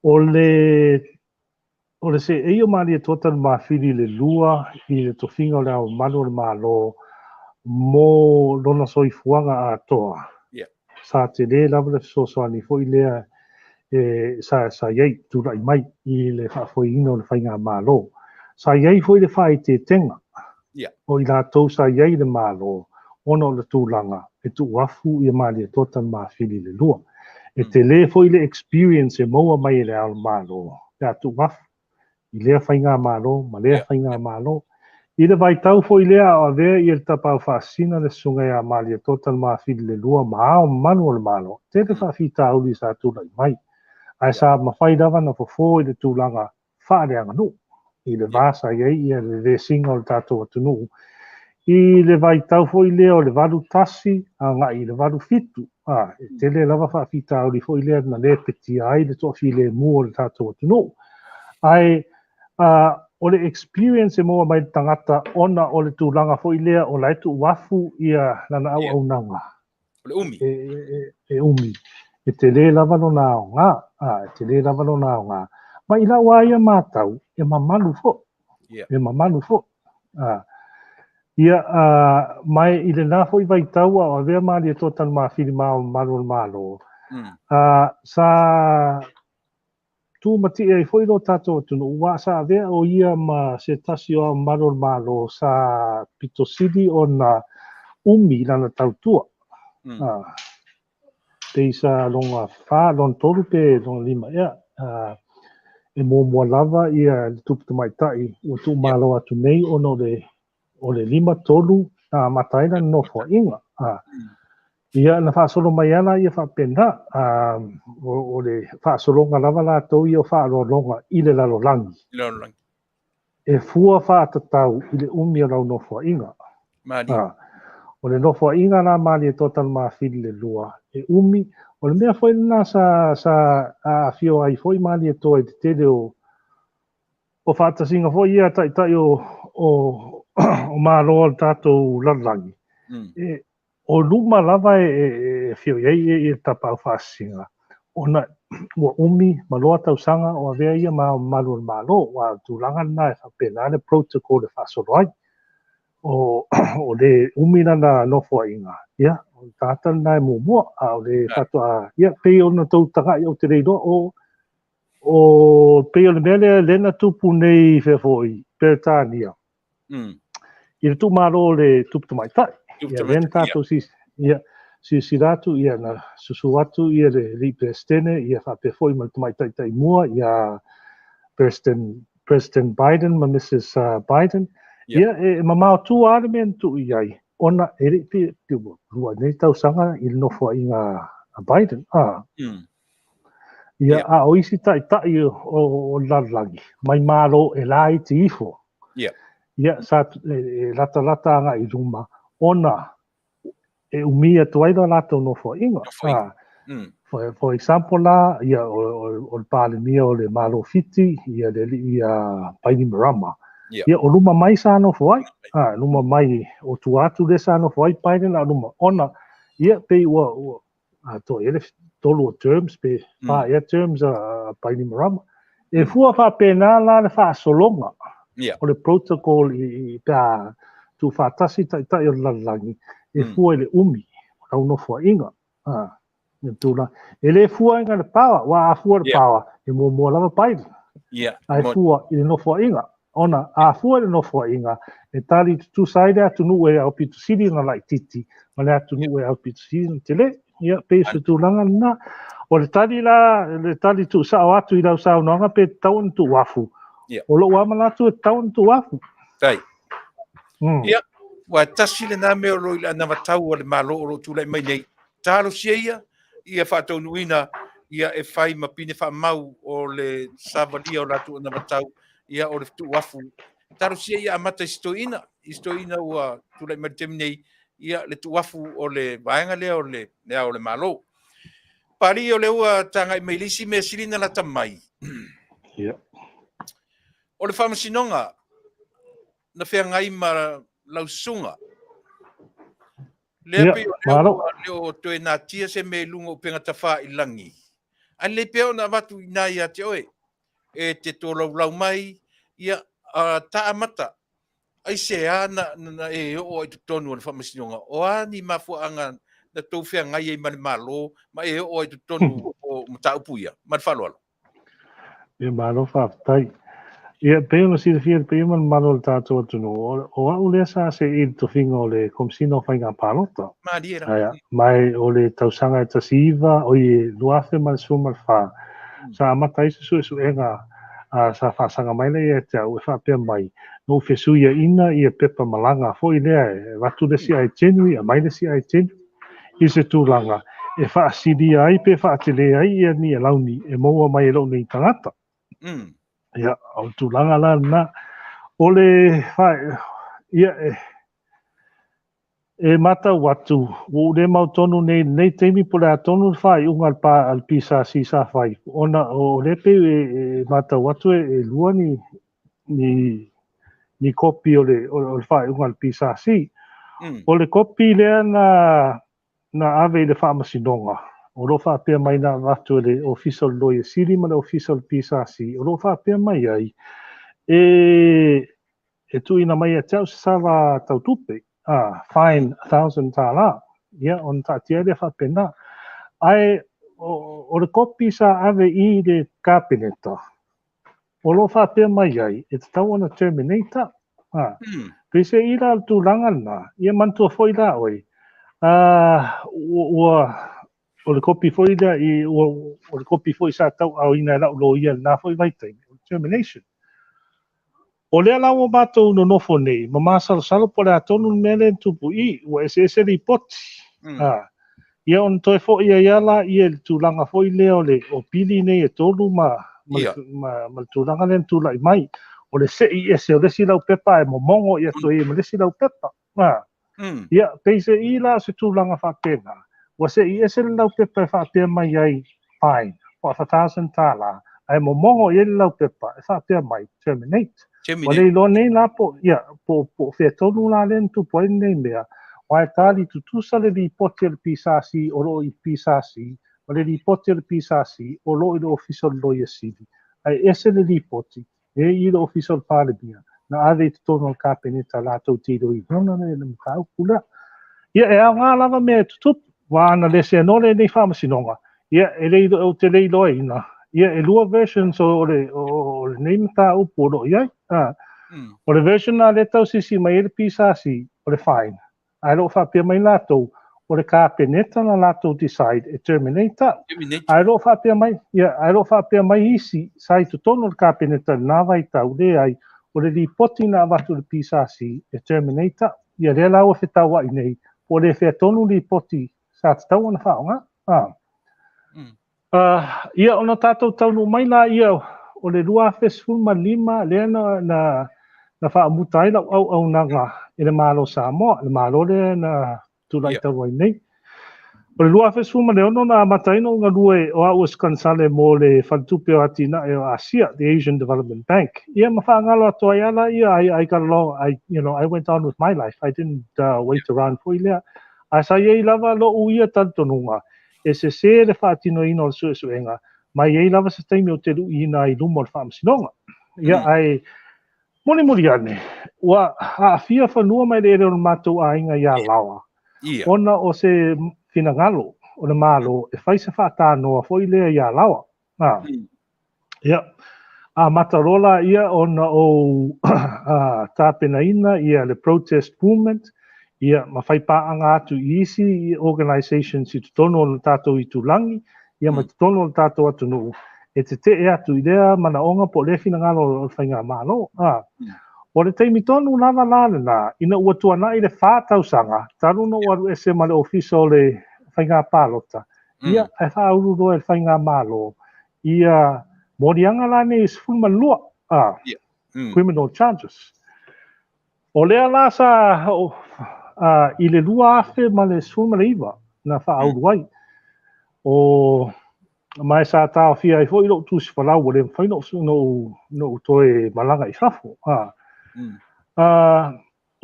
O le O le seei o Malietoa Tanumafili le lua i le tofiga o le Ao Mamalu o le Malo mo lona soifuaga atoa, sa tele lava le fesoasoani foi lea e sa i ai tulai mai i le faafoeina o le faigamalo. Sa i ai foi le faaeteetega o i latou sa i ai i le Malo ona o le tulaga e tuuafu ia Malietoa Tanumafili le lua. E tele foi le experience e maua mai e le Ao o le Malo pe a tuuafu i lea faigamalo ma lea faigamalo. I le vaitau foi lea a o avea ia le Tapaau Faasisina le Susuga ia Malietoa Tanumafili le lua ma Ao Mamalu o le Malo, tele faafitauli sa tulai mai, ae sa mafai lava ona fofo i le tulaga faaleaganuu i le va sa i ai ia le vesiga o le tatou atunuu i le vaitau foi lea o le 81 agai i le 87, e tele lava faafitauli foi lea na lepetia ai le toafilemu o le tatou atunuu. Ae o le experience e maua mai le tagata ona o le tulaga foi lea o la e tuuafu ia lana auaunaga. O le umi. E umi. E tele lava lona aoga. E tele lava lona aoga. Ma i lau lava ia matau, e mamalu foi. E mamalu foi. Ia, ma i lena foi vaitau a o avea Malietoa Tanumafili ma Ao Mamalu o le Malo, sa tumatie ai foi lo tatou atunuu, aua sa avea o ia ma se tasi o Ao Mamalu o le Malo sa pito sili ona umi i lana tautua. Pei sa lona fa, lona tolu pe lona lima ea. E muamua lava ia le tupu tamaitai ua tuumalo atu nei ona o le 53 na amata ai lana nofoaiga. Ia na faasolo mai lava lea faapena, o le faasologa lava latou ia o faaaloaloga i le lalolagi. E fua faatatau i le umi o lau nofoaiga. O le nofoaiga la Malietoa Tanumafili le lua, e umi. O le mea foi lena sa aafia ai foi Malietoa i le tele o faatasiga foi ia taitai o Malo o le tatou lalolagi. O luma lava e afio i ai le tapaau faasisiga, ona ua umi ma loa tausaga o avea ia ma Ao Mamalu o le Malo, aua o le tulaga lena e faapena le protocol e faasolo ai. O le umi lana nofoaiga, ia, o le tagata lena e muamua, a o le faatoa, ia, pei ona tou tagai ou te le iloa, o pei o le mea lea lea na tupu nei fea foi, Peretania, i le tuumalo o le tupu tamaitai. Ia, lea na tatou silasila atu, ia, na susu atu ia le alii Peresetene, ia faapea foi ma le tamaitai taimua, ia President Biden ma Mrs. Biden. Ia, e mamao tua lava le mea na tuu i ai, ona e le i pe lua nei tausaga i le nofoaiga a Biden. Ia, a o isi taitai o le lalolagi, mai malo e laiti ifo. Ia, sa e latalata agai i luma, ona e umi atu ai lo latou nofoaiga. For example la, ia, o le Palemia o le Malo Fiti, ia le alii ia Bainimarama. Ia, o luma mai sa nofo ai. Luma mai o tua atu le sa nofo ai Biden a luma. Ona, ia, pei ua toa ia le tolu o terms, pe fa ea terms a Bainimarama. E fua faapena la le faasologa o le protocol i pe a tuufaatasi taitai o le lalolagi, e fua i le umi o lau nofoaiga. Le tulaga. E le fua i le power, aua a fua le power, e muamua lava Biden. Ae fua i le nofoaiga. Ona a fua i le nofoaiga, e tali tutusa ai le atunuu e aupito sili ona laitiiti ma le atunuu e aupito sili ona tele. Ia, pei o se tulaga lena. O le tali la, le tali tuusao atu i lau saunoaga pe tatau ona tuuafu. O lou lava manatu e tatau ona tuuafu. Tai. Ia, ua tasi lena mea o lo o i le anavatau a le Malo o lo o tulai mai nei. Talosia ia, ia faataunuuina, ia e fai ma pine faamau o le savalia o latou anavatau, ia o le tuuafu. Talosia ia amata i se toeaina, i se toeaina ua tulai mai le taimi nei, ia le tuuafu o le vaega lea o le Ao o le Malo. Papalii o lea ua tagai mai i le isi mea sili na lata mai. O le faamasinoga na feagai ma lau susuga. Lea pei o lea ua le o toe natia se mea i luga o upega tafailagi. Ae lelei pea ona avatu i ina ia te oe e te tolaulau mai, ia, ta amata aisea na e oo ai i totonu o le faamasinoga? O a ni mafuaaga na tou feagai ai ma le Malo ma e oo ai i totonu o mataupu ia? Ma le faaaloalo. Ia, malo faafetai. Ia, pei ona silafia e le paia ma le mamalu o le tatou atunuu, o au lea sa seei i le tofiga o le Komesina o Faiga Palota. Malie la. Aia, ma o le tausaga e 19, oi, 2014, sa amata ai se suesuega sa faasaga mai lea ia te au e faapea mai, na ou fesuiaina ia pepa malaga foi lea e avatu le isi itinerary, aumai le isi itinerary, i se tulaga e faasilia ai pe faatele ai ia ni alauni e maua mai e lou nei tagata. Ia, o le tulaga la lena. O le, ia, e matau atu, ua ou le mautonu nei i lenei taimi po o le a tonu le faaiuga a le PSC sa fai, ona o lea pei e matau atu e lua ni kopi o le faaiuga a le PSC. O le kopi lea na ave i le faamasinoga, o lo o faapea mai na avatu e le Ofisa o le Loia Sili ma le Ofisa o le PSC, o lo o faapea mai ai, e e tuuina mai ia te au se sala tautupe, fine $1,000, ia, ona taatia ai lea faapena. Ae o le kopi sa ave i le Kapeneta, o lo o faapea mai ai, e tatau ona terminate. Peiseai la o le tulaga lena, ia manatua foi la oe, ua o le kopi foi lea i ua o le kopi foi sa tauaaoina e lau loia i lena foi vaitaimi, o le termination. O lea la ua matou nonofo nei ma masalosalo po o le a tonu le mea lea na tupu i i, ua eseese lipoti. Ia ona toe foi ai lava lea i le tulaga foi lea o le o pili nei e tolu ma ma le, ma le tulaga lea na tulai mai. O le sei ese o le isi laupepa ae momogo ia toe i ai ma le isi laupepa. Ia, peiseai la o se tulaga faapena, ua sei ese le laupepa e faapea mai ai fine for $1,000, ae momogo i ai le laupepa e faapea mai terminate. Ua le iloa nei la po, ia, po o fea tonu la lea na tupu ai lenei mea, aua e tali tutusa le lipoti a le PSC o lo o i le PSC ma le lipoti a le PSC o lo o i le Ofisa o le Loia Sili, ae ese le lipoti e i le Ofisa o le Palemia na ave i totonu o le Kapeneta latou te iloiloina le mataupu lea. Ia, e aoga lava mea e tutupu, aua ana le seanoa lenei faamasinoga, ia, e le ou te le iloaina, ia, e lua versions o le o lenei mataupu o lo o i ai. O le version lena lea e tausisi mai ai le PSC, o le fine, ae lo o faapea mai latou, o le Kapeneta na latou decide e terminate. Ae lo o faapea mai, ia, ae lo o faapea mai isi sa i totonu o le Kapeneta i lena vaitau, leai, o le lipoti na avatu i le PSC e terminate. Ia lea la ua fetauai nei, po o le fea tonu lipoti sa tatau ona faaaoga. Ia, ona tatou taunuu mai laia o le 2015 lea na, na, na faamuta ai lau auaunaga i le Malo o Samoa, le Malo lea na tulai talu ai nei. O le 2016 na amata ai ona ou galue o au o se konesale mo le Faletupe o Atinae o Asia, the Asian Development Bank. Ia ma faagalo atu ai lava lea, I got along, I, you know, I went on with my life. I didn't wait around foi lea. Ae sa i ai lava lo'u ia talitonuga, e sesē le faatinoina o le suesuega, ma e i ai lava se taimi ou te lu'iina ai i luma o le faamasinoga. Ia, ae mulimuli ane, ua aafia fanua ma eleele o le matou aiga i Alaoa, ona o se finagalo o le Malo e fai se faatanoa foi lea i Alaoa. Ia, amata loa laia ona ou tapenaina ia le protest movement, ia ma fai paaga atu i isi organizations i totonu o le tatou itulagi, ia ma totonu o le tatou atunuu, e tetee atu i lea manaoga po o lea finagalo o le faigamalo. O le taimi tonu lava la lena, ina ua tuanai le 4 tausaga talu ona ou alu ese ma le Ofisa o le Faiga Palota, ia, ae faaulu loa e le faigamalo ia moliaga la nei e 12, criminal charges. O lea la sa i le 2019 na faaulu ai. O ma e sa taofia ai foi lou tusi folau ua le mafai ona ou toe malaga i fafo.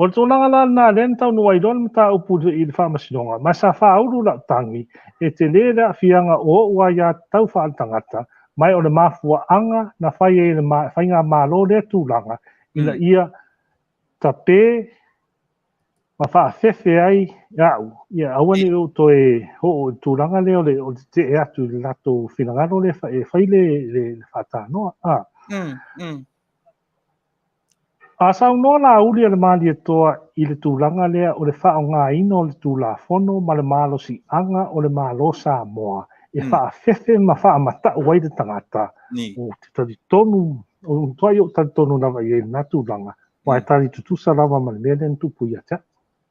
O le tulaga la lena lea na taunuu ai loa le mataupu i le faamasinoga, ma sa faaulu lau tagi, e tele le aafiaga o o'u aiatatau faaletagata, ma o le mafuaaga na fai ai e le faigamalo lea tulaga, ina ia tape ma faafefe ai a'u, ia aua ne i ou toe oo i le tulaga lea o le tetee atu i le latou finagalo lea e fai le faatanoa. A saunoa Laauli a le Malietoa i le tulaga lea o le faaaogaina o le Tulafono ma le malosiaga o le Malo Samoa e faafefe ma faamata'u ai le tagata, ou te talitonu, o le matuai ou talitonu lava i ai i lena tulaga, aua e tali tutusa lava ma le mea lea na tupu ia te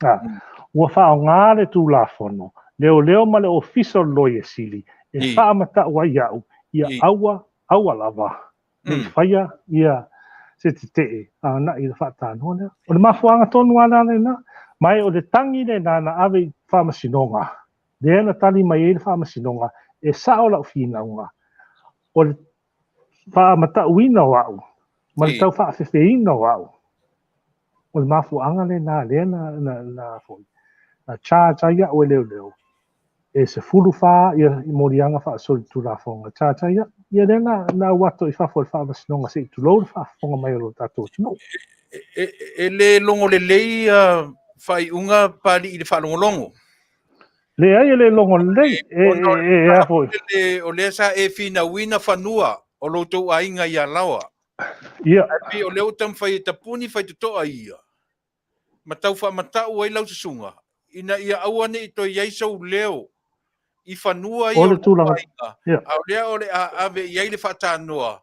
a'u. Ua faaaoga le Tulafono, leoleo ma le Ofisa o le Loia Sili e faamata'u ai a'u, ia aua, aua lava ne i faia ia se tetee agai i le faatanoa lea. O le mafuaaga tonu lava lena, ma o le tagi lena na ave i faamasinoga, lea na tali mai ai le faamasinoga, e sao lau finauga, o le faamatauina o au ma le tau faafefeina o au, o le mafuaaga lena lea na foi na charge ai au e leoleo e 14 ia moliaga faasolitulafono na charge ai au. Ia lea na au atu i fafo o le faamasinoga se i tulou le faafofoga mai o lo tatou atunuu. E le logo lelei faaiuga Papalii i le faalogologo. Leai, e le logo lelei. E a foi. O lea sa e finauina fanua o lo outou aiga i Alaoa. Ae pei o lea ua taumafai e tapuni faitotoa ia ma tau faamatau ai lau susuga ina ia aua ne i toe i ai sou leo i fanua ia o lou aiga, a o lea o le a ave i ai le faatanoa.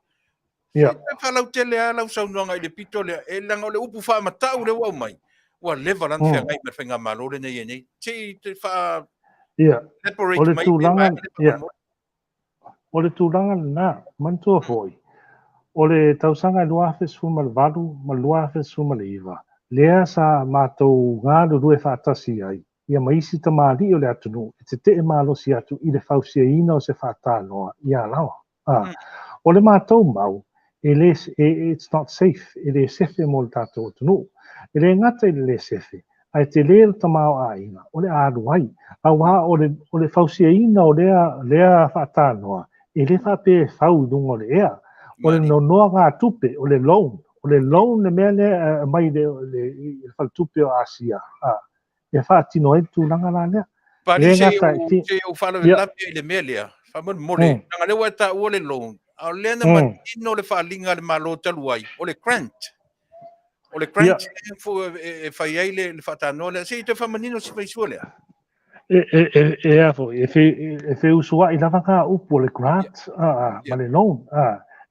E faalautele lava lau saunoaga i le pito lea, e leaga o le upu faamatau lea ua aumai, ua leva la ona feagai ma le faigamalo lenei e nei. Se i faa elaborate mai le vaega lea faamolemole. O le tulaga lena, manatua foi, o le tausaga e 2018 ma le 2019, lea sa matou galulue faatasi ai ia ma isi tamalii o le atunuu e tetee malosi atu i le fausiaina o se faatanoa i Alaoa. O le matou mau, e le, it's not safe, e le sefe mo le tatou atunuu. E le gata i le le sefe, ae tele le tamaoaiga o le a alu ai, aua o le, o le fausiaina o lea, lea faatanoa, e le faapea e fau i luga o le ea. O le nonoagatupe, o le loan, o le loan le mea lea e aumai i le, le, le faletupe o Asia, e faatino ai le tulaga la lea. Pali, se i ou faalavelave i le mea lea, faamolemole, leaga lea ua e taua le loan, a o lea na manino le faaaliga a le Malo talu ai, o le grant. O le grant e fai ai le faatanoa lea. Se i toe faamanino si faisua lea. E a foi, e feusuai lava ngā upu o le grant ma le loan.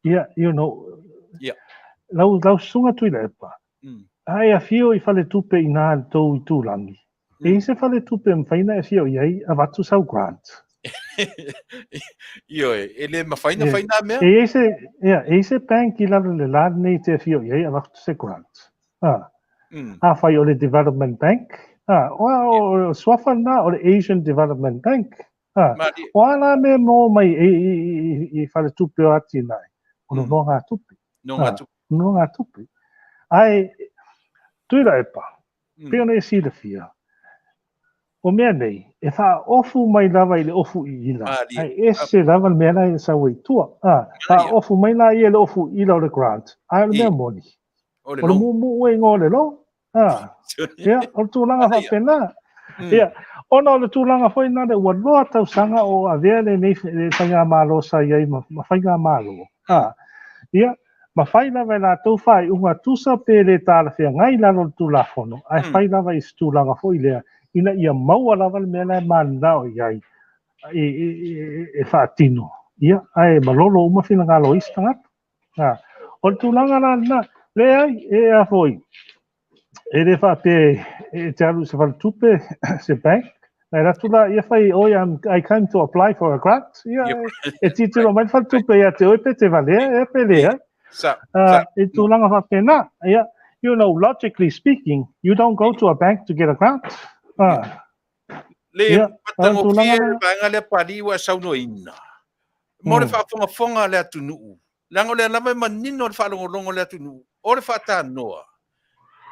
Ia, you know, lau susuga Tuilaepa, a e afio i faletupe i nā le tou itulagi, e i ai se faletupe e mafai ona e afio i ai avatu sau grant? Ioe, e le mafai ona fai nā mea. E i ai se, ia, e i ai se bank i lalo i le la lenei e te afio i ai avatu se grant. Afai o le Development Bank, o, o, o suafa lena o le Asian Development Bank. O a la mea e maua mai i faletupe o atinae? O le nonogatupe. Nonogatupe. Nonogatupe. Ae, Tuilaepa, pei ona e silafia, o mea nei, e faaofu mai lava i le ofu iila, ae ese lava le mea la e sau ai i tua. Faaofu mai laia i le ofu iila o le grant, ae o le mea moni, o le muumuu e igoa o le loan. Ia, o le tulaga faapena. Ia, ona o le tulaga foi lena ua loa tausaga o avea lenei faigamalo sa i ai ma faigamalo. Ia, ma fai lava e latou faaiuga tusa pe le talafeagai i lalo o le Tulafono, ae fai lava i se tulaga foi lea ina ia maua lava le mea la e mananao i ai e faatino, ia, ae malolo uma finagalo o isi tagata. O le tulaga la lena, leai, e a foi, e le faapea e te alu i se faletupe, se bank, na alu atu la ia fai, oi, I came to apply for a grant. Ia, e titilo mai le faletupe ia te oe pe te valea, e pe leai. E tulaga faapena. Ia, you know, logically speaking, you don't go to a bank to get a grant. Le matagofie le vaega lea Papalii ua e saunoaina. Mo le faafogafoga a le atunuu, leaga o lea lava e manino le faalogologo a le atunuu, o le faatanoa,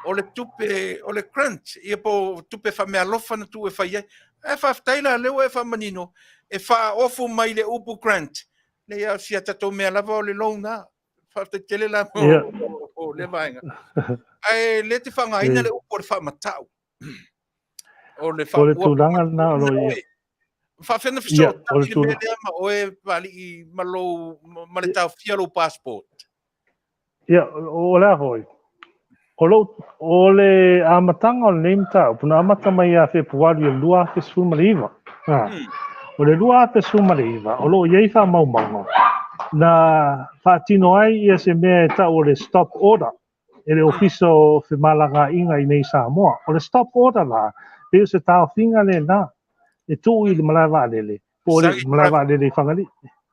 o le tupe, o le grant, ia po o tupe faameaalofa na tuu e fai ai. Ae faafetai la o lea ua e faamanino, e faaofu mai le upu grant, leai a o si a tatou mea lava o le loan lava. Faafetai tele la mo lea vaega. Ae le te faaaogaina le upu o le faamatau. O le O le tulaga lena o lo o ia. Faafefea ona fesootai le mea lea ma oe Papalii ma lou ma le taofia o lou passport? Ia, o le a foi? O lou, o le amataga o lenei mataupu, na amata mai ia Fepuari o le 2019. O le 2019, o lo o i ai faamaumauga na faatino ai ia se mea e tau o le stop order e le Ofisa o Femalagaaiga i nei i Samoa. O le stop order la, pei o se taofiga lena e tuu i le malae vaalele, po o le malae vaalele i Fagalii,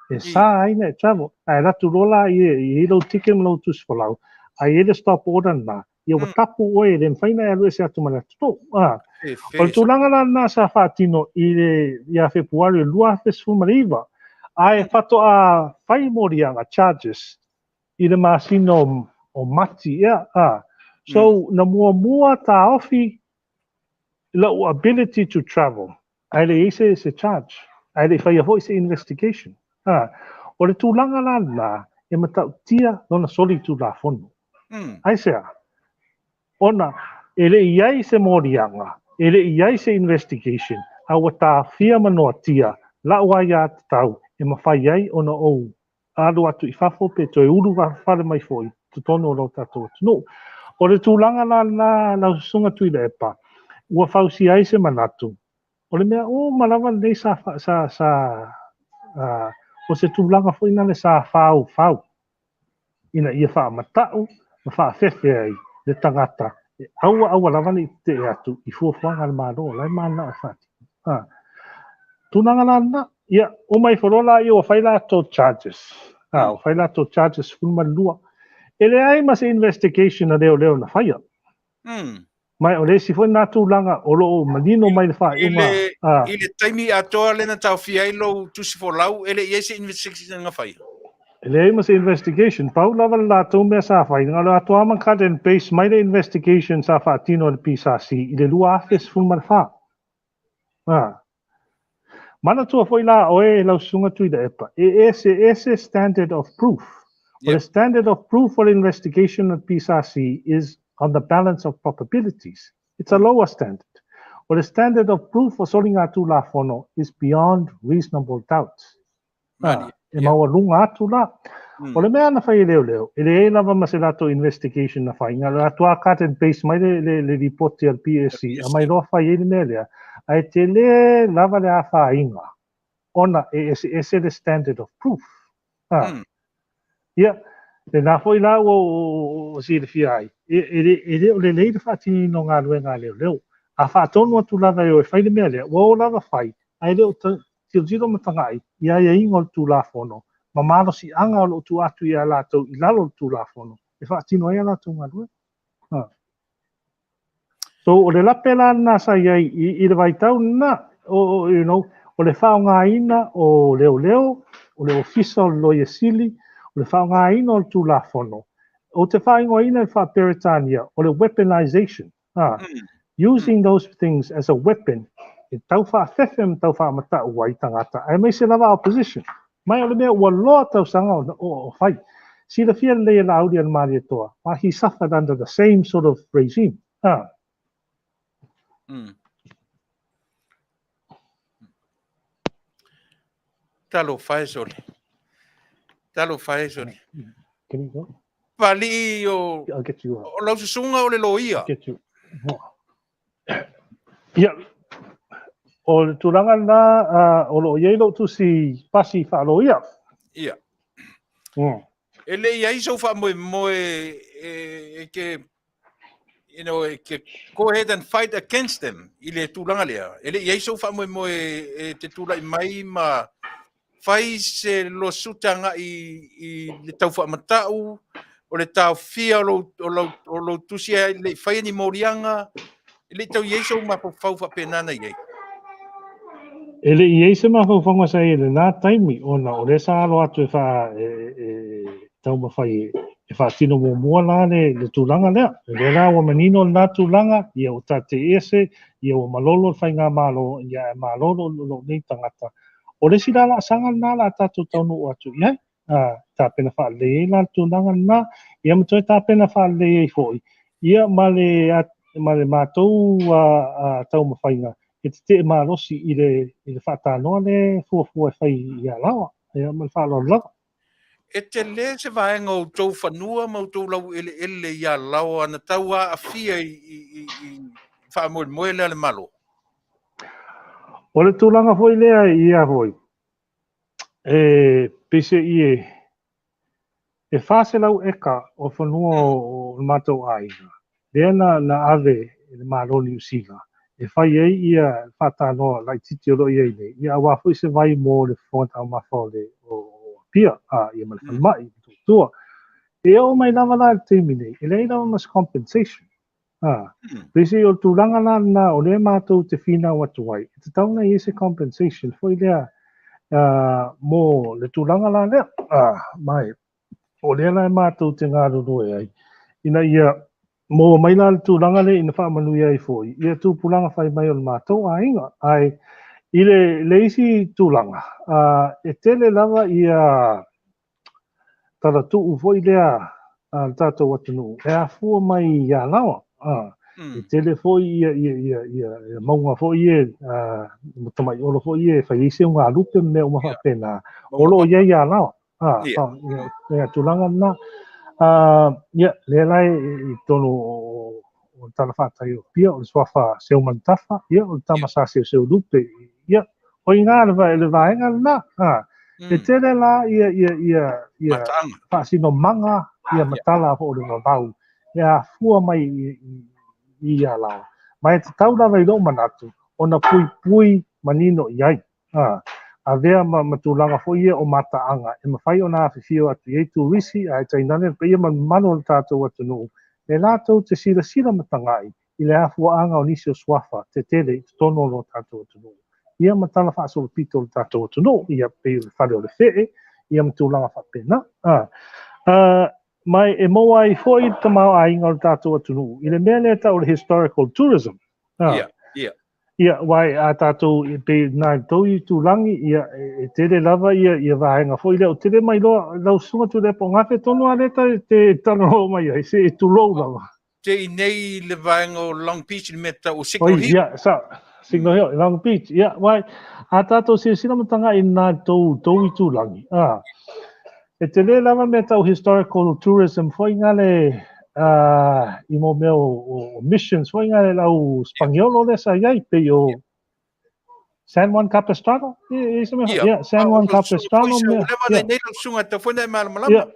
e sa ai ona e travel. Ae alu atu loa la e i ai lou ticket ma lou tusi folau, ae i ai le stop order lena, ia ua tapu oe e le mafai ona e alu ese atu ma le atunuu. O le tulaga la lena sa faatino i le ia Fepuari o le 2019, ae faatoa fai moliaga, charges, i le masina o Mati ea. So, na muamua taofi lou ability to travel, ae le i ai se, se charge, ae le i faia foi se investigation. O le tulaga la lena, e matautia lona solitulafono. Aisea? Ona e le i ai se moliaga, e le i ai se investigation, a ua taofia ma noatia la'u aiatatau e mafai ai ona ou alu atu i fafo pe toe ulu fale mai foi i totonu o lo tatou atunuu. O le tulaga la lena lau Susuga Tuilaepa, ua fausia ai se manatu, o le mea uma lava lenei sa, sa, sa o se tulaga foi lea sa faufau ina ia faamata'u ma faafefe ai le tagata e aua aua lava ne i tetee atu i fuafuaga a le Malo o la e mananao e faatino. Tulaga la lena, ia, uma ifo loa laia ua fai latou charges. Ua fai latou charges 12. E leai ma se investigation a leoleo na faia. Ma o le isi foi lena tulaga o lo o manino mai le faaiuga. I le taimi atoa lea na taofia ai lou tusi folau, e le i ai se investigation na faia? E leai ma se investigation. Pau lava le latou mea sa fai, na o le atoa ma cut and paste mai le investigation sa faatino e le PSC i le 2014. Manatua foi la oe lau Susuga Tuilaepa, e ese ese standard of proof. Yep. The standard of proof for investigation of PSRC is on the balance of probabilities. It's a lower standard. Well, the standard of proof for soligatulafono is beyond reasonable doubt. E maualuga atu la. O le mea na fai e leoleo, e leai lava ma se latou investigation na fai. Na o le atoa cut and paste mai le lipoti a le PSC, aumai loa fai ai le mea lea. Ae tele lava le afaina ona e eseese le standard of proof. Ia, lena foi la ua ou silafia ai, e le o lelei le faatinoina o galuega a leoleo. A faatonu atu lava e o e fai le mea lea, ua o lava fai, ae le o tilotilo ma tagai i aiaiga o le Tulafono ma malosiaga o lo o tuu atu ia latou i lalo o le Tulafono e faatino ai a latou galuega. So, o le lape la lena sa i ai i le vaitau lena, you know, o le faaaogaina o leoleo, o le Ofisa o le Loia Sili, o le faaaogaina o le Tulafono. Ou te faaigoaina i le faa-Peretania, o le weaponization. Using those things as a weapon e tau faafefe ma tau faamata'u ai tagata, aemaise lava opposition. Mai o le mea ua loa tausaga o fai. Silafia lelei e Laaulialemalietoa, ma he suffered under the same sort of regime. Talofa e sole. Talofa e sole. Can you go? Palii o, I'll get you. o lau susuga o le loia. Get you. Ia, o le tulaga lena, o lo o i ai lou tusi pasi faaloia. Ia. E le i ai sou faamoemoe e ke, you know, e ke go ahead and fight against them i le tulaga lea. E le i ai sou faamoemoe e te tulai mai ma fai se losuta agai i le tau faamata'u o le taofia o lou, o lou, o lou tusi e le i faia ni moliaga, e le i tau i ai sou mafaufau faapena na i ai? E le i ai se mafaufauga sa i ai i lena taimi, ona o lea sa alo atu e faa, e, e, taumafai e faatino muamua la le tulaga lea. O lea la ua manino lena tulaga, ia ua taatiaese, ia ua malolo le faigamalo, ia ae malolo lou nei tagata. O le isi la laasaga lena la tatou taunuu atu i ai, tapena faalelei ai la le tulaga lena, ia ma toe tapena faalelei ai foi, ia ma le matou taumafaiga e tetee malosi i le faatanoa le fuafua e fai i Alaoa, ia ma le faaaloalo lava. E tele se vaega o outou fanua ma outou laueleele i Alaoa na tau aafia i faamoemoe lea a le Malo? O le tulaga foi lea ia foi, e peiseai e 400 eka o fanua o le matou aiga, lea na ave e le Malo Niu Sila e fai ai ia faatanoa laitiiti o lo o i ai nei, ia aua foi se vai mo le fofoga taumafa o le Apia, ia ma le falemai, Motootua. E oo mai lava la i le taimi nei, e leai lava ma se compensation. Peiseai o le tulaga la lena o lea matou te finau atu ai, e tatau ona i ai se compensation foi lea mo le tulaga la lea. Ma o lea la e matou te galulue ai, ina ia maua mai la le tulaga lea ina faamanuia ai foi ia tupulaga fai mai o le matou aiga. Ae i le isi tulaga, e tele lava ia talatuu foi lea a le tatou atunuu e afua mai i Alaoa. E tele foi ia ia ia ia ia mauga foi ia tamaiolo foi ia e fai ai se ugalupe ma mea uma faapena. O lo o i ai i Alaoa. Ia, tulaga lena. Ia, lea la i totonu o le talafatai o Apia, o le suafa Seumanutafa, ia, o le tama sa Seuseu Lupe. Ia, o i ina le vaega lena. E tele la ia ia ia ia faasinomaga ia matala foi o le vavau e afua mai i Alaoa. Ma e tatau lava i lou manatu ona puipui manino i ai. Avea ma tulaga foi ia o mataaga e mafai ona afifio atu i ai turisi ae tainane le paia ma le mamalu o le tatou atunuu e latou te silasila ma tagai i le afuaaga o nisi o suafa tetele i totonu o lo tatou atunuu. Ia ma tala faasolopito o le tatou atunuu, ia pei o le fale o le fee, ia ma tulaga faapena. Ma e maua ai foi le tamaoaiga o le tatou atunuu i le mea lea e tau o le historical tourism. Ia, ia. Ia, aua a tatou e pei na i tou itulagi, ia, e tele lava ia, ia vaega foi lea, ou te le mailoa, lau susuga Tuilaepa, o gafe tonu lava lea e te talanoa mai ai, se e tulou lava. Te i nei le vaega o Long Beach, le mea tau o Signal Hill. Ia, sa, Signal Hill, Long Beach, ia, wai, a tātou silasila ma tagai i tou, tou itulagi, e tele lava mea tau historical tourism foi ngale, i mo mea o missions foi ngale lau Spangiolo lea sa iai, pei o San Juan Capistrano, yeah, San Juan Capistrano. Ia, nei lau susuga tau foi na e malamalama. Yeah.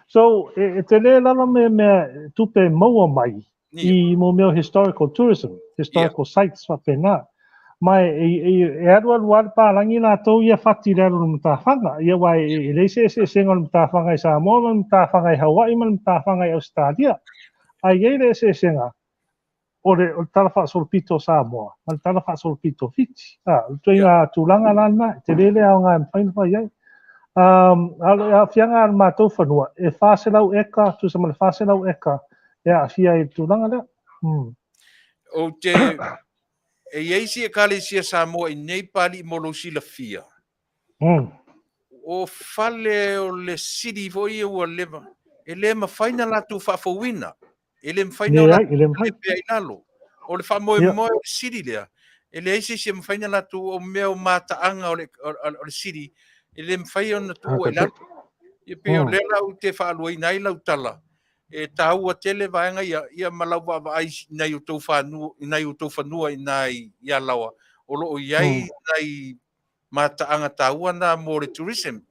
So, e tele lava mea tupe maua mai i mo mea historical tourism, historical sites faapena. Ma e alualu lava le palagi latou ia fati i le alu o le matafaga. Ia aua e leai se eseesega o le matafaga i Samoa ma le matafaga i Hawaii ma le matafaga i Ausetalia. Ae i ai le eseesega o le tala faasolopito o Samoa ma le tala faasolopito o Fiti. O le ituaiga tulaga la lena, e tele le aoga e mafai ona fai ai. A o le aafiaga o le matou fanua, e 400 eka, tusa ma le 400 eka e aafia ai i le tulaga lea. Ou te, e i ai si Ekalesia Samoa i nei Palii mo lou silafia. O fale o le sili foi ia ua leva, e le mafai na latou faafouina. E le mafai na Leai, e le mafai. pea i lalo. O le faamoemoe o le sili lea, e leai se isi e mafai na latou, o mea o mataaga o le sili, e le mafai ona tuua i lalo. Ia pei o lea la ou te faaluaina ai lau tala, e taua tele vaega ia, ia ma lau vaavaai i nai o tou fanua, i nai o tou fanua i ina i Alaoa, o lo o i ai nai mataaga taua na mo le tourism.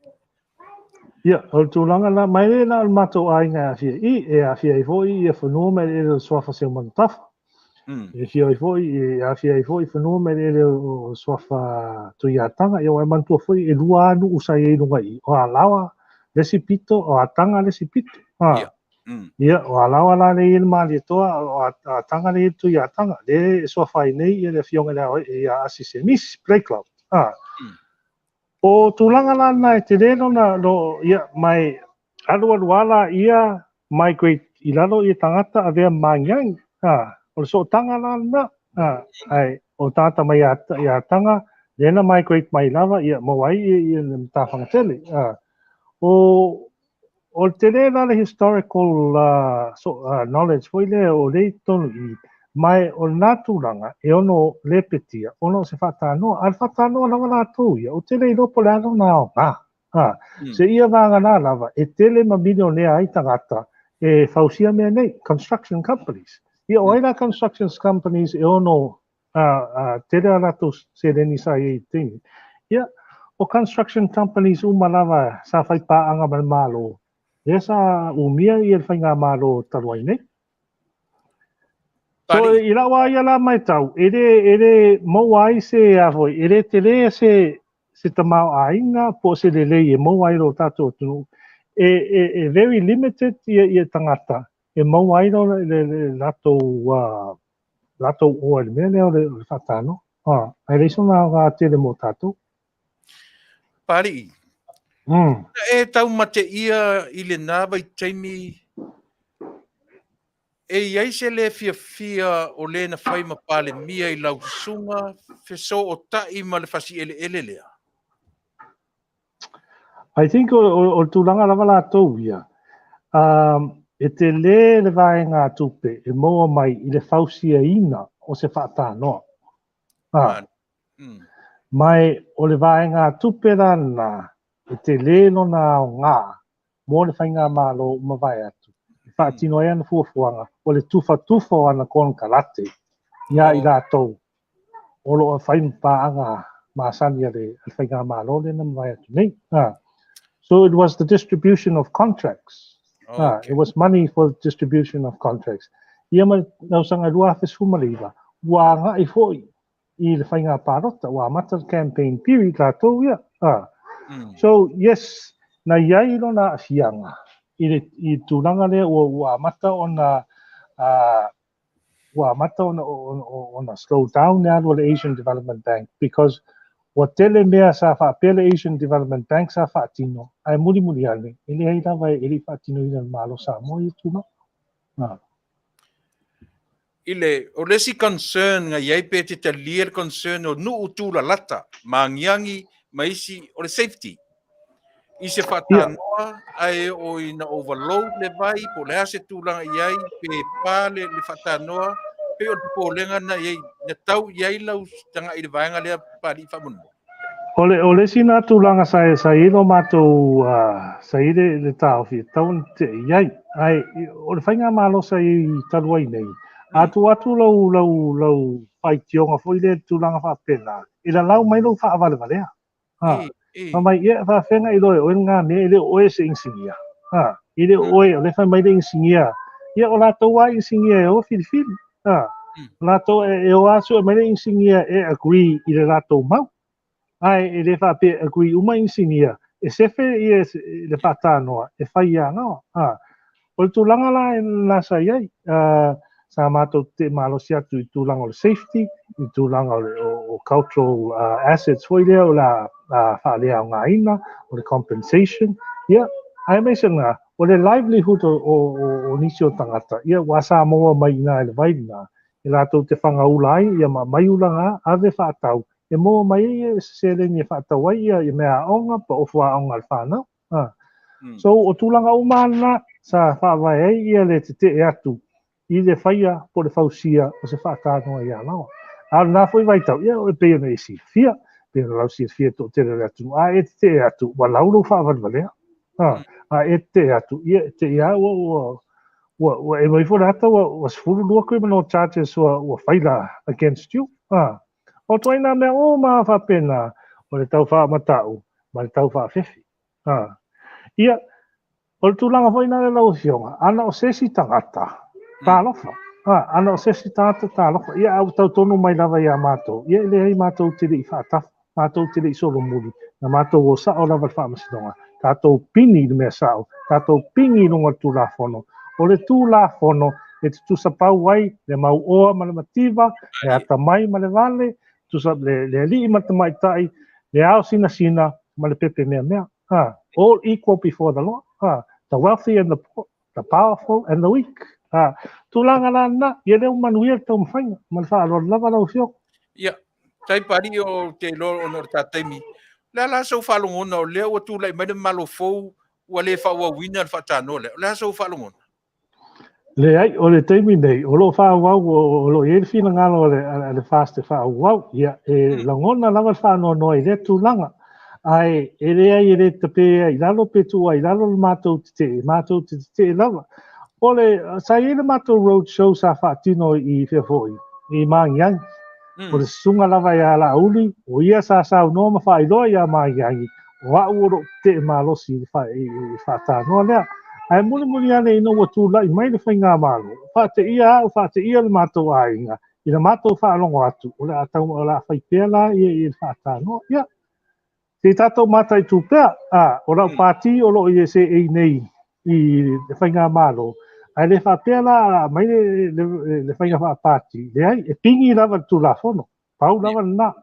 Ia, o le tulaga la, mai le na o le matou aiga e aafia i, e aafia ai foi ia fanua ma eleele o le Suafa Seumanutafa. E aafia ai foi, e aafia ai foi fanua ma eleele o Suafa Tuiataga. Ia, ua e manatua foi, e lua lava nuu sa i ai i luga i i, o Alaoa le isi pito, o Ataga le isi pito. Ia. Ia, o Alaoa la lea e i ai le Malietoa, o Ataga lea e i ai le Tuiataga. Lea e suafa ai nei ia le afioga i le Ao ia Asi Semisi, Blaiklock. O tulaga la lena e tele lona, lo, ia, ma e alualu lava laia migrate i lalo ia tagata avea ma māgiagi. O le sootaga la lena, ae o tagata mai i Ataga, lea na migrate mai lava, ia maua ai ia le matafaga tele. O, o le tele la le historical knowledge foi lea o lea i totonu i i, ma o lena tulaga e ono lepetia ona o se faatanoa. A o le faatanoa lava latou ia, ou te le iloa po o le a lona aoga. Seia vagana lava e tele ma milionea ai tagata e fausia mea nei, construction companies. Ia o ai la construction companies e ono tele a latou seleni sa i ai i le taimi. Ia, o construction companies uma lava sa fai paaga ma le Malo, lea sa umia ia le faigamalo talu ai nei. So, i lau lava ia la matau, e le, e le maua ai se, a foi, e le tele se, se tamaoaiga po o se lelei e maua ai lo tatou atunuu. E, e, e very limited ia, ia tagata e maua ai lo, le, le, latou, latou oa i le mea lea o le faatanoa. Ae leai sona aoga tele mo tatou. Papalii, na e taumateia i lena vaitaimi e i ai se le fiafia o le na fai ma Palemia i lau susuga fesootai ma le fasieleele lea? I think o le tulaga lava latou ia, E tele le vaegatupe e maua mai i le fausiaina o se faatanoa. A. Ma o le vaegatupe la lena e tele lona aoga mo le faigamalo ua mavae atu e faatino ai ana fuafuaga o le tufatufa o ana konekarate ia i latou o lo o fai ma paaga masani a le faigamalo lea na mavae atu nei. So it was the distribution of contracts. It was money for the distribution of contracts. Ia ma le tausaga 2019, ua agai foi i le faiga palota, ua amata le campaign period latou ia. So yes, na i ai lona aafiaga i le tulaga lea ua amata ona ua amata ona slow down le alu a le Asian Development Bank, because ua tele mea sa faapea le Asian Development Bank sa faatino, ae mulimuli ane, e leai lava, e le i faatinoina e le Malo o Samoa ia tulaga. I le, o le isi concern na i ai pe te talia le concern o nuu tulalata, Magiagi ma isi, o le safety. I se faatanoa ae oo ina overload le vai po o le a se tulaga i ai pe pa le faatanoa, pei o le popolega na i ai, na tau i ai lau tagai i le vaega lea Papalii faamolemole. O le isi na tulaga sa i ai lo matou, sa i ai le taofi e tatau ona tetee i ai. Ae o le faigamalo sa i ai talu ai nei, a tuu atu lau faitioga foi lea i le tulaga faapena, e lalau mai lou faavalevalea. Fai mai, ia, e faafefea ona e iloa e oe lena mea, e le o oe o se inisinia. E le o oe, o lea e fai mai le inisinia, ia o latou lava inisinia e o filifili. O latou e o lava sue mai le inisinia e agree i le latou mau. Ae e le faapea e agree uma inisinia, e sefe ia le faatanoa e fai ia Alaoa. O le tulaga la lena sa i ai, sa matou tetee malosi atu i tulaga o le safety, i tulaga o le o cultural assets foi lea o le a faaleaogaina, o le compensation, ia, aemaise lena, o le livelihood o nisi o tagata, ia, ua sa maua mai i ina i le vai lena, e latou te fagaula ai, ia ma aumai ulaga, ave faatau, e maua mai ai se seleni e faatau ai ia meaaoga po o ofu aoga a le fanau. So, o tulaga uma lena sa faavae ai ia le tetee atu i le faia po o le fausia o se faatanoa i Alaoa. A o lena foi vaitau, ia e pei ona e silafia, pei ona lausilafia e le toatele o le atunuu, a e tetee atu, ua lau lou faavalevalea. A e tetee atu, ia e te i lava ua e ifo le ata ua 12 criminal charges ua faila against you. O ituaiga mea uma faapena o le tau faamatau ma le tau faafefe. Ia, o le tulaga foi lena lau Afioga, ana o se isi tagata, talofa. Ana o se isi tagata, talofa. Ia, a ua tau tonu mai lava ia matou, ia e leai matou te le i faatafa, matou te le i solomuli, na matou o sao lava i le faamasinoga, tatou pini i le mea sao, tatou pini i luga o le Tulafono. O le Tulafono e tutusapau ai le mauoa ma le mativa, le atamai ma le vale, tusa le alii ma le tamaitai, le ao sinasina ma le pepe meamea. All equal before the law. The wealthy and the poor, the powerful and the weak. Tulaga la lena, ia lea ua manuia le taumafaiga ma le faaaloalo lava lau Afioga. Ia, tai Papalii o te iloa ona o le ta taimi, o le a la sou faalogona o lea ua tulai mai le Malo fou ua le faaauauina le faatanoa lea? O le a sou faalogona? Leai, o le taimi nei, o lo o faaauau, o lo o i ai le finagalo a le FAST e faaauau. Ia, e lagona lava le faanoanoa i lea tulaga. Ae e leai e le tape ai i lalo pe tuu ai i lalo le matou tetee, matou te tetee lava. O le, sa i ai le matou road show sa faatino i fea foi, i Magiagi. O le susuga lava ia Laauli, o ia sa saunoa ma faailoa ia Magiagi, o au o lo o tetee malosi i le faatanoa lea. Ae mulimuli ane ina ua tulai mai le faigamalo, faateia au, faateia le matou aiga, i le matou faalogo atu, o le a tau, o le a fai pea la ia i le faatanoa. Ia, se i tatou mataitu pea, o lau pati o lo o i seei nei i le faigamalo, ae le faapea la a aumai le faiga faapati, leai, e pigi lava le Tulafono, pau lava lena.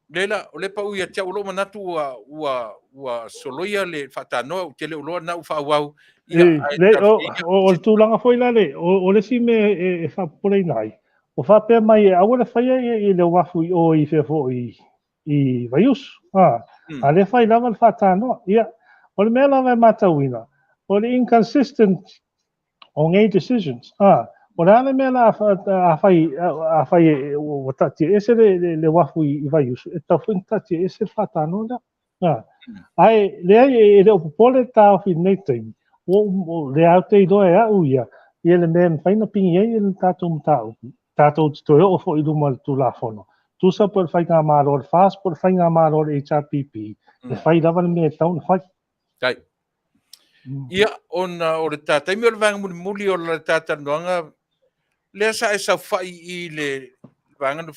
Lela, o le pau ia te au, o lou manatu ua soloia le faatanoa, ou te le o iloa na ua faaauau. Ia, o le tulaga foi la le, o le isi mea e faapopoleina ai, o faapea mai e aua le faia i le uafu i o i fea foi i Vaiusu. A lea fai lava le faatanoa. Ia, o le mea lava e matauina, O le inconsistent o nei decisions. Ah, o le a le mea la a fai, a fai ua taatia ese le, le, le uafu i, i Vaiusu, e tatau foi ona taatia ese le faatanoa lea. Ah, ae leai e le o popole le taofi i lenei taimi, ua ou, lea ou te iloa e au ia, ia le mea e mafai ona pigi ai le tatou mataupu, tatou te toe oo foi i luma o le Tulafono. Tusa po o le Faigamalo a le FAST po o le Faigamalo a le HRPP, e fai lava le mea e tatau ona fai. Tai. Ia, ona o le ta taimi o le vaega mulimuli o le ta talanoaga, lea sa e saofai i le vaega na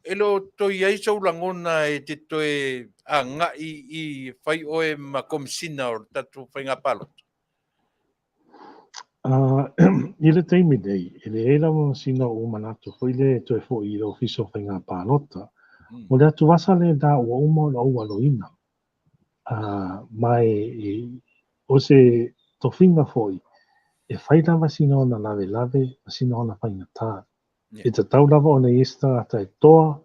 e le o toe i ai sou lagona e te toe agai i fai oe ma Komisina o le tatou faiga palota? I le taimi nei, e leai lava ma sina ou manatu foi lea e toe foi i le Ofisa o Faiga Palota. O le atuvasa lena ua uma ona ou aloina. Ma o se tofiga foi e fai lava sina ona lavelave ma sina ona faigata. E tatau lava ona i ai se tagata e toa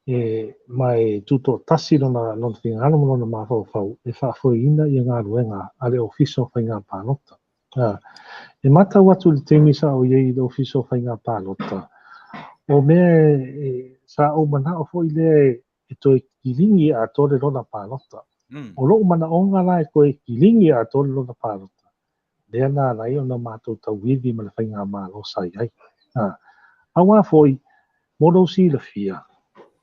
e, ma e tutoatasi lona, lona finagalo ma lona mafaufau e faafoeina ia galuega a le Ofisa o Faiga Palota. E matau atu i le taimi sa ou i ai i le Ofisa o Faiga Palota, o mea e, sa ou manao foi lea e toe kiligi atoa le lola palota. O lou manaoga la e toe kiligi atoa le lola palota, lea na ala ai ona matou tauivi ma le faigamalo sa i ai. Aua foi, mo lou silafia,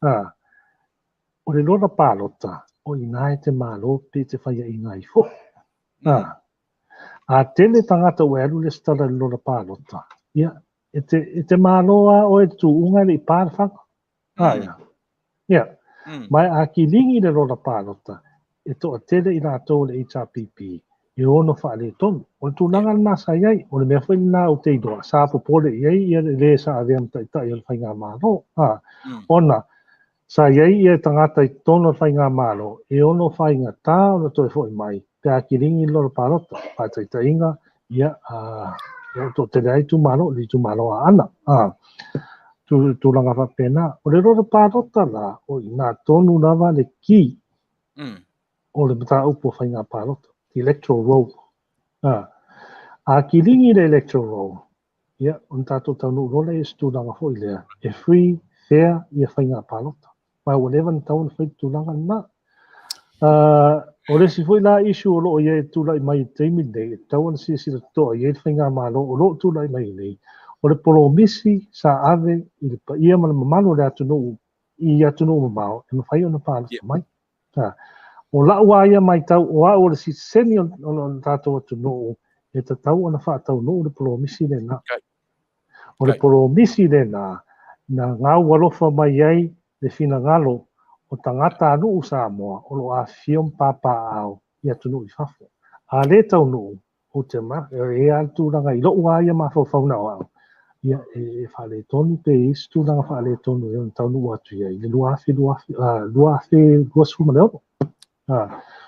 o le lola palota, o i ina e te malo pe te faiaina ai foi. A tele tagata ua e alu lesitala i le lola palota, ia, e te, e te malo lava oe i le tuuga e le i pa le fana. Aia. Ia. Ma a kiligi le lola palota, e toatele i latou o le HRPP e ono faaletonu. O le tulaga lena sa i ai, o le mea foi lena ou te iloa, sa popole i ai ia le sa avea ma taitai o le Faigamalo. Ona sa i ai ia tagata i totonu o le Faigamalo e ono faigata ona toe foi mai pe a kiligi le lola palota. Faataitaiga, ia, o toatele ai itumalo, le itumalo o Aana. Tulaga faapena. O le lola palota la, o i ina tonu lava le key o le mataupu o faiga palota, electoral roll. A kiligi le electoral roll, ia, ona tatou taunuu loa lea i se tulaga foi lea, e free, fair ia faiga palota. Ma ua leva ona tatau ona fai le tulaga lena. O le isi foi la issue o lo o i ai e tulai mai i le taimi lenei, e tatau ona silasila totoa i ai le faigamalo o lo o tulai mai nei, o le polomisi sa ave i le paia ma le mamalu o le atunuu i atunuu mamao e mafai ona palota mai. O lau lava ia matau, o au o le sitiseni o le tatou atunuu, e tatau ona faataunuu le polomisi lena. O le polomisi lena na gau alofa mai ai le finagalo o tagatanuu Samoa o lo o afifio ma papaaao i atunuu i fafo. A le taunuu, ou te e i ai lava le tulaga i lou lava ia mafaufau na o au, ia e faaletonu pe i ai se tulaga faaletonu e ono taunuu atu i ai i le 2026.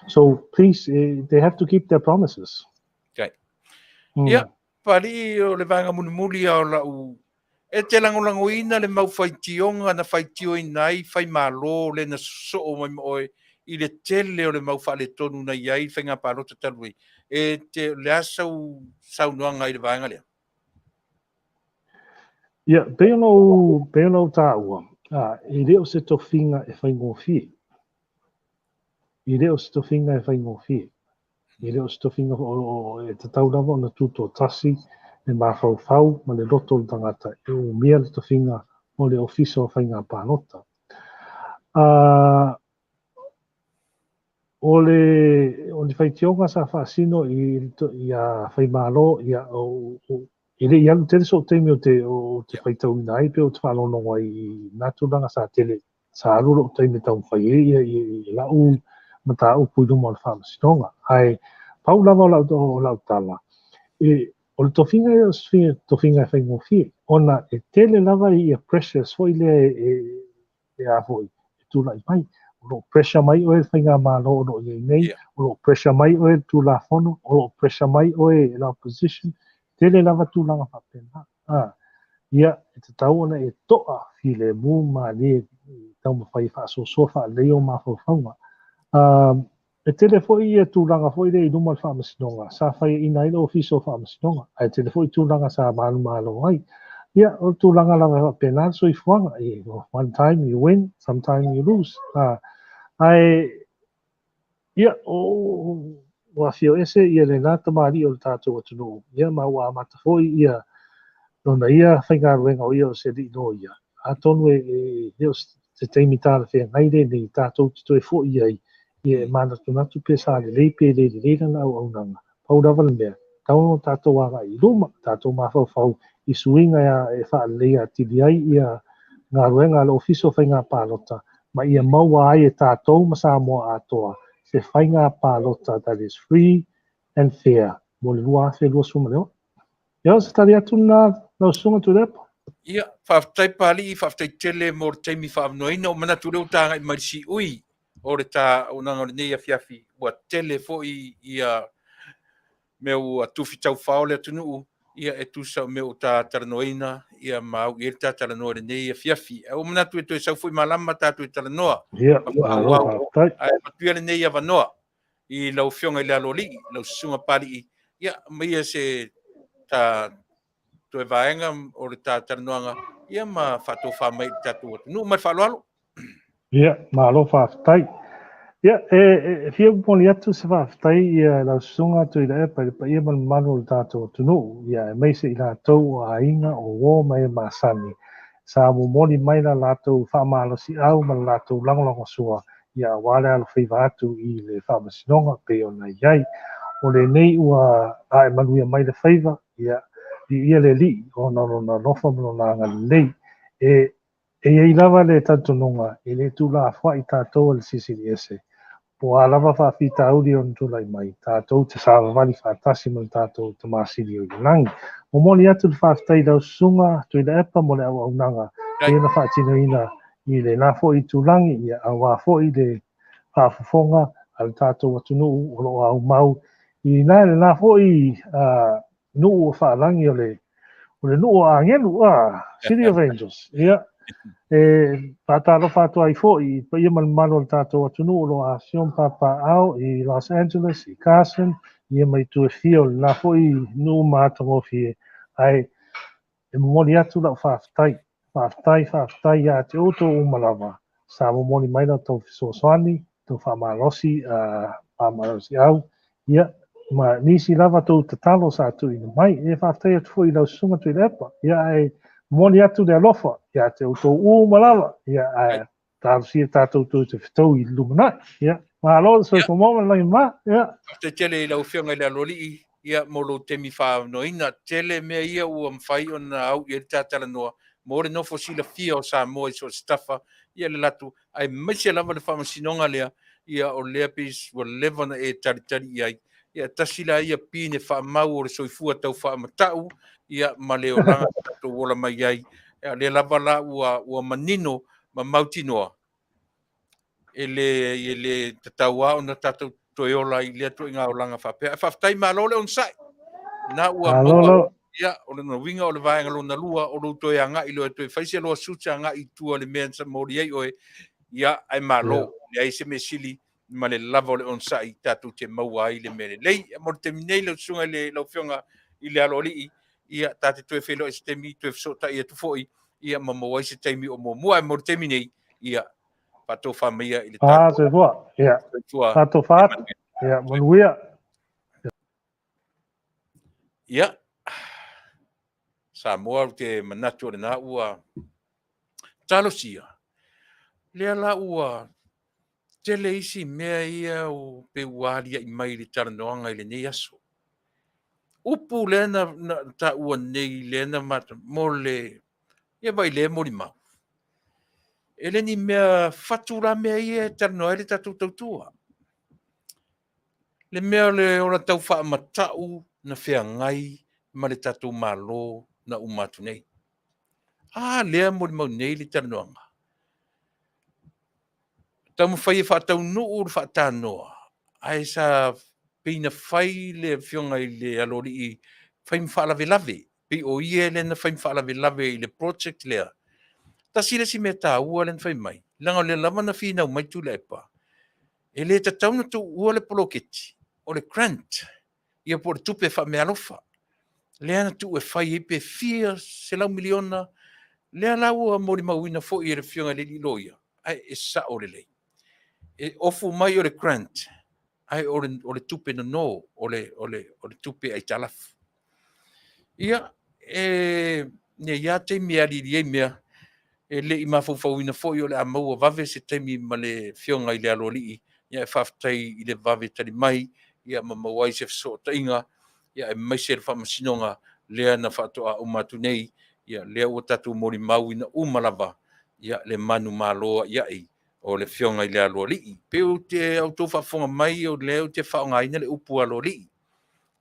So please, they have to keep their promises. Okay. Ia, Papalii, o le vaega mulimuli lava o lau E te lagolagoina le mau faitioga na faitioina ai Faimalo le na sosoo mai ma oe i le tele o le mau faaletonu na i ai i le faiga palota talu ai. E te, o le a sau saunoaga i le vaega lea? Ia, pei ona ou, pei ona ou taua, e le o se tofiga e faigofie. E le o se tofiga e faigofie. E le o se tofiga e tatau lava ona tutoatasi le mafaufau ma le loto o le tagata e umia le tofiga o le Ofisa o Faiga Palota. O le o ni faitioga sa faasino i ia Faimalo, ia, e le i alu tele so'u taimi ou te ou te faitauina ai pe ou te faalogologo ai i na tulaga sa tele sa alu lo'u taimi e taumafai ai ia i la'u mataupu i luma o le faamasinoga. Ae pau lava o lau o lau tala, e o le tofiga e o se tofiga e faigofie ona e tele lava ia pressures foi lea e e a foi, e tulai mai. O lo o pressure mai oe le faigamalo o lo o i ai nei, o lo o pressure mai oe le Tulafono, o lo o pressure mai oe le opposition, tele lava tulaga faapena. A, ia, e tatau ona e to'a filemu malie i taumafai e faasoasoa faalelei ou mafaufauga. A, E tele foi ia tulaga foi lea i luma o le Faamasinoga sa faiaina ai le Ofisa o Faamasinoga, ae tele foi tulaga sa manumalo ai. Ia, o le tulaga lava e faapena le soifuaga, one time you win, sometime you lose. Ae, ia, ua afio ese ia lena tamalii o le tatou atunuu, ia ma ua amata foi ia lona ia faigaluega o ia o se alii loia. Atonu e le o se taimi talafeagai lenei tatou te toe foi ai ia e manatunatu pe sa lelei pe le lelei lana auaunaga. Pau lava le mea, tatau ona tatou agai i luma, tatou mafaufau i suiga e faaleleia atili ai ia galuega a le Ofisa o Faiga Palota ma ia maua ai e tatou ma Samoa atoa se faiga palota that is free and fair mo le 2026. Ia, o se tali atu lena lau Susuga Tuilaepa. Ia, faafetai Papalii, faafetai tele mo le taimi faaavanoaina. Ua manatu o lea ua ta agai mai le siui o le ta auaunaga o lenei afiafi. Ua tele foi ia mea ua tufi taufao le atunuu, ia e tusa o mea ua ta talanoaina, ia ma au i ai le ta talanoa i lenei afiafi. Ae ua manatu e toe sau foi malama tatou e talanoa. Ia, malo faafetai. Ae avatu ia lenei avanoa i lau Afioga i le Aloalii, lau Susuga Papalii, ia, aumaia se ta toe vaega o le ta talanoaga, ia ma faatofa mai i le tatou atunuu. Ma le faaaloalo. Ia, malo faafetai. Ia, e fia momoli atu se faafetai ia lau Susuga Tuilaepa i le paia ma le mamalu o le tatou atunuu, ia aemaise i latou o aiga, o uo ma e masani, sa momoli mai la latou faamalosiau ma le latou lagolagosua ia aua le alofaiva atu i le Faamasinoga pei ona i ai. O lenei ua ae manuia mai le faiva, ia, viia le Alii ona o Lona alofa ma Lona agalelei. E E i ai lava le talitonuga e le tuulafoai tatou e le Silisili Ese, po o a lava faafitauli e ono tulai mai, tatou te savavali faatasi ma le tatou Tama Sili o i le lagi. Momoli atu le faafetai i lau Susuga Tuilaepa mo le auaunaga pei ona faatinoina i lena foi itulagi, ia aua foi le faafofoga a le tatou atunuu o lo o aumau i lena foi nuu o faalagi o le o le nuu o agelu, City of Angels. Ia, e faatalofa atu ai foi i paia ma le mamalu o le tatou atunuu o lo o afifio ma papaaao i Los Angeles, i Carson, ia ma itu e fia o lena foi nuu ma atagofie. Ae e momoli atu lau faafetai, faafetai, faafetai ia te outou uma lava sa momoli mai la outou fesoasoani, tou faamalosi, faamalosiau, ia, ma nisi lava tou tatalo sa tuuina mai. E faafetai atu foi i lau Susuga Tuilaepa, ia, ae momoli atu le alofa ia te outou uma lava, ia, ae talosia tatou toe te fetou i le lumanai. Ia, malo le soifua maua ma le lagi mama. Ia. Faafetai tele i lau Afioga i le Aloalii, ia, mo lou taimi faaavanoaina. Tele mea ia ua mafai ona au i ai le ta talanoa mo le nofo silafia o Samoa i so o se tafa, ia le latou, aemaise lava le faamasinoga lea, ia o lea pei ua leva ona e talitali i ai. Ia tasi la ia pine faamau o le soifua tau faamatau, ia ma le olaga tatou ola mai ai. Ia lea lava la ua manino ma mautinoa e le tatau lava ona tatou toe ola i lea ituaiga olaga faapea. Ae faafetai, malo le onosai. Na ua maua, ia, o lona uiga o le vaega lona lua, o lou toe agai loa e toe fai se loa suits agai i tua i le mea na moli ai oe, ia, ae malo, leai se mea sili ma le lava o le onosai tatou te maua ai le mea lelei. Mo le taimi nei, lau susuga i le, lau Afioga i le Aloalii, ia, ta te toe feiloai i se taimi, toe fesootai atu foi, ia, ma maua ai se taimi o muamua. Ae mo le taimi nei, ia, faatofa maia i le tatou. Soifua. Ia. Soifua. Faatofa atu. Ia, manuia. Ia, Samoa, ou te manatu o lena ua talosia. Lea la ua tele isi mea ia pe ua alia'i mai i le talanoaga i lenei aso. Upu lea na taua nei lea na mata mo le ia vai le molimau. E le ni mea fatu la mea ia e talanoa ai le tatou tautua. Le mea o le ola tau faamatau na feagai ma le tatou Malo na uma atu nei. A lea molimau nei le talanoaga. Taumafai e faataunuu le faatanoa, ae sa pei na fai le afioga i le Aloalii fai ma faalavelave, pei o ia lea na fai ma faalavelave i le project lea. Tasi le isi mea taua lea na fai mai, leaga o lea lava na finau mai Tuilaepa, E le tatau ona tuua le poloketi, o le grant, ia po o le tupe faameaalofa, lea na tuu e fai ai pe fia selau miliona, lea la ua molimauina foi e le Afioga i le Alii Loia, ae e sao lelei. E ofu mai o le grant, ae o le tupe nono, o le tupe aitalafu. Ia, e nei lava taimi e aliali ai mea, e le i mafaufauina foi o le a maua vave se taimi ma le Afioga i le Aloalii, ae faafetai i le vave tali mai ma maua ai se fesootaiga, aemaise le faamasinoga lea na faatoa uma atu nei, lea ua tatou molimauina uma lava le manumalo a'ia'i o le Afioga i le Aloalii. Pei ou te outou faafofoga mai o lea ou te faaaogaina le upu aloalii,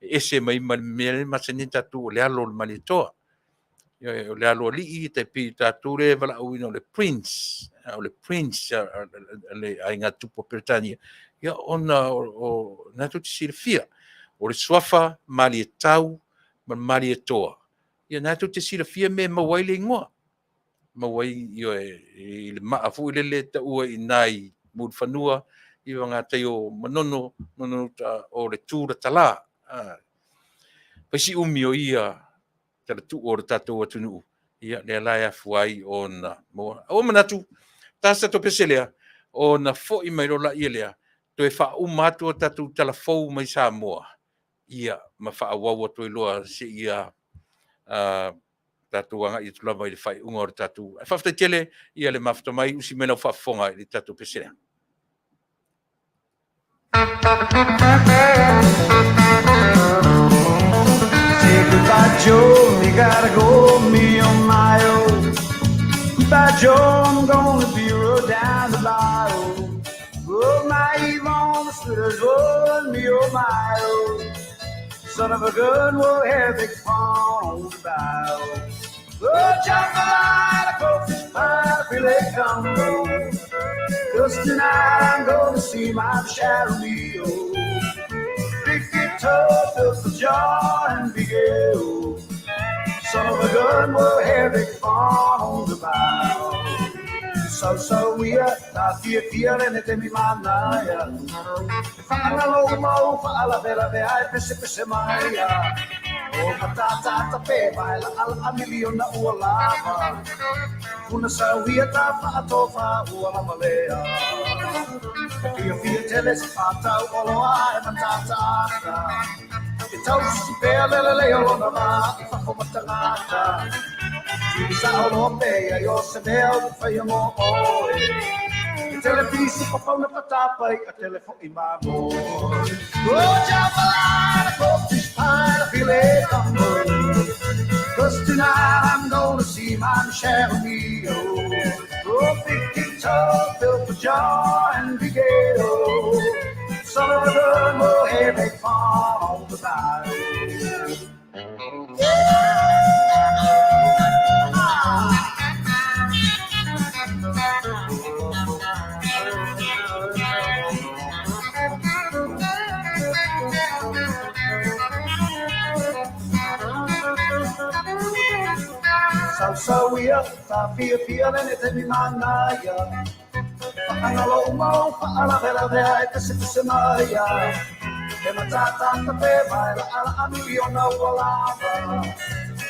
e ese mai ma le mea lea e masani ai tatou o le alo o le Malietoa. Ioe, o le aloalii e tai pei o tatou lea e valaauina o le Prince, o le Prince a le aiga tupu o Peretania, ia ona o lena tou te silafia, o le suafa Malietau ma le Malietoa, ia lena tou te silafia mea e maua ai le igoa. Maua ai, ioe, i le maa foi lele e taua i ina i Mulifanua i gatai o Manono, Manono-uta o le Tulatala. Fai si umi o ia talatuu o le tatou atunuu, ia lea la e afua ai ona maua. Ua manatu, ta se tatou pese lea, ona foi mai loa lea, toe faauma atu a tatou tala fou mai Samoa, ia ma faaauau atu ai loa seia tatou agai atu lava i le faaiuga o le tatou. Ae faafetai tele ia le mafuta mai, usi mai lau faafofoga i le tatou pese lea. Say goodbye, Joe, me gotta go, me oh my oh. Goodbye, Joe, I'm gonna be rode down the bayou. Oh, my Yvonne, the sweetest one, me oh my oh. Son of a gun, we'll have big fun on the bayou. Oh, jambalaya, crawfish pie, filet gumbo. 'Cause tonight I'm gonna see my Michelle Romeo. Big guitar, fills the jar and big ale. Son of a gun, we'll have big fun on the bayou. So so ia, ta fia fia le ne te mi mana ia. E whaangalo mau, whaalavela ai pese pese mai ia. O matata ta pe mai la ala a miliona ua lava. Kuna sauia ta whaatofa ua lava lea. E fia fia tele se whātau o loa e matata ata. E tau si pea lele leo lona vā i whafo matangata. Tini sa o loa pea i o se mea o whaia mō oe. E telefisi pa pauna patapai a telefo i mamo. Oh, jambalaya, crawfish pie, filet gumbo. 'Cause tonight I'm gonna see my Michelle Romeo. Oh, big guitar, fill the jar and big ale. Son of a gun, we'll have big fun on the bayou. So so ia, ta fia fia le ne te mi mana ia. E whaangalo mau, whaalavelave ai pese pese mai ia. E matata ta pe mai la ala a miliona ua lava.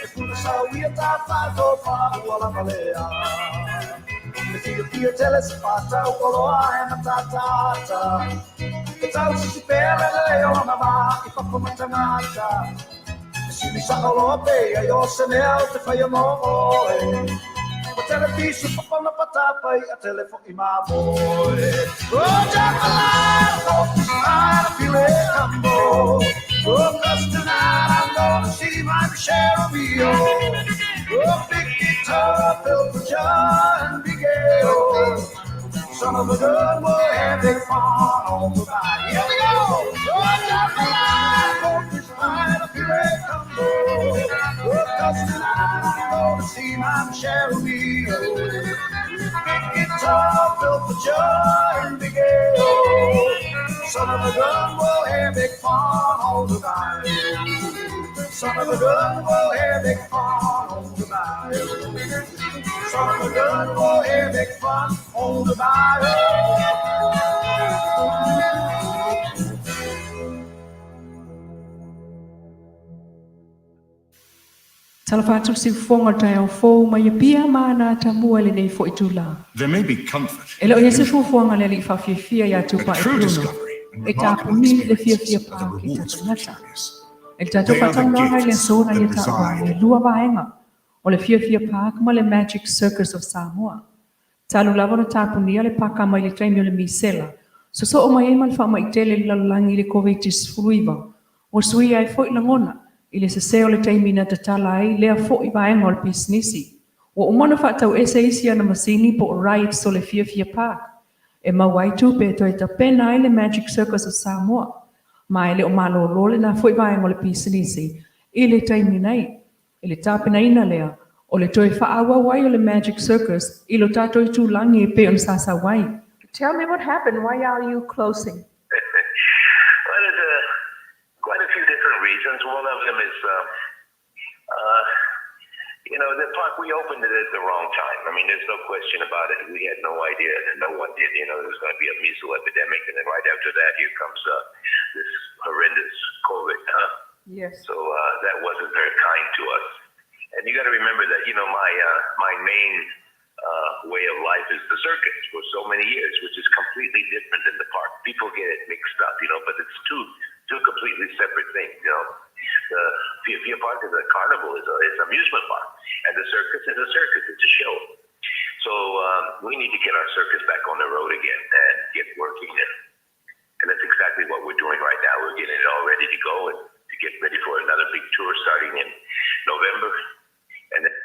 E puna sau ia ta whaatofa ua lava lea. E fia fia tele se whātau o loa e matata ata. E tau sisi pea lele leo lona vā i whafo matangata. E sili sa o loa pea i o se mea o te whaia mō oe. O telefisu papauna patapai a telefo i mamoe. Oh, jambalaya, crawfish pie, filet gumbo. Oh, 'cause tonight I'm gonna see my Michelle Romeo. Oh, big guitar, fill the jar and big ale. Son of a gun, we'll have big fun on the bayou. Here we go! Oh, jambalaya, crawfish pie, filet gumbo. Oh, 'cause tonight I'm gonna see my Michelle Romeo. Big guitar, fill the jar and big ale. Son of a gun, we'll have big fun on the bayou. Son of a gun, we'll have big fun on the bayou. Son of a gun, we'll have big fun on the bayou. Talofa atu le siufofoga o le taeao fou mai Apia ma ana atamua i lenei foi itulā. There may be comfort E in le o the i ai se illusion, fuafuaga a le Alii faafiafia iā but Tupaia true Bruno discovery and e remarkable tapuni le experiences fiafia are the pā ki rewards for the tagata. curious. I le tatou They are the faatalanoaga i le gifts aso na that ia taua reside e lua vaega o le fiafia park ma le Magic Circus of Samoa. Talu lava ona tapunia le paka mai le taimi o le misela, sosoo mai ai ma le faamaitele i le lalolagi i le Koviti-19, ua suia ai foi lagona i le sese o le taimi na tatala ai lea foi vaega o le pisinisi. Ua uma ona faatauese isi ana masini po o rides o le Fiafia Park e maua ai tupe e toe tapena ai le Magic Circus of Samoa, ma e le o malolo lena foi vaega o le pisinisi i le taimi nei. I le tapenaina lea o le toe faaauau ai o le Magic Circus i lo tatou itulagi e pei ona sa sau ai. Tell me what happened. Why are you closing? Well, there's quite a few different reasons. One of them is, the park, we opened it at the wrong time. I mean, there's no question about it. We had no idea, and no one did, there was going to be a measles epidemic. And then right after that, here comes this horrendous COVID, huh? Yes. So that wasn't very kind to us. And you got to remember that, my main way of life is the circus for so many years, which is completely different than the park. People get it mixed up, but it's two completely separate things. The Fiafia Park is a carnival, is an amusement park, and the circus is a circus. It's a show. So we need to get our circus back on the road again and get working, and that's exactly what we're doing right now. We're getting it all ready to go and to get ready for another big tour starting in November. And then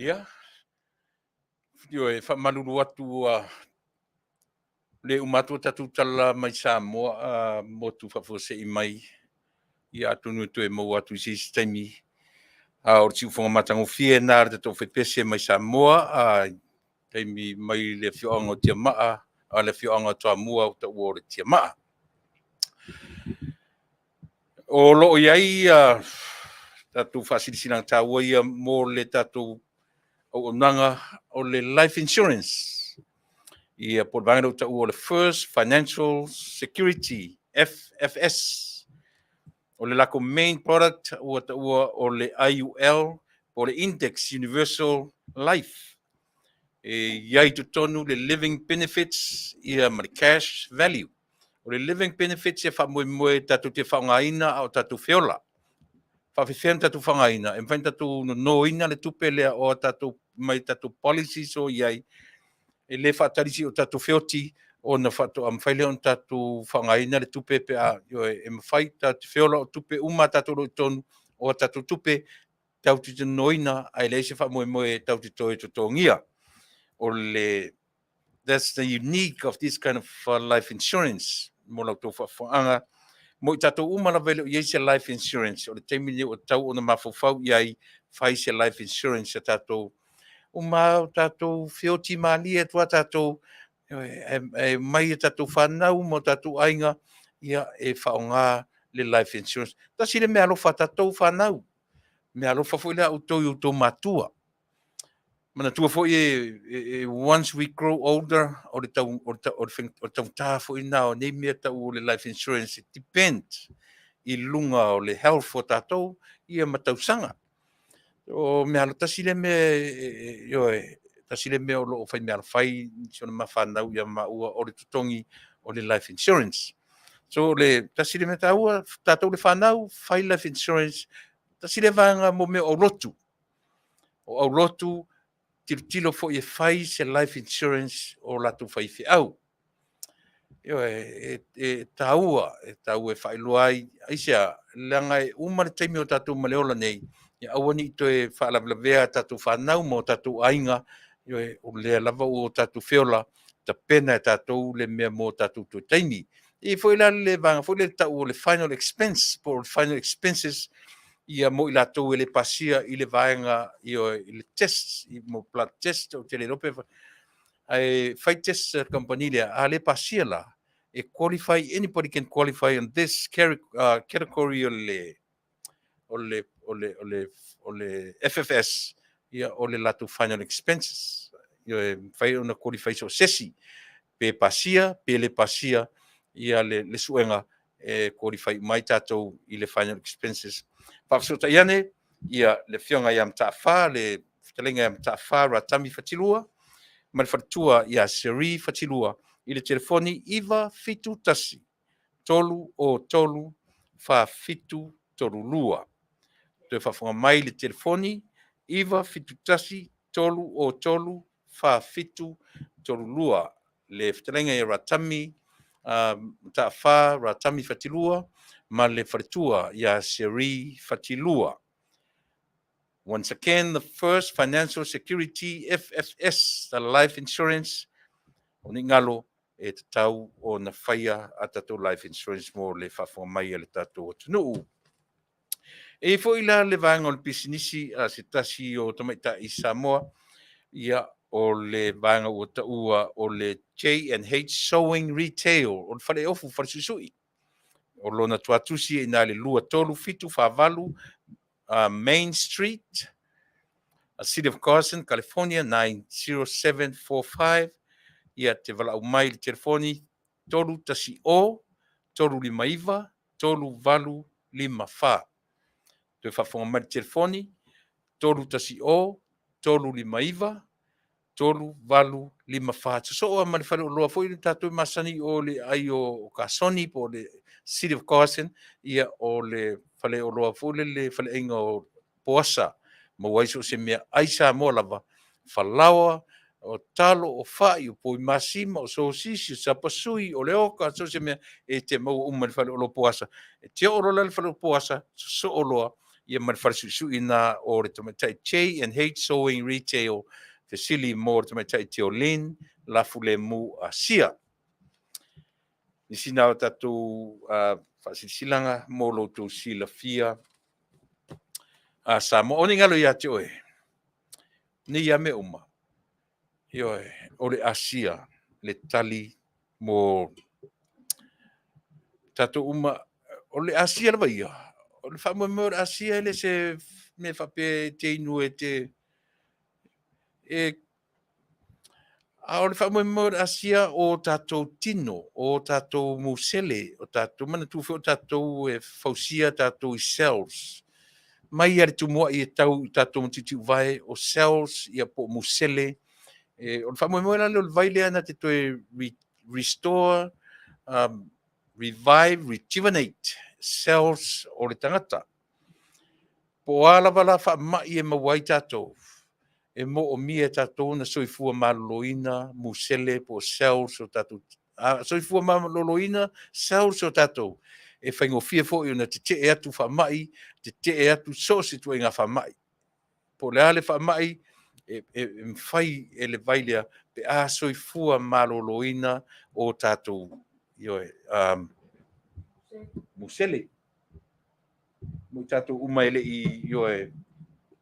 Ia, ioe, faamalulu atu ua le uma atu o tatou tala mai Samoa a motu faafuasei mai, ia atonu e toe maua atu i se isi taimi. A o le siufofoga matagofie lena a le tatou faipese mai Samoa, a taimi mai le afioaga o Tiamaa, a le afioaga o Toamua ua taua o le Tiamaa. O lo o i ai tatou faasilasilaga taua ia mo le tatou auaunaga o le life insurance. Ia po o le vaega lea ua taua o le First Financial Security, FFS. O le latou main product ua taua o le IUL po o le Index Universal Life. E i ai i totonu le living benefits ia ma le cash value. O le living benefits e faamoemoe tatou te faaaogaina a o tatou feola. Faafefea ona tatou faaaogaina? E mafai ona tatou nonoina le tupe lea o tatou mai tatou policies o i ai, e le faatali seia o tatou feoti ona faatoa mafai lea ona tatou faaaogaina le tupe pe a, ioe, e mafai tatou te feola o tupe uma a tatou o lo o i totonu o a tatou tupe tatou te nonoina, ae leai se faamoemoe tatou te toe totogia. O le That's the unique of this kind of life insurance mo la outou faafofogaaga. Mo i tatou uma lava e le o i ai se life insurance, o le taimi lenei ua tatau ona mafaufau i ai, fai se life insurance a tatou uma o tatou feoti malie atu a tatou, e mai a tatou fanau ma o tatou aiga, ia e faaaoga le life insurance. Tasi le meaalofa a tatou fanau, meaalofa foi lea a outou i outou matua. Manatua foi e, once we grow older, o le tau, o le, o le, o le taugata foi lena o nei mea tau o le life insurance. It depends i luga o le health o tatou ia ma tausaga. O mea alo tasi le mea, ioe, tasi le mea o lo o fai mea alofai si ona mafanau ia maua o le totogi o le life insurance. So le tasi le mea taua, tatou le fanau, fai life insurance, tasi le vaega mo mea o aulotu. O aulotu, tilotilo foi e fai se life insurance o latou faifeau. Ioe, e taua, e taua e faailoa ai, aisea, leaga e uma le taimi o tatou ma le ola nei, ia aua ne i toe faalavelavea a tatou fanau ma o tatou aiga, ioe, o lea lava ua o tatou feola, tapena e tatou le mea mo tatou toe taimi. E i ai foi la le vaega foi lea e tau o le final expense po o le final expenses ia mo i latou e le pasia i le vaega ioe, i le test, mo blood test, ou te le iloa pe ae fai test a le kamupani lea, a le pasia la, e qualify, anybody can qualify on this category o le o le o le o le o le FFS, ia o le latou final expenses. Ia e mafai ona qualify so o se isi, pe pasia pe le pasia ia le suega, e qualify uma ai tatou i le final expenses. Faafesootai ane ia le afioga ia Mataafa, le fetalaiga ia Mataafa Ratami Fatilua ma le faletua ia Seri Fatilua i le telefoni 971 303 4732. Toe faafofoga mai le telefoni 971 303 4732. Le fetalaiga ia Ratami Mataafa Ratami Fatilua ma le faletua ia Seri Fatilua. Once again, the First Financial Security FFS, the life insurance, o ni ngalo e tatau ona faia a tatou life insurance mo le faafofoga mai a le tatou atunuu. E i ai foi la le vaega o le pisinisi a se tasi o tamaitai i Samoa, ia o le vaega ua taua o le J&H Sewing Retail, o le faleofu falesuisui. O lona tuatusi e i ina i le 2378 Main Street, City of Carson, California 90745. Ia te valaau mai i le telefoni 310 359 3854. Toe faafofoga mai le telefoni 310 359 3, 8, 5, 4. Sosoo lava ma le faleoloa foi lea tatou e masani i o i le aai o Kasoni po o le City of Carson, ia o le faleoloa foi lea le faleaiga o Poasa, maua ai so o se mea ai Samoa lava, falaoa, o talo, o fai, o poi masima, o sosisi, o sapasui, o le oka, so o se mea e te maua uma i le faleoloa Poasa. E te oo loa la i le faleoloa Poasa, sosoo loa ia ma le falesuisui na o le tamaitai J&H Sewing Retail, fesili mo le tamaitai Teolin Lafulemu Asia. Nisi na o tatou faasilasilaga mo lo outou silafia a Samoa. O ni galo ia te oe, nei ia mea uma, ioe, o le Asia le tali mo tatou uma. O le Asia lava ia, o le faamoemoe o le Asia e le se mea faapea e te inu e te... E, a o le faamoemoe o le Asia o tatou tino, o tatou musele, o tatou manatua foi o tatou e fausia tatou i cells. Mai lava i le tumuai e tau i tatou matiutiuvae, o cells ia po o musele. E, o le faamoemoe la lea o le vai lea na te toe restore, revive, rejuvenate cells o le tagata. Po o a lava la faamai e maua ai tatou, e moomia e tatou ona soifua maloloina musele po o cells o tatou soifua maloloina cells o tatou, e faigofie foi ona tetee atu faamai, tetee atu so o se ituaiga faamai. Po o le a le faamai, e mafai e le vai lea pe a soifua maloloina o tatou ioe, musele. Mo tatou uma e le i ioe,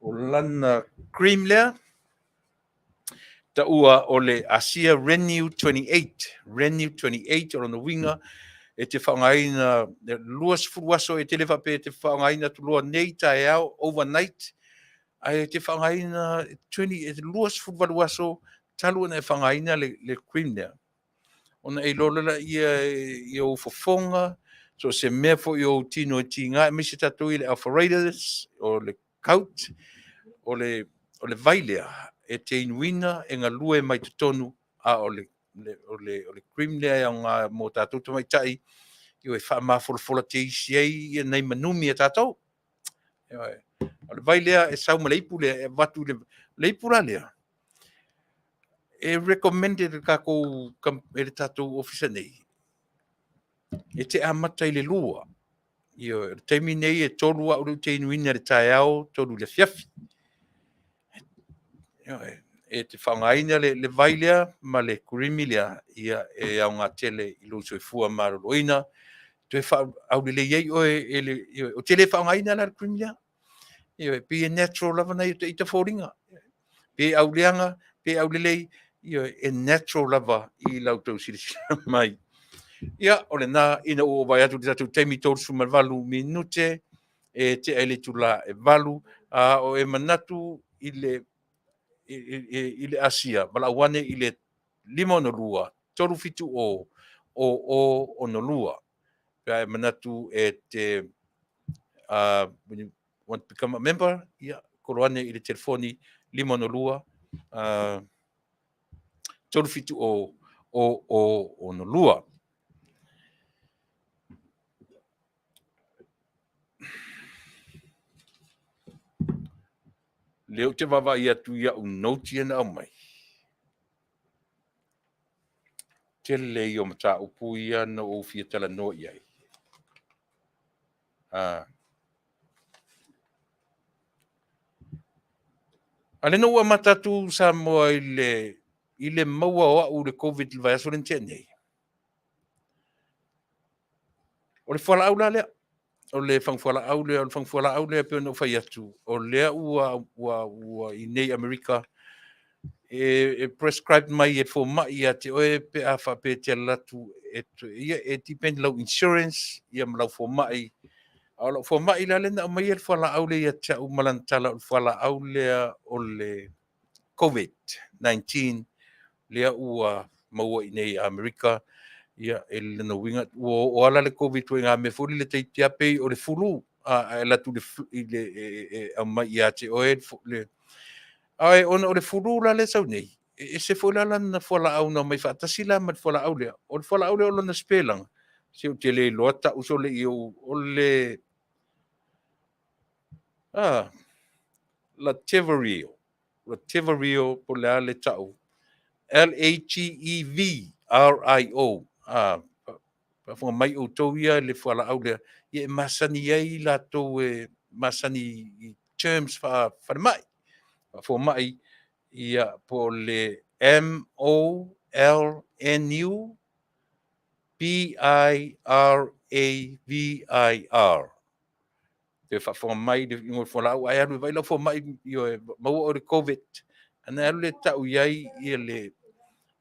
o lana cream lea, taua o le Asia Renew 28. Renew 28 o lona uiga e te faaaogaina 20 aso, e te le faapea e te faaaogaina atu loa nei taeao overnight, ae te faaaogaina 20, 28 aso talu ona e faaaogaina le cream lea. Ona e iloa loa lea i ou fofoga, so o se mea foi o ou tino e tiga, aemaise tatou i le arthritis, o le gout, o le vai lea e te inuina e galue mai totonu, a o le cream lea e aoga mo tatou tamaitai, e faamafolafola teisi ai ia nai manumi a tatou. O le vai lea e sau ma le ipu lea e avatu i le ipu la lea, e recommended e le tatou ofisa nei, e te amata i le 2. Ioe, o le taimi nei e 3 au lea ou te inuina i le taeao, 3 i le afiafi. Ioe, e te faaaogaina le vai lea ma le kurimi lea, ia e aoga tele i lou soifua maloloina, toe faaaulelei ai oe e le, ioe, ou te le faaaogaina la le cream lea. Ioe, pei e natural lava nai o ita foliga. Pe auleaga, pe aulelei, ioe, e natural lava i lau tau silasila mai. Ia, o lena ina ua ou vaai atu i le tatou taimi 38 minute, e tea i le itula e 8, a o e manatu i le i le Asia, valaau ane i le 562 370 0062. Pe a e manatu e te when you want to become a member, ia, kolo ane i le telefoni 562 370 0062. Lea ou te vaavaai atu i au notes ia na aumai. Tele ia o mataupu ia na ou fia talanoa i ai. A lea na ou amata atu Samoa i le maua o au i le Covid i le vaiaso lea na tea nei. O le fualaau la lea, o le fagufualaau lea, o le fagufualaau lea pei ona ou fai atu, o lea ua i nei Amerika e prescribe mai e fomai ia te oe pe a faapea e te alu atu e, ia, e depend lau insurance ia ma lau fomai. A o lau fomai la lea na aumaia le fualaau lea ia te au ma lana tala, o le fualaau lea o le COVID-19 lea ua maua i nei Amerika, ia, e lona uiga ua oo ala le Covid ituaiga mea foi lele toeitiiti lava pei o le fulu, a e alu atu i le e aumai ia te oe le, ae ona o le fulu la lea e sau nei. E ese foi la lana fualaau na omai faatasi la ma le fualaau lea. O le fualaau lea o lona sipelaga, se ou te le iloa tau sole i ou, o le ah, Lateverio, Lateverio po o le a le tau, L-A-T-E-V-R-I-O, ah, faafofoga mai outou ia i le fualaau lea, ia e masani ai i latou e masani i terms faa-falemai, faafomai, ia po o le M-O-L-N-U P-I-R-A-V-I-R. Toe faafofoga mai le igoa o le fualaau, ae alu e vaai lau fomai, ioe, maua oe i le Covid, ana alu lea tau i ai ia le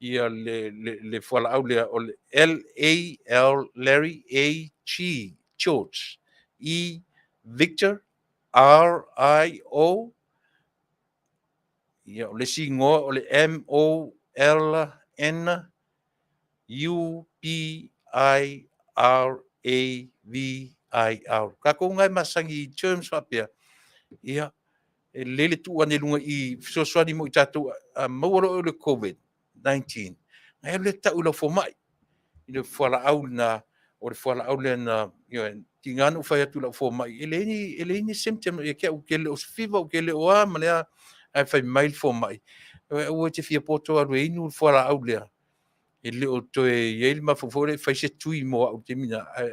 ia le, le, le fualaau lea o le L-A-L Larry A-G George E Victor R-I-O ia o le isi igoa o le M-O-L-N U-P-I-R-A-V-I-R. Tatou na e masani i terms faapea, ia, e lelei le tuu ane i luga i fesoasoani mo i tatou a maua loa oe i le COVID-19, na e alu lea tau i lau fomai, i le fualaau lena, o le fualaau lea na, ioe, tiga na ou fai atu i lau fomai, e leai ni, e leai ni symptom ia te au, ou te le o fever, ou te le o a ma le a, ae fai mai le fomai, aua e te fia poto alu e inu le fualaau lea, e le o toe i ai le mafaufau lea e fai se tui mo au i le taimi lena. Ae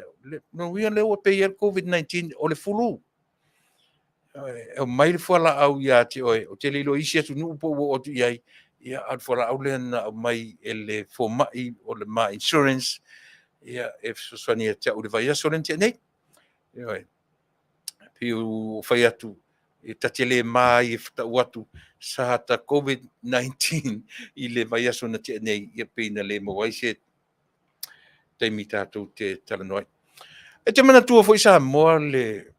lona uiga lea ua pei lava le COVID-19 o le flu. E aumai le fualaau ia te oe, ou te le iloa i isi atunuu po ua oo atu i ai, ia, a o le fualaau lea na aumai e le fomai o le ma insurance, ia, e fesoasoani ia te au i le vaiaso lea na tea nei. Ioe. Pei ua fai atu, e ta te le ma ai e tau atu sa ta COVID-19 i le vaiaso na tea nei, ia pei na le maua ai se taimi tatou te talanoa ai. E te manatua foi Samoa le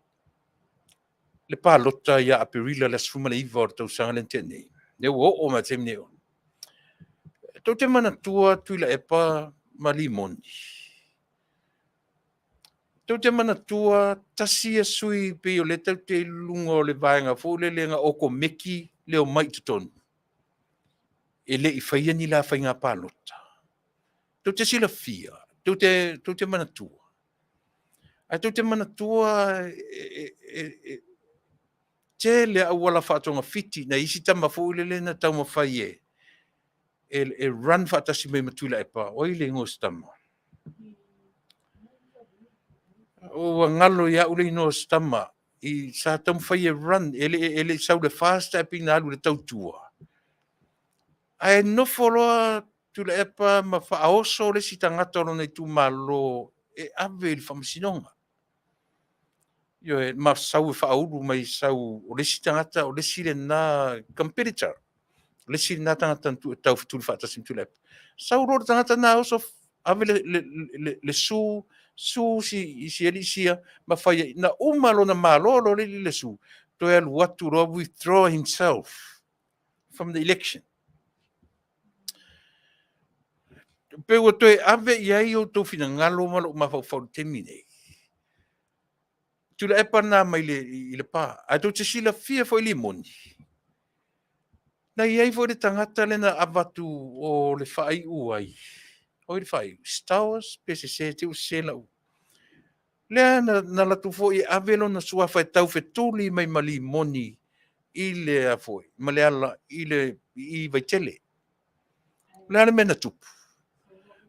le palota ia Aperila le aso 19 o le tausaga lea na tea nei. Lea ua oo mai le taimi nei. Tou te manatua Tuilaepa ma Limoni. Tou te manatua tasi ia sui pei o lea tatou te i luga o le vaega foi lele na okomeki le omai i totonu e le i faia ni la faiga palota. Tou te silafia, tou te manatua. Ae tou te manatua e tele auala faatogafiti nai isi tama foi lele na taumafai e run faatasi mai ma Tuilaepa. O ai le igoa o si tama? Ua galo ia au le igoa o si tama i sa taumafai e run, e le i sau i le FAST ae pei na alu i le Tautua. Ae nofo loa Tuilaepa ma faaoso le isi tagata o lona itumalo e ave i le faamasinoga. Ioe, ma sau e faaulu mai sau o le isi tagata, o le isi lena competitor, o le isi lena tagata na taufetuli faatasi ma Tuilaepa. Sau loa le tagata na oso ave le sue, sue si, si alii sia ma fai ai. Na uma lona malo loa le alii le sue, toe alu atu loa withdraw himself from the election. Pe ua toe ave i ai outou finagalo ma lou mafaufau i le taimi nei. Tuilaepa lena mai le, i Lepa. Ae tou te silafia foi Limoni, na i ai foi le tagata lea na avatu o le faaiu ai, o ai le faaiu? Stowers pe sese, te i ua sese lau. Lea na alu atu foi e ave lona suafa e taufetuli mai ma Limoni i le a foi, ma Leala i le i Vaitele. O le a le mea na tupu?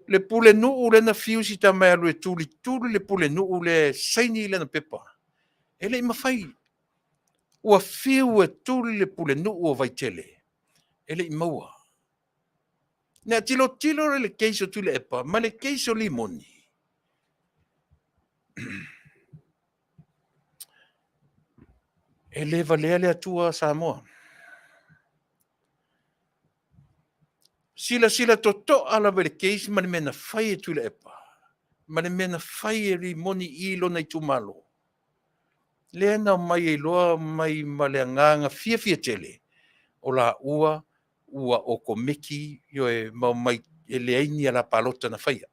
Le pulenuu lea na fiu si tama e alu e tulituli le pulenuu lea e saini lana pepa. E le i mafai. Ua fiu e tuli le pulenuu o Vaitele. E le i maua. Na tilotilo le case o Tuilaepa ma le case o Limoni. E le valea le Atua Samoa. Silasila totoa lava i le case ma le mea na fai e Tuilaepa ma le mea na fai e Rimoni i lona itumalo, lea na omai ai loa omai ma le agaga fiafia tele o laua ua okomeki, ioe, ma omai e leai ni ala palota na faia.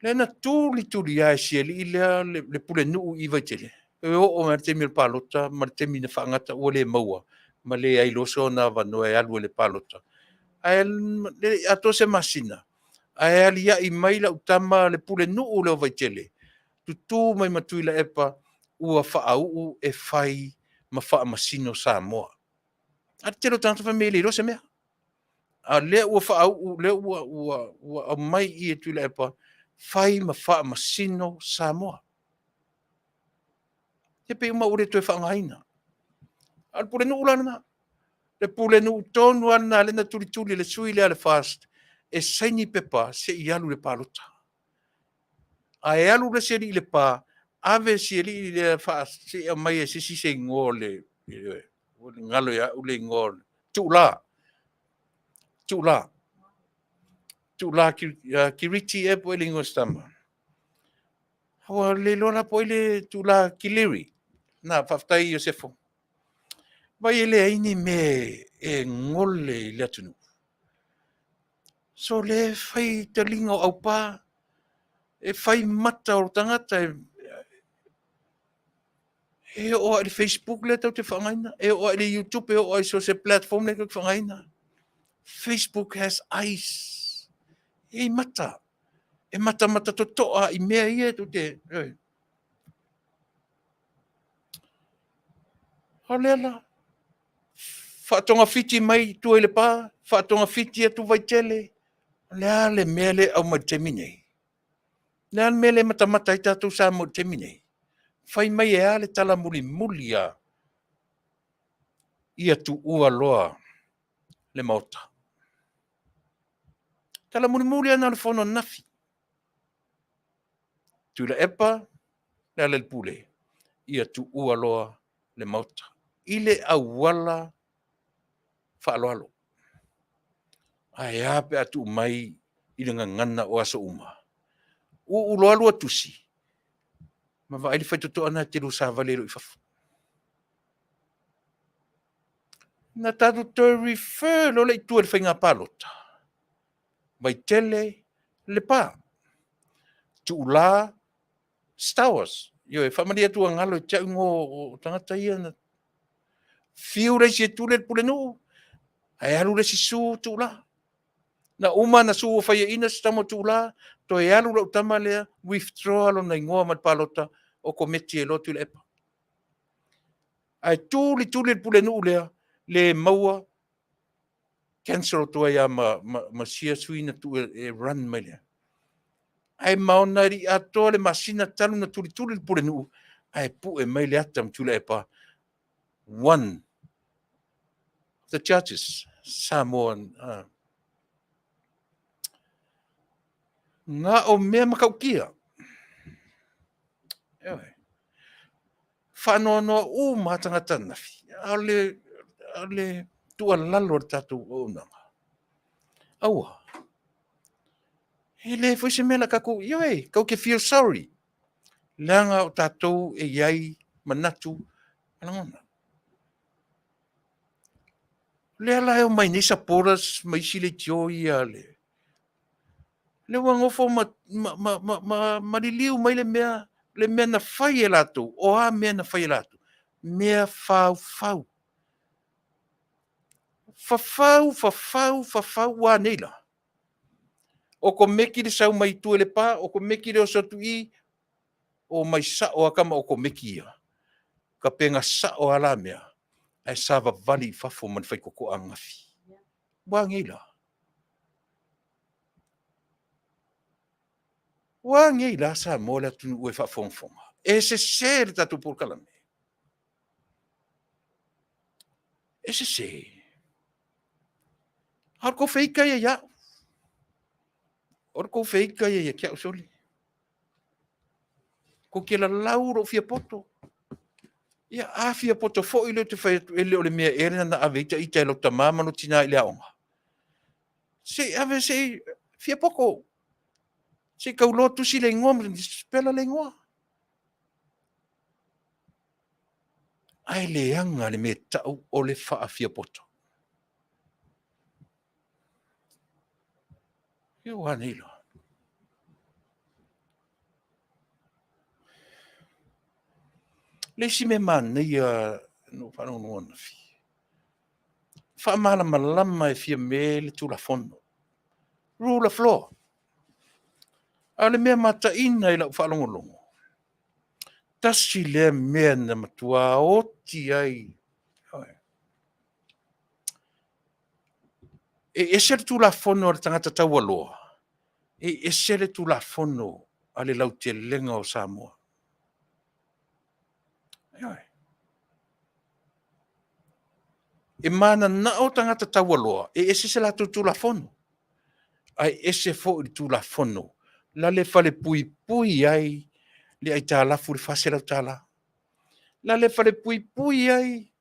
Lea na tulituli lava e si alii lea le pulenuu i Vaitele, e oo mai lava i le taimi o le palota ma le taimi na faagata ua le maua. ma leai loa sona avanoa e alu ai i le palota. Ae le i atoa se masina, ae alia'i mai lau tama le pulenuu lea o Vaitele, tutū mai ma Tuilaepa ua faauu e fai ma faamasino Samoa. A o le tele o tagata fai mai e le iloa se mea. A o lea ua faauu, lea ua, ua, ua aumai i i e Tuilaepa, fai ma faamasino Samoa. Ia pei uma ua le toe faaaogaina. A o le pulenuu la lena. Le pulenuu tonu lava lena lea na tulituli e le sui lea a le FAST e saini pepa se i alu i le palota. Ae alu le isi alii i Lepa, ave si alii lea se i aumai e se isi se igoa o le... ua galo ia au le igoa o le... Tuula. Tuula. Tuula Kiriti ea po o ai le igoa o si tama. Ua le iloa la po o ai le Tuula Kiliri. Na, faafetai Iosefo. Vaai e leai ni mea e gole i le atunuu. So lea e fai taliga o aupa, e fai mata o tagata, e oo lava i le Facebook lea tatou te faaaogaina, e oo lava i le YouTube, e oo lava i so o se platform lea tatou te faaaogaina. Facebook has eyes. E i ai mata. E matamata totoa i mea ia tou te... O lea la, faatogafiti mai i tua i Lepa, faatogafiti atu Vaitele. O le a le mea lea e aumai i le taimi nei? O le a le mea lea e matamata ai tatou Samoa i le taimi nei? Fai mai e a le tala mulimuli a ia tuua loa le Maota. Tala mulimuli lava lena o le fono ananafi. Tuilaepa, Lealailepule, ia tuua loa le Maota i le auala faaaloalo. Ae a pe a tuu mai i le gagana o aso uma? Uu loa lua tusi, ma vaai le faitotoa lena e te lua savali ai loa i fafo. Na tatou toe refer loa lea i tua i le faiga palota, Vaitele, Lepa. Tuula, Stowers. Ioe, faamalie atu ua galo ia te au igoa o tagata ia na fiu le isi e tuli le pulenuu, ae alu le isi sue Tuula. Na uma ona sue ua faiaina si tama o Tuula, toe alu lau tama lea withdraw lona igoa mai le palota o kometi ai loa Tuilaepa. Ae tuli tuli le pulenuu lea, le maua, cancel atu ai lava ma, ma, ma sia sui na tuu e, e run mai lea. Ae maona e le i atoa le masina talu na tulituli le pulenuu, ae pue mai le ata ma Tuilaepa, one the judges, Samoan. Na o mea matautia. Ioe. Faanoanoa uma lava tagata ananafi. A o le, o le tuualalo a le tatou auaunaga, aua, e leai foi se mea o le a tatou, ioe, tatou te feel sorry, leaga o tatou e i ai manatu ma lagona. O lea la e omai nei supporters ma isi leitio ia le lea ua nofo ma, ma, ma, ma, ma, ma liliu mai le mea, le mea na fai e latou. O a mea na fai e latou? Mea faufau. Fafau, fafau, fafau, ua a nei la? O Komeki le sau mai tua i Lepa, o Komeki le oso atu i, o mai sao lava tama o Komeki ia. Tapena sao lava la mea, ae savavali i fafo ma le faitotoa ananafi. Ua a nei la? Ua a nei la Samoa le atunuu e faafogafoga? E sese le tatou polokalame. E sese. A o le tou feita ia ia au. O le tou feita ia ia te au, sole. Tou te lalau lou fia poto. Ia, a fia poto foi lea ou te fai atu, e le o le mea ea lena na ave ai ita e lou tama ma lou tina i le aoga. Se i ave, se i fia poto. Se i tauloa tusi le igoa, sipela le igoa. Ae leaga le mea e tau o le faafiapoto. Ia ua a nei la? Le isi mea manaia na ou faalogologo ananafi. Faamalamalama e Fiame le Tulafono. Rule of law. A o le mea mataina i lau faalogologo, tasi lea mea na matua oti ai. E ese le Tulafono a le tagata taualoa, e ese le Tulafono a le lautelega o Samoa. E mananao tagata taualoa e ese se latou Tulafono, ae ese foi le Tulafono la le falepuipui ai le aitalafu i le $400. La le falepuipui ai.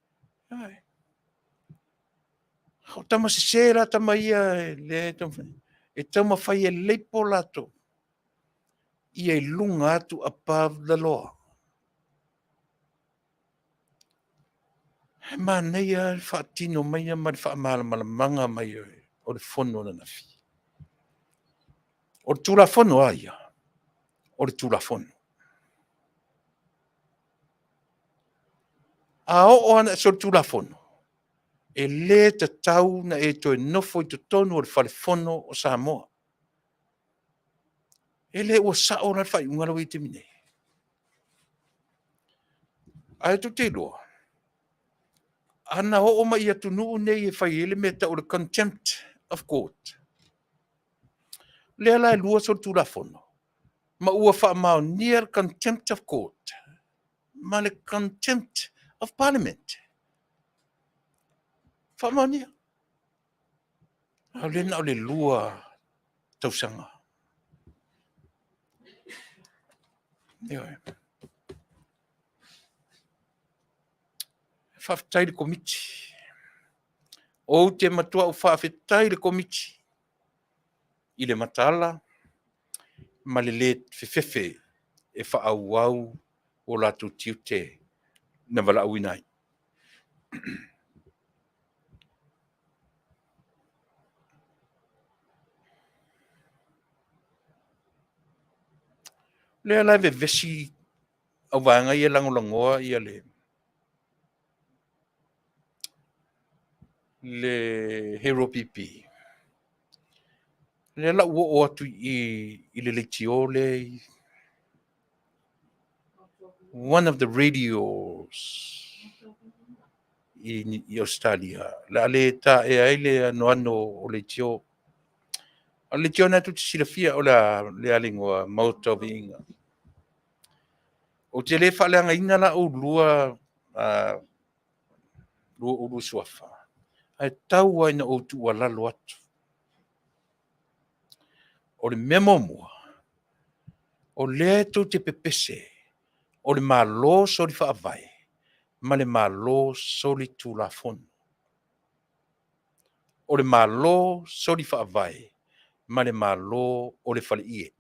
O tama sese la tama ia lea e taumafai nei, e taumafai e label latou ia i luga atu, above the law. E manaia lava le faatino maia ma le faamalamalamaga mai o le fono ananafi. O le Tulafono lava ia, o le Tulafono. A oo lava ina e solitulafono, e le tatau ona e toe nofo i totonu o le Fale Fono o Samoa. E le ua sao la le faaiuga la ua i ai i le taimi nei? Ae tou te iloa, ana oo mai i atunuu nei e fai ai le mea e tau o le contempt of court, lea la e 2 solitulafono, ma ua faamaonia le contempt of court ma le contempt of parliament. Faamaonia. A o lea na o le 2 tausaga. Ioe. Faafetai i le Komiti. Ou te matua faafetai i le Komiti i le mataala ma le le fefefe e faaauau o latou tiute na valaauina ai. O lea la e vevesi auvaega ia e lagolagoa le Hero PP. O lea o le a ou oo atu i i i le leitio lea e one of the radios i Ausetalia, o le a le taea ai le anoano o leitio. A o le leitio lena tou te silafia, o le a le igoa? Maota o Viiga. Ou te le faaleagaina la oulua oulua suafa, ae tau lava ina ou tuualalo atu. O le mea muamua, o lea tou te pepese o le Malo soli faavae ma le Malo solitulafono. O le Malo soli faavae ma le Malo o le faleie.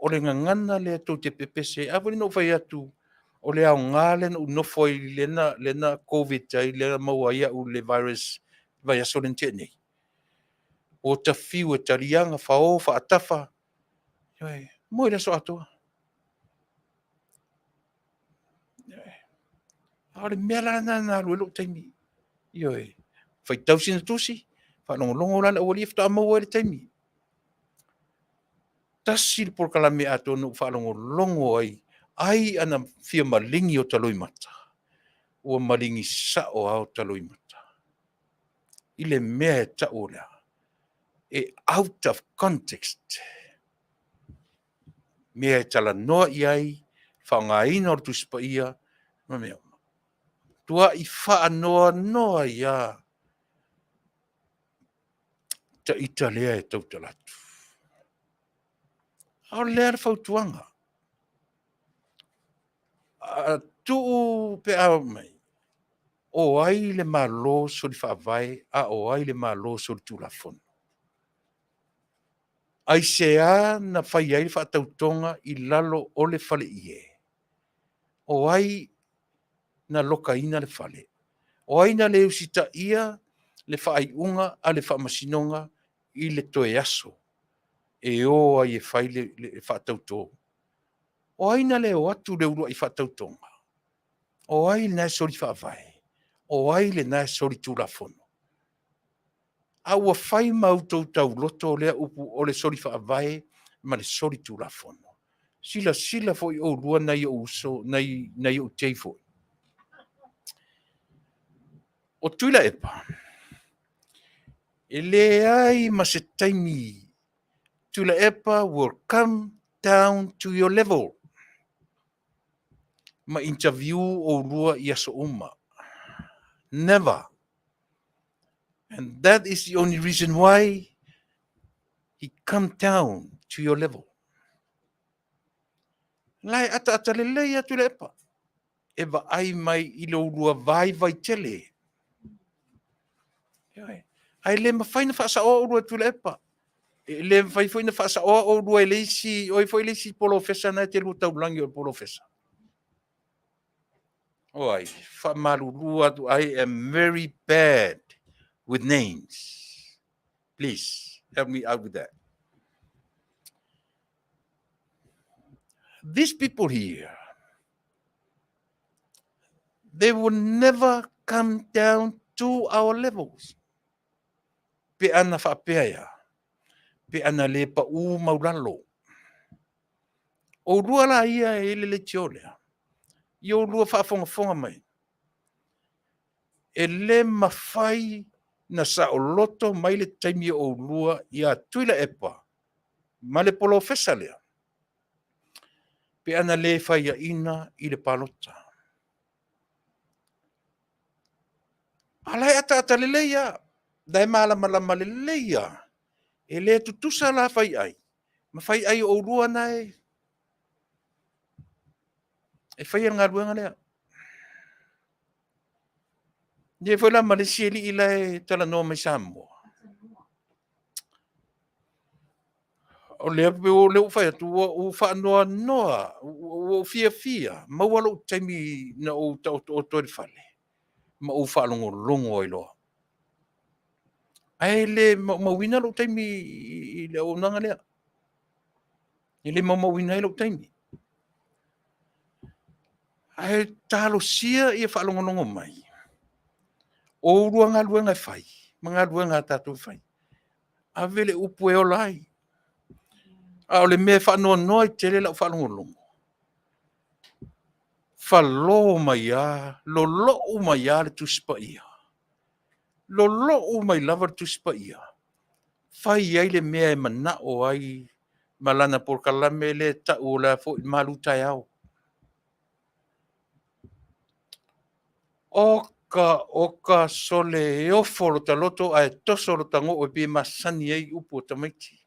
O le gagana lea tou te pepese ai. A foi na ou fai atu, o le aoga lea na ou nofo ai lea na Covid ai, lea na maua ai au i le virus i le vaiaso lea na tea nei. Ua ta fiu e taliaga, fao faatafa, ioe, moe i le aso atoa. A o le mea la lena na alu ai lou taimi. Ioe, faitau sina tusi, faalogologo la le aualii ia faatoa maua ai le taimi. Tasi le polokalame atoa na ou faalogologo ai, ai ana fia maligi o ta loimata, ua maligi sao lava o ta loimata i le mea e tau o le a? E out of context mea e talanoa i ai, faaaogaina o le Tusi Paia ma mea uma. Matuai faanoanoa ai lava ta ita lea e tautala atu. A o le a le fautuaga? Tuu pe a oo mai, o ai le Malo soli faavae a o ai le Malo solitulafono? Aisea na fai ai le faatautoga i lalo o le faleie? O ai na lokaina le fale? O ai na le usitaia le faaiuga a le faamasinoga i le toe aso e o ai e fai le faatauto? O ai na le o atu i le uluai faatautoga? O ai lena e soli faavae? O ai lena e solitulafono? A ua fai ma outou tauloto lea upu o le soli faavae ma le solitulafono. Silasila foi oulua nai ou uso, nai ou tei foi. O Tuilaepa, e leai ma se taimi. Tuilaepa will come down to your level. Ma interview oulua i aso uma. Never. And that is the only reason why he come down to your level. La e ataata lelei a Tuilaepa. E vaai mai i lo ulua vaivai tele. Ae le mafai na faasaoa oulua e Tuilaepa. E le mafai foi na faasaoa oulua e le isi, o ai foi le isi polofesa na e te lua taulagi o le polofesa. O ai, faamalulu atu, I am very bad with names. Please, help me out with that. These people here, they will never come down to our levels. Pe ana faapea ia, pe ana le paū maulalo. Oulua la ia e i le leitio lea, i oulua faafogafoga mai, e le mafai na saoloto mai le taimi o oulua ia Tuilaepa ma le polofesa lea, pe ana le faiaina i le palota. A la e ataata lelei lava, la e malamalama lelei lava, e le tutusa la fai ai, ma fai ai o oulua na e faia le galuega lea. E i ai foi la ma le isi alii la e talanoa mai Samoa. O lea ua fai atu, ua ou faanoanoa, ua ou fiafia, maua lou taimi na ou taotooto ai i le fale, ma ou faalogologo ai loa. Ae le maumauina lou taimi i le auaunaga lea. E le maumauina ai lou taimi. Ae talosia ia faalogologo mai, o oulua galuega e fai, ma galuega a tatou e fai. Ave le upu e ola ai. A o le mea e faanoanoa ai tele lau faalogologo, falo mai lava, lolou mai lava le Tusi Paia. Lolou mai lava le Tusi Paia. Fai ai le mea e manao ai ma lana polokalame lea e tau o le a foi malutaeao. Oka, oka, sole, e ofo lota loto ae toso lota goo e pei e masani ai upu a tamaiti.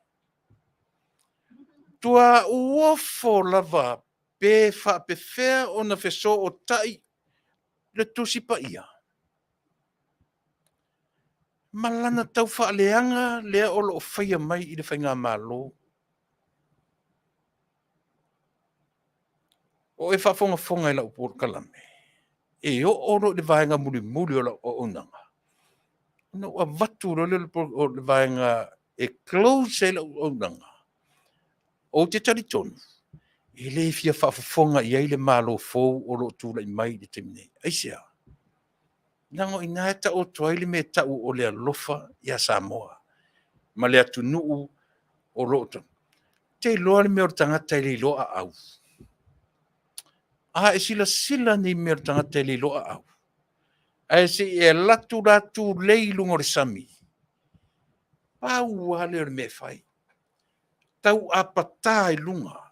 Tuaau ofo lava pe faapefea ona fesootai le Tusi Paia ma lana taufaaleaga lea o lo o faia mai i le faigamalo. O e faafogafoga i lau polokalame, e oo loa i le vaega mulimuli o lau auaunaga, ona ou avatu loa lea o le vaega e close ai lau auaunaga, ou te talitonu, e le fia faafofoga i ai le Malo fou o lo o tulai mai i le taimi nei. Aisea? Leaga o i ina e taoto ai le mea e tau o le alofa ia Samoa ma le atunuu o lo o. Te iloa le mea o le tagata e le iloa aau. A e silasila nei mea o le tagata e le iloa aau, ae se i e alu atu la tulei i luga o le sami, pau lava lea o le mea e fai, tau apata i luga,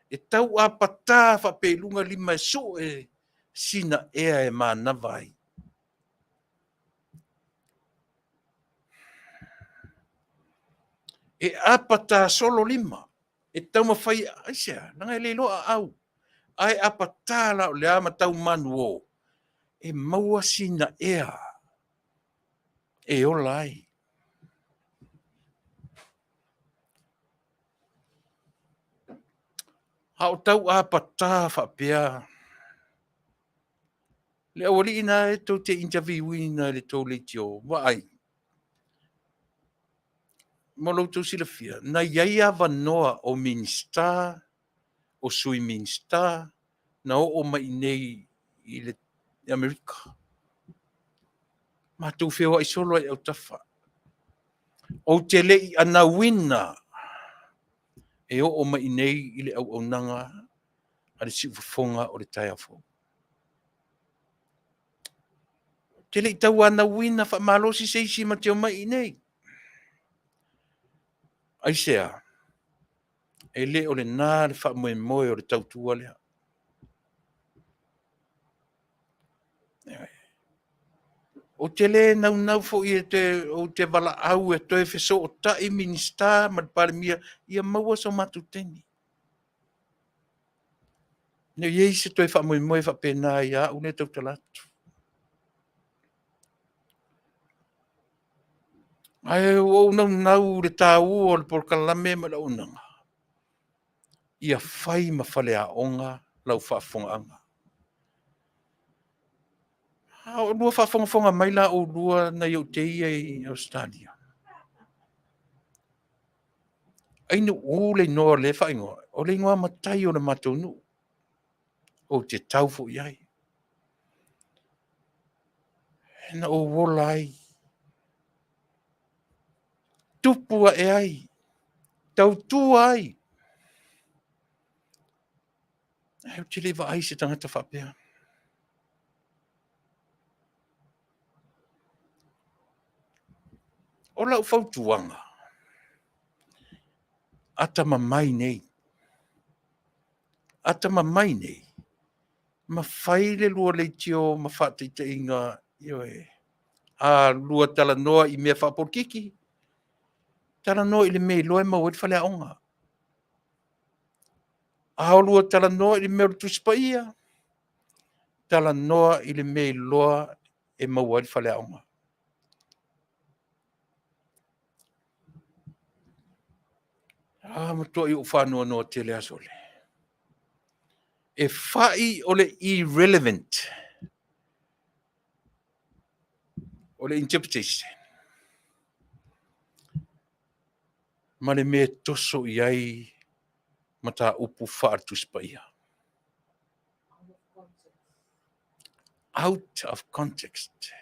e tau apata faapea i luga lima e sue sina ea e manava ai. E apata solo lima, e taumafai, aisea, leaga e le iloa aau, ae apata la o le a ma tau manuo, e maua sina ea e ola ai. A o tau apata faapea, le aualii na e tou te interview-ina i le tou leitio, vaai, mo lo outou silafia, na i ai avanoa o Minisita, o Sui Minisita, na oo mai i inei i le Amerika. Matou feoai solo ai autafa. Ou te le i anauina e oo mai i nei i le auaunaga a le siufofoga o le taeao fou. Ou te le i tauanauina faamalosi se isi ma te omai i inei. Aisea? E le o lena le faamoemoe o le tautua lea. Ou te le naunau foi e te, ou te valaau e toe fesootai Minisita ma le Palemia ia maua so matou taimi. Ne i i ai se toe faamoemoe faapena ia au lea e tautala atu. Ae ua ou naunau i le taua o le polokalame ma le auaunaga, ia fai ma faleaoga lau faafofogaaga. A o oulua faafogafoga mai la oulua nai ou te ia i Ausetalia, Ainuu le igoa o lea faaigoa, o le igoa matai o le matou nuu. Ou te tau foi i ai. Na ou ola ai, tupu ae ai, tautua ai. Ae ou te le i vaai i se tagata faapea. O lau fautuaga, atamamai nei, atamamai nei, ma fai le lua leitio ma faataitaiga, ioe, a lua talanoa i mea faapolokiki, talanoa i le mea e iloa e maua ai le faleaoga. A lua talanoa i le mea o le Tusi Paia, talanoa i le mea e iloa e maua ai le faleaoga. A, matuai ou faanoanoa tele lava sole. E fai o le irrelevant o le interpretation ma le mea e toso i ai mataupu faale-Tusi Paia. Out of context.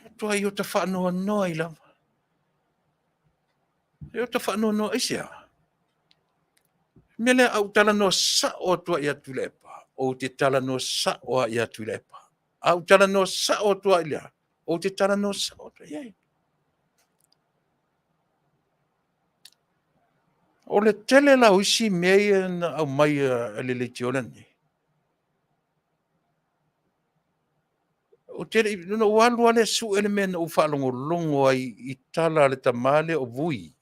Matuai ota faanoanoa ai lava. E ota faanoanoa aisea? Mea lea a ou talanoa sao atu ai ia Tuilaepa, ou te talanoa sao lava ia Tuilaepa. A ou talanoa sao atu ai lea, ou te talanoa sao atu i ai. O le tele la o isi mea ia na aumai e le leitio lenei, ou te le i, na ou alu lava lea sue le mea na ou faalogologo ai i tala a le tama lea o Vui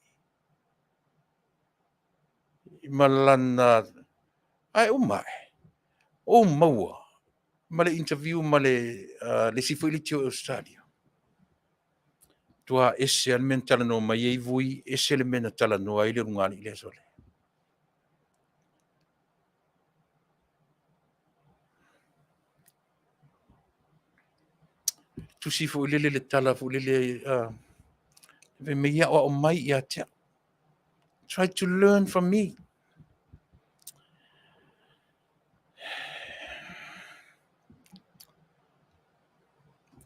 ma lana, ae uma ae, ou maua ma le interview ma le isi foi leitio i Ausetalia, matua ese lava le mea na talanoa mai ai Vui, ese le mea na talanoa ai le ulugalii lea, sole. Tusi foi lele le tala foi lele, fai mai e aoao mai ia te au. Try to learn from me.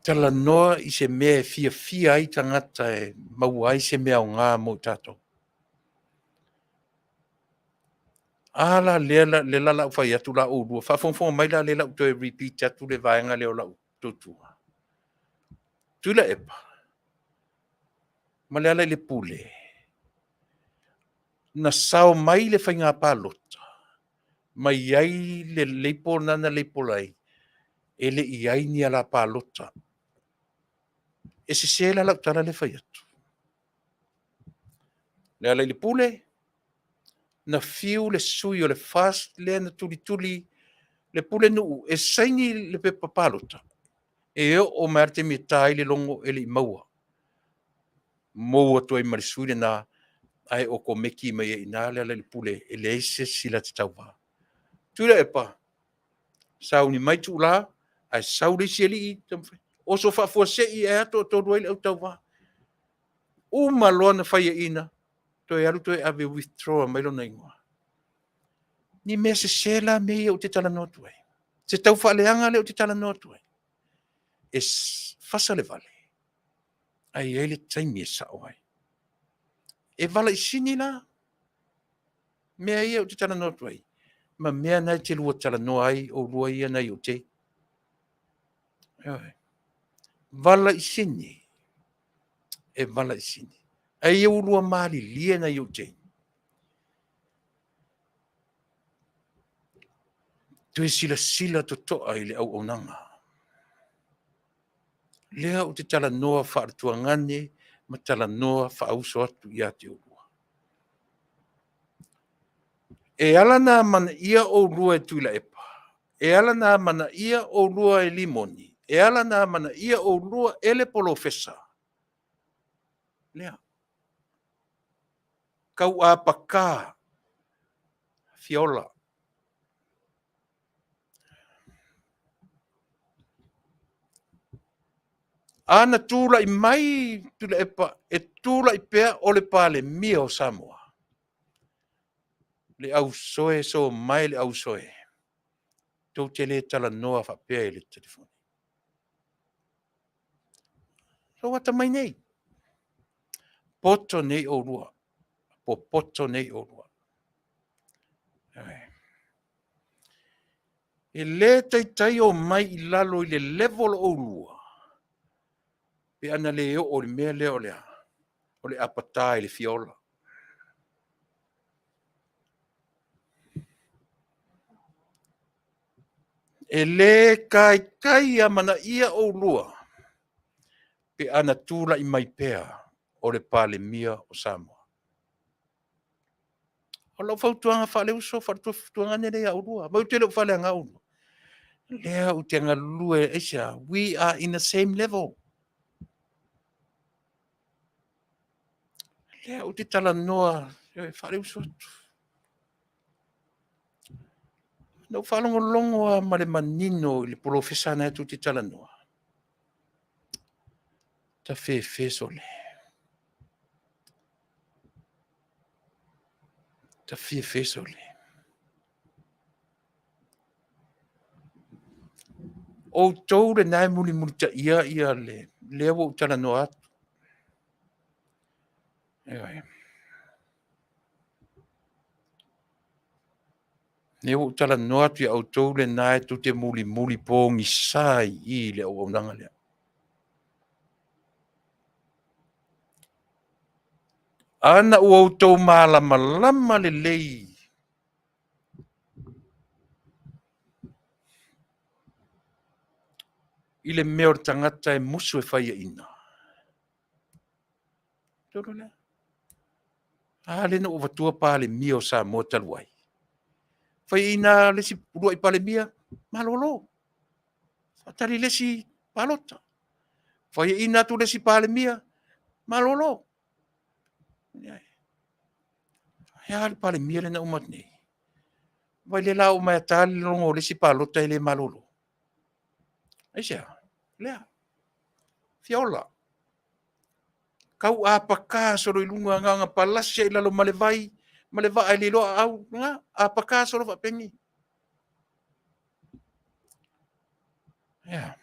Talanoa i se mea e fiafia ai tagata e maua ai se mea aoga mo i tatou. A la lea la, lea la o le a ou fai atu la oulua, faafogafoga mai la lea o le a ou toe repeat atu le vaega lea o lau tautua. Tuilaepa ma Lealailepule, na sao mai le faiga palota mai ai le label lena na label ai, e le i i ai ni ala palota. E sese la lau tala lea e fai atu. Lealailepule, na fiu le sui o le FAST lea na tulituli le pulenuu e saini le pepa palota, e oo mai lava le taimi e ta ai le logo e le i maua. Mou atu ai ma le sui lena, ae okomeki mai ai i ina Lealailepule e leai se isi la te tauva. Tuilaepa, sauni mai Tuula, ae sau le isi alii, oso faafuasei ae a toatolu ai le au tauva. Uma loa ona faiaina, toe alu toe ave withdraw mai lona igoa. Ni mea sese la mea ia ou te talanoa atu ai. Se tau faaleaga lea ou te talanoa atu ai. E fasa le vale, ae i ai le taimi e sao ai. E valaisini la mea ia ou te talanoa atu ai, ma mea na e te lua talanoa ai oulua ia nai o te. Ioe. Valaisini, e valaisini. Ae ia ulua malilie nai ou te. Toe silasila totoa i le auaunaga. Lea ou te talanoa faale-tuagane ma talanoa faauso atu ia te oulua. E ala ona amanaia oulua e Tuilaepa, e ala ona amanaia oulua e Limoni, e ala ona amanaia oulua e le polofesa. Lea. Tauapata Fiola. A na tulai mai Tuilaepa e tulai pea o le Palemia o Samoa, le ausoe so mae le ausoe, tou te le talanoa faapea i le telefoni. Lou atamai nei, poto nei oulua, popoto nei oulua. E le taitai omai i lalo i le level o oulua pe ana le oo i le mea lea o le a? O le apata i le fia ola. E le taitai amanaia oulua pe ana tulai mai pea o le Palemia o Samoa. O lau fautuaga faaleuso faale-tuagane lea ia oulua, ma ou te le o faaleaga oulua. Lea ou te galue, aisea? We are in the same level. Lea ou te talanoa faaleuso atu. Na ou faalogologo lava ma le manino i le polofesa lena tou te talanoa, tafefe sole. Tafefe sole. Outou lena e mulimulitaia ia le lea ua ou talanoa atu. Ioe. Lea ua ou talanoa atu ia outou lena e tou te mulimuli pogisa i i i le auaunaga lea. Ana ua outou malamalama lelei i le mea o le tagata e musu e faiaina. Tolu lea. A lea na ou avatua Palemia o Samoa talu ai. Faiaina le isi uluai Palemia, malolo. Faatali le isi palota. Faiaina atu le isi Palemia, malolo. Ae a le Palemia lea na uma atu nei? Vaai lea la oo mai ta le logo o le isi palota e le malolo. Aisea? Lea. Fia ola. Tau apata solo i luga na ona palasi lava i lalo ma le vai ma le vaa e le iloa aau. Na, apata solo faapenei. Yeah.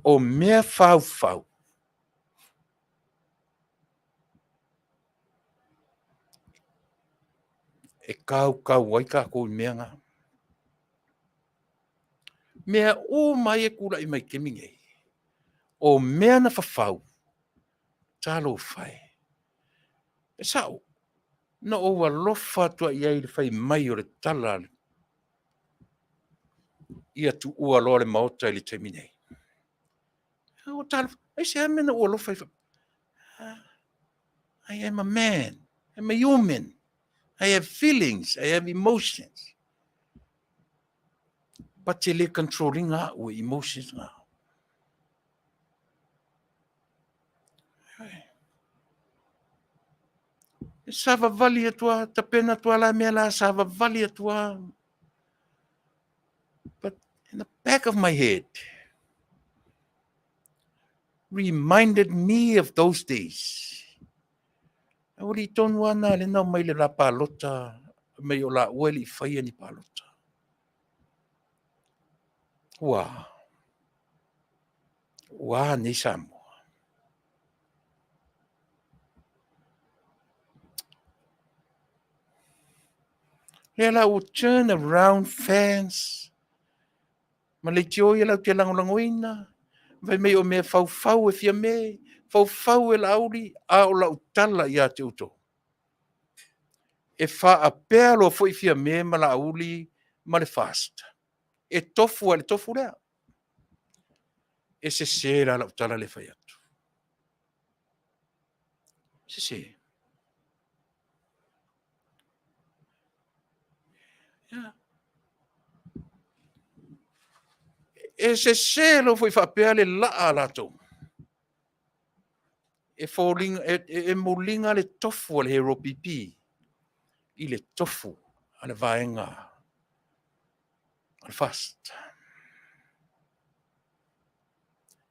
O mea faufau e kaukau ai tatou i mea na. Mea uma ia e tulai mai i le taimi nei, o mea na fafau, talofa e. E sao, na ou alofa atu lava i ai i le fai mai o le tala ia tuua loa le Maota i le taimi nei. Aisea le mea na ou alofa ai faapea? I am a man, I'm a human. I have feelings, I have emotions. But e le control ina au e emotions na. E savavali atu lava, tapena atu lava la mea la, savavali atu lava. But in the back of my head, Reminded me of those days. Ua li tonu ana le nao mai le la palota mai o la ua li whaia ni palota. Ua. Ua nei Samoa. Lea la ua turn around fans. Ma leitio ia lau te lagolagoina. Fai mai o mea faufau e Fiame, faufau e Laauli, a o lau tala ia te outou. E faapea loa foi Fiame ma Laauli ma le FAST. E tofu a le tofu lea. E sese la lau tala le fai atu. Sese. Yeah. E sese loa foi faapea le laa a latou. E, foliga, e, e, e muliga le tofu a le Hero PP i le tofu a le vaega a le FAST.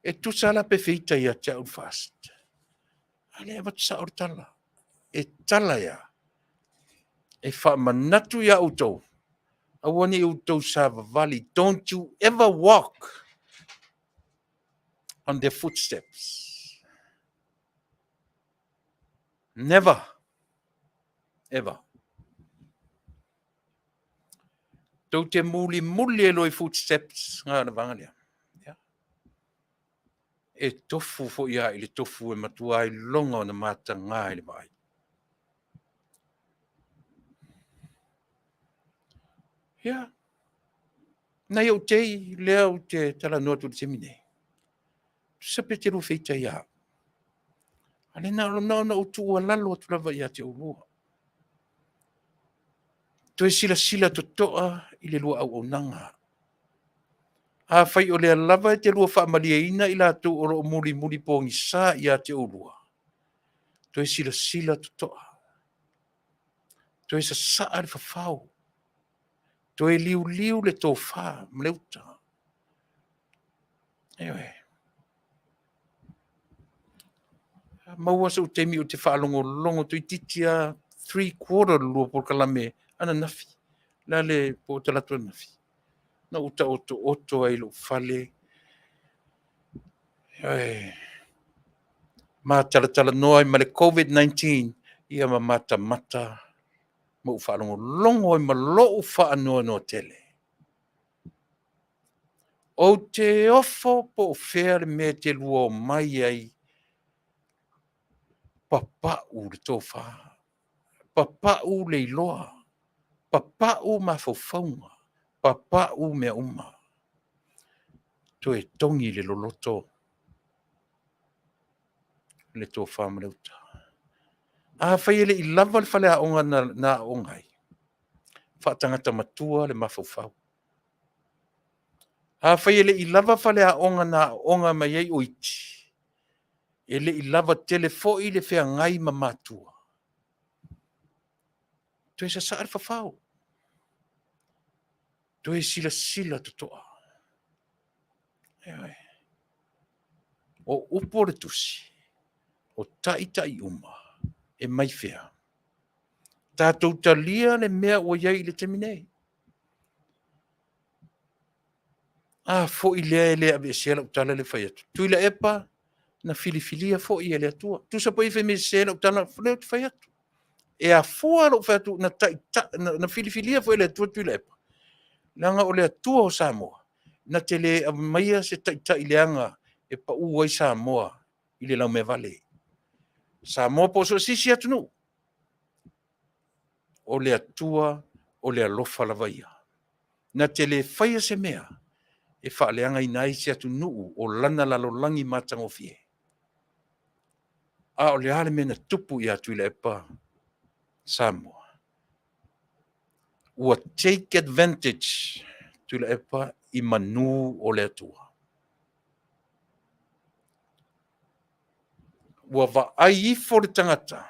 E tusa la pe feita ia te au le FAST. A lea avatu sao le tala. E tala ia. E faamanatu ia outou. Aua ne i outou savavali. Don't you ever walk on their footsteps. Never. Ever. Tou te mulimuli e loa i footsteps ngā na vanga lea. Yeah. E tofu foi a i le tofu e matua ai longa ona matagā i le vaai. Ia, nai ou tei lea ou te talanoa atu i le taimi nei. Tusa pe te lua feita ia au. A le na ona ou tuualalo atu lava ia te oulua. Toe silasila totoa i le lua auaunaga. Afai o lea lava e te lua faamalieina i latou o lo o mulimuli pogisa ia te oulua, toe silasila totoa. Toe sasaa le fafao. Toe liuliu le tofa ma le uta. Ioe. Maua sou taimi ou te faalogologo toeitiiti lava 3/4 le lua polokalame ananafi. Le a le po o talaatu ananafi. Na ou taotooto ai i lou fale. Ioe. Matalatalanoa ai ma le COVID-19 ia ma matamata ma ou faalogologo ai ma lou faanoanoa tele. Ou te ofo po o fea le mea e te lua omai ai papau le tofa, papau le iloa, papau mafaufauga, papau mea uma. Toe togi le loloto le tofa ma le uta. Afai e le i lava le faleaoga na aooga ai, faatagata matua le mafaufau. Afai e le i lava faleaoga na aooga mai ai o iti, e le i lava tele foi le feagai ma matua. Toe sasaa le fafao. Toe silasila totoa. Ioe. O upu o le tusi, o taitai uma e mai fea. Tatou talia le mea ua i ai i le taimi nei. A foi lea e le aveesea lau tala lea e fai atu. Tuilaepa na filifilia foi e le Atua. Tusa po i fai mai sese lau tala, lea ou te fai atu. E afua lou fai atu na, taita, na, na filifilia foi e le Atua Tuilaepa. Leaga o le Atua o Samoa, na te le aumaia se taitai leaga e pau ai Samoa i le laumea vale. Samoa po o so o se isi atunuu. O le Atua o le alofa lava ia. Na te le faia se mea e faaleagaina ai se atunuu o lana lalolagi matagofie. A o le a le mea na tupu ia Tuilaepa Samoa? Ua take advantage Tuilaepa i manu o le Atua. Ua vaai ifo le tagata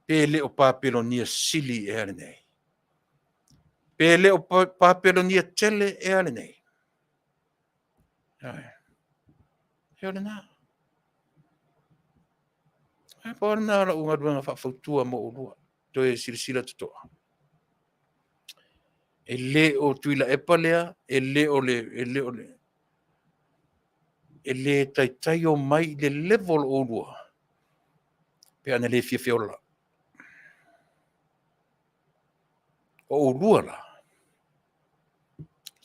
pe le o Papelonia sili ea lenei. Pe le o Papelonia tele ea lenei. Ioe. E o lena. E po lena lau galuega faafautua mo oulua. Toe silasila totoa. E le o Tuilaepa lea, e le o le, e le o le, e le taitai omai i le level o oulua pe ana le fiafia ola. O oulua la,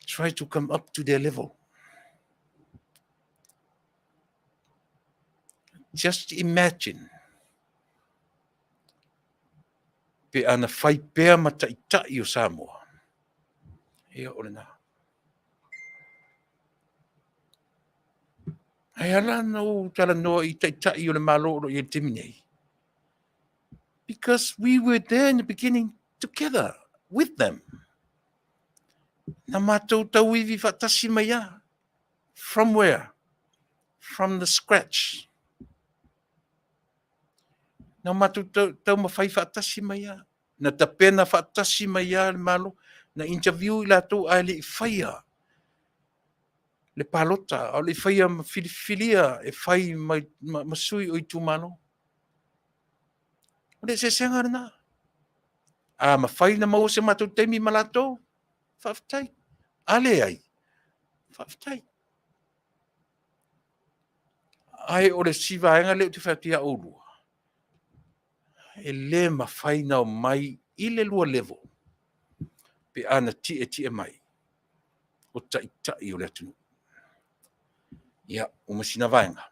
try to come up to their level. Just imagine pe ana fai pea ma taitai o Samoa. Ia o lena. Ae ala na ou talanoa i taitai o le Malo o lo o i ai i le taimi nei. Because we were there in the beginning together with them. Na matou tauivi faatasi mai a. From where? From the scratch. Na matou taumafai faatasi mai a. Na tapena faatasi mai a le Malo. Na interview i latou ae le i faia le palota, a o le i faia ma filifilia e fai ma, ma, ma sui o itumalo. O le eseesega lena. A mafai na maua se matou taimi ma latou, faafetai. A leai, faafetai. Ae o le si vaega lea ou te fai atu ia oulua, e le mafai na omai i le lua level pe a na tietie mai o taitai o le atunuu. Ia, uma sina vaega.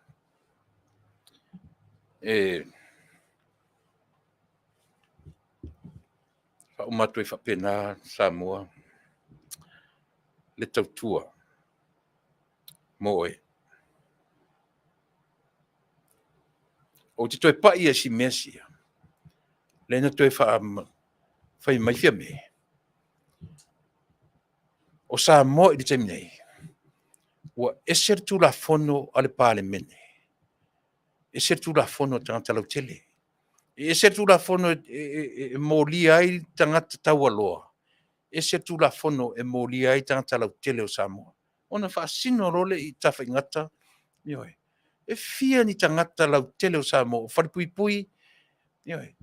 E faauma atu ai faapena Samoa le tautua mo oe. Ou te toe pai i si mea sia, lea na toe fai mai Fiame. O Samoa i le taimi nei, ua ese le Tulafono a le Palemene, ese le Tulafono a tagata lautele, e ese le Tulafono e molia ai tagata taualoa, ese le Tulafono e molia ai tagata lautele o Samoa. Ona faasino loa lea i tafaigata, ioe, e fia ni tagata lautele o Samoa o falepuipui, ioe,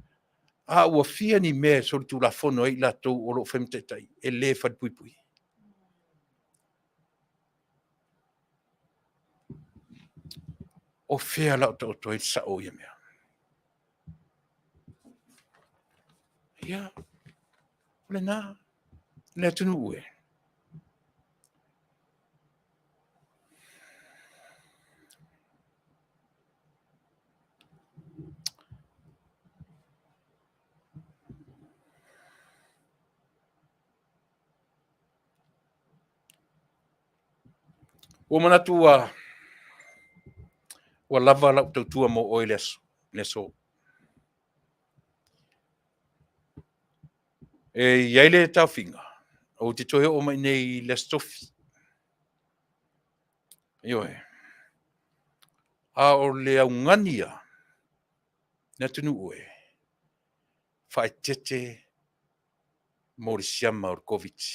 a ua fia ni mea e solitulafono ai i latou o lo o fai ma taitai e le falepuipui. O fea la o taoto ai le sao o ia mea? Ia, o lena, le atunuu e. Ua manatu ua lava lau tautua mo oe i le aso, le aso. E i ai le taofiga, ou te toe oo mai nei i le Aso Tofi. Ioe. A o le augani ia, le atunuu e, faaeteete mo le siama o le Koviti.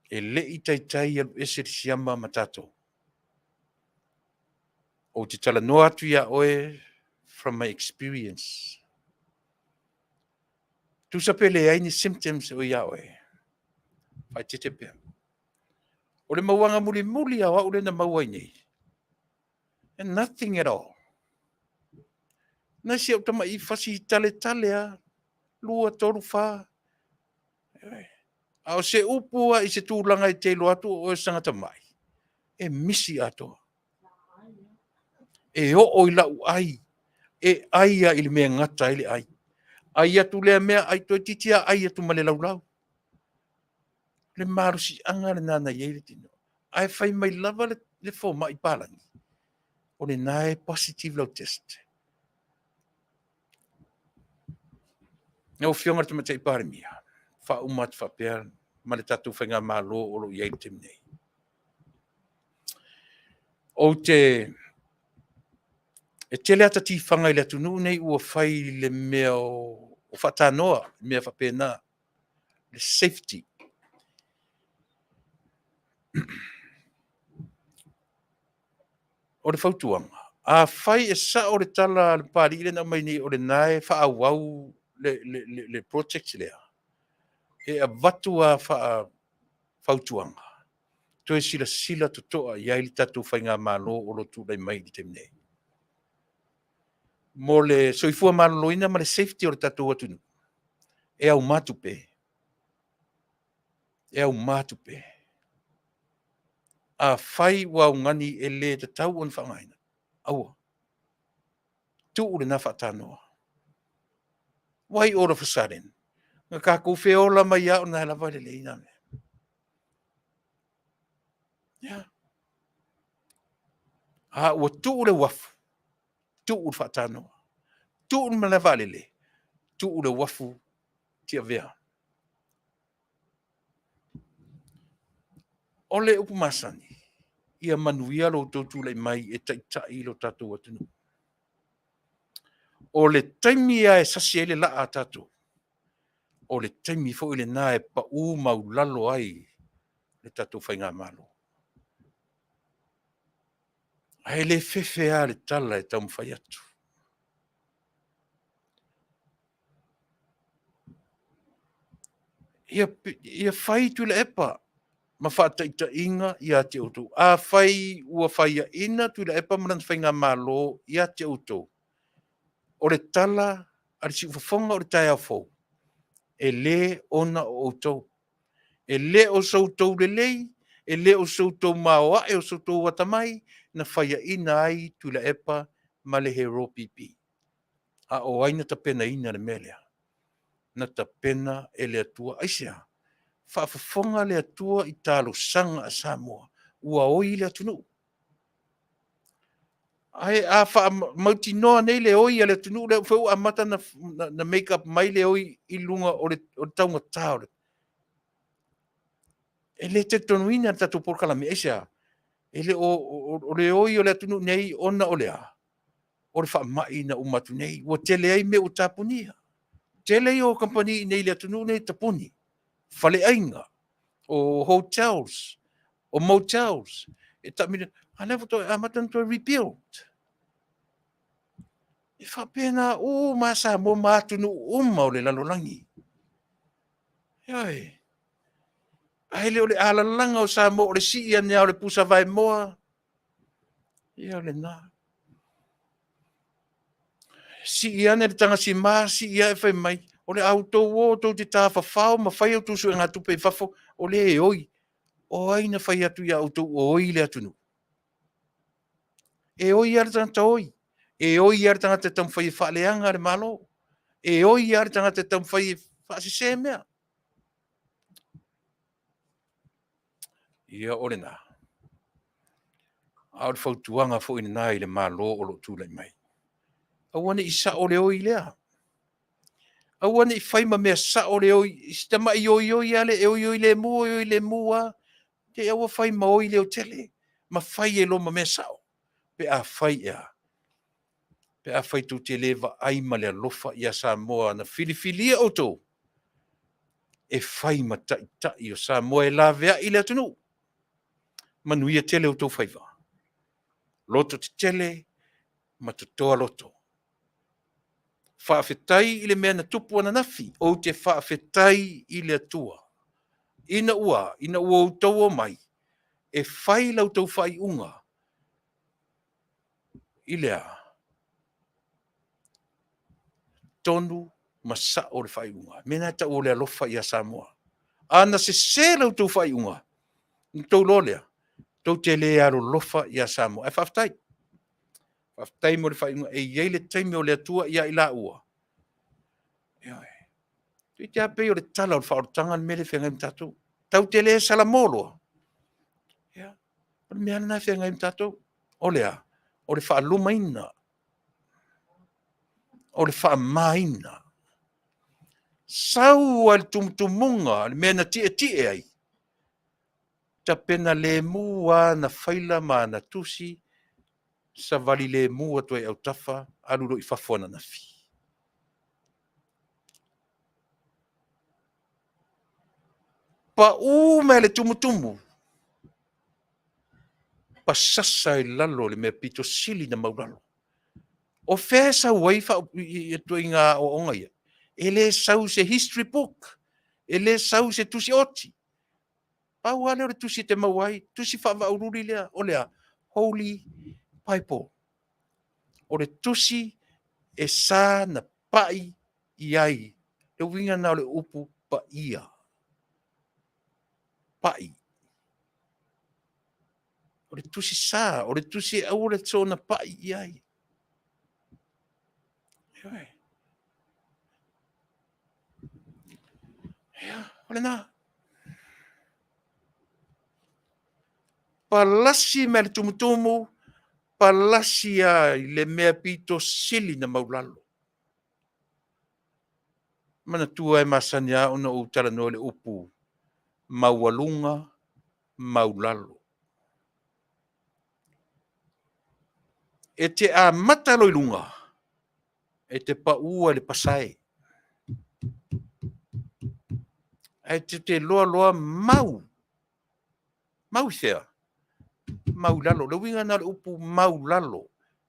E le i taitai alu ese le siama ma tatou. Ou te talanoa atu iā oe from my experience. Tusa pe leai ni symptoms o iā oe, faaeteete pea. O le mauaga mulimuli a o au lea na maua ai nei, and nothing at all. Na si au tama'i fasi taletale a, 2, 3, 4. A o se upu a i se tulaga e te iloa atu o oe o se tagata mai, e misi atoa. E oo i lau ai, e ai a i le mea e gata ai le ai. Ai atu lea mea, ai toeitiiti a ai atu ma le laulau. Le malosiaga lena na i ai le tino. Ae fai mai lava le fomai palagi, o lena e positive lau test. Lau Afioga i le Tamaitai Palemia, faauma atu faapea ma le tatou faigamalo o lo o i ai i le taimi nei. Ou te e tele ata tifaga i le atunuu nei ua fai i le mea o faatanoa, mea faapena, le safety. O le fautuaga, afai e sao le tala a le Papalii lea na aumai nei o lena e faaauau le, le, le, le project lea, e avatu lava faafautuaga, toe silasila totoa i ai le tatou faigamalo o lo o tulai mai i le taimi nei. Mo le soifua maloloina ma le safety o le tatou atunuu, e auma tupe, e auma tupe. Afai ua augani e le tatau ona faaaogaina, aua. Tuu lena faatanoa. Why all of a sudden? Na tatou feola mai lava o lena lava e lelei nā mea. Yeah. A ua tuu le uafu, tuu le faatanoa. Tuu le malae vaalele, tuu le uafu Tiavea. O le upu masani, ia manuia lo outou tulai mai e taitai lo tatou atunuu. O le taimi lava e sasi ai le laa a tatou, o le taimi foi lena e pau maulalo ai le tatou faigamalo. Ae le fefe lava le tala e taumafai atu. Ia, ia fai Tuilaepa ma faataitaiga ia te outou. Afai ua faiaina Tuilaepa ma lana faigamalo ia te outou, o le tala a le siufofoga o le taeao fou, e le ona o outou. E le o so outou lelei, e le o so outou maoae o so outou atamai na faiaina ai Tuilaepa ma le Hero PP. A o ai na tapenaina le mea lea? Na tapena e le Atua. Aisea? Faafofoga le Atua i talosaga a Samoa, ua oi le atunuu. Ae a faamautinoa nei le oi a le atunuu lea foi ua amata ona na make up mai le oi i luga o le taugata o le... E le talitonuina le tatou polokalame. Aisea? E le o, o le oi o le atunuu nei ona o le a? O le faamai na uma atu nei. Ua tele ai mea ua tapunia. Tele ia o kamupani i inei i le atunuu nei tapuni. Faleaiga, o hotels, o motels, e taamilo, a lea faatoa amata ona toe rebuild. E faapena uma lava Samoa ma atunuu uma o le lalolagi. Ioe. Ae le o le alalaga o Samoa o le sii ane lava o le pusa vaemoa. Ia o lena. Sii ane le tagasima, sii ae fai mai, o le a outou o tou te tafafao ma fai a outou suegatupe i fafo, o lea e oi. O ai na fai atu ia outou ua oi le atunuu? E oi lava le tagata oi. E oi lava le tagata e taumafai e faaleaga le Malo. E oi lava le tagata e taumafai e faasese mea. Ia, o lena. A o le fautuaga foi lena i le Malo o lo o tulai mai. Aua ne i sao le oi lea. Aua ne i fai ma mea sao le oi, si tamai oioi lava lea e oioi lemu, oioi lemu lava. Te i aua fai ma oi leotele, ma fai ai loa ma mea sao. Pe afai e a? Pe afai tou te le vaai ma le alofa ia Samoa na filifilia outou e fai ma taitai o Samoa e laveai le atunuu. Manuia tele outou faiva. Loto tetele ma totoa loto. Faafetai i le mea na tupu ananafi. Ou te faafetai i le Atua ina ua, ina ua outou omai e fai la outou faaiuga i le a? Tonu ma sao le faaiuga. Mea lena e tau o le alofa ia Samoa. A na sese la outou faaiuga, ona outou iloa lea, tou te le alolofa ia Samoa. Ae faafetai. Faafetai mo le faaiuga. E i ai le taimi o le Atua ia i laua. Ioe. Toeitiiti lava pei o le tala o le faaolataga le mea lea e feagai ma tatou. Tatou te le salamo loa. Ia, o le mea lava lena e feagai ma tatou. O le a? O le faalumaina. O le faamamaina. Sau lava i le tumutumuga, le mea na tietie ai, tapena lemu lava ana faila ma ana tusi, savali lemu atu ai i autafa, alu loa i fafo ananafi. Pau mai le tumutumu, Pasasa i lalo le mea pito sili na maulalo. O fea e sau ai ituaiga aoaoga ia? E le sau i se history book, e le sau i se tusi oti. Pau lava lea o le tusi e te maua ai, tusi faavaaululi lea, o le a? Holy Bible. O le tusi e sa na pai i ai. Le uiga lena o le upu paia. Pai. O le tusi sa, o le tusi e aua le soona pai i ai. Ioe. Ia, o lena. Palasi mai le tumutumu, palasi lava i le mea pito sili na maulalo. Manatua e masani lava ona ou talanoa i le upu maualuga, maulalo. E te amata loa i luga, e te pau ai i le pasae. Ae te te iloa loa mau. Mau i fea? Mau i lalo. O le uiga lena o le upu maulalo.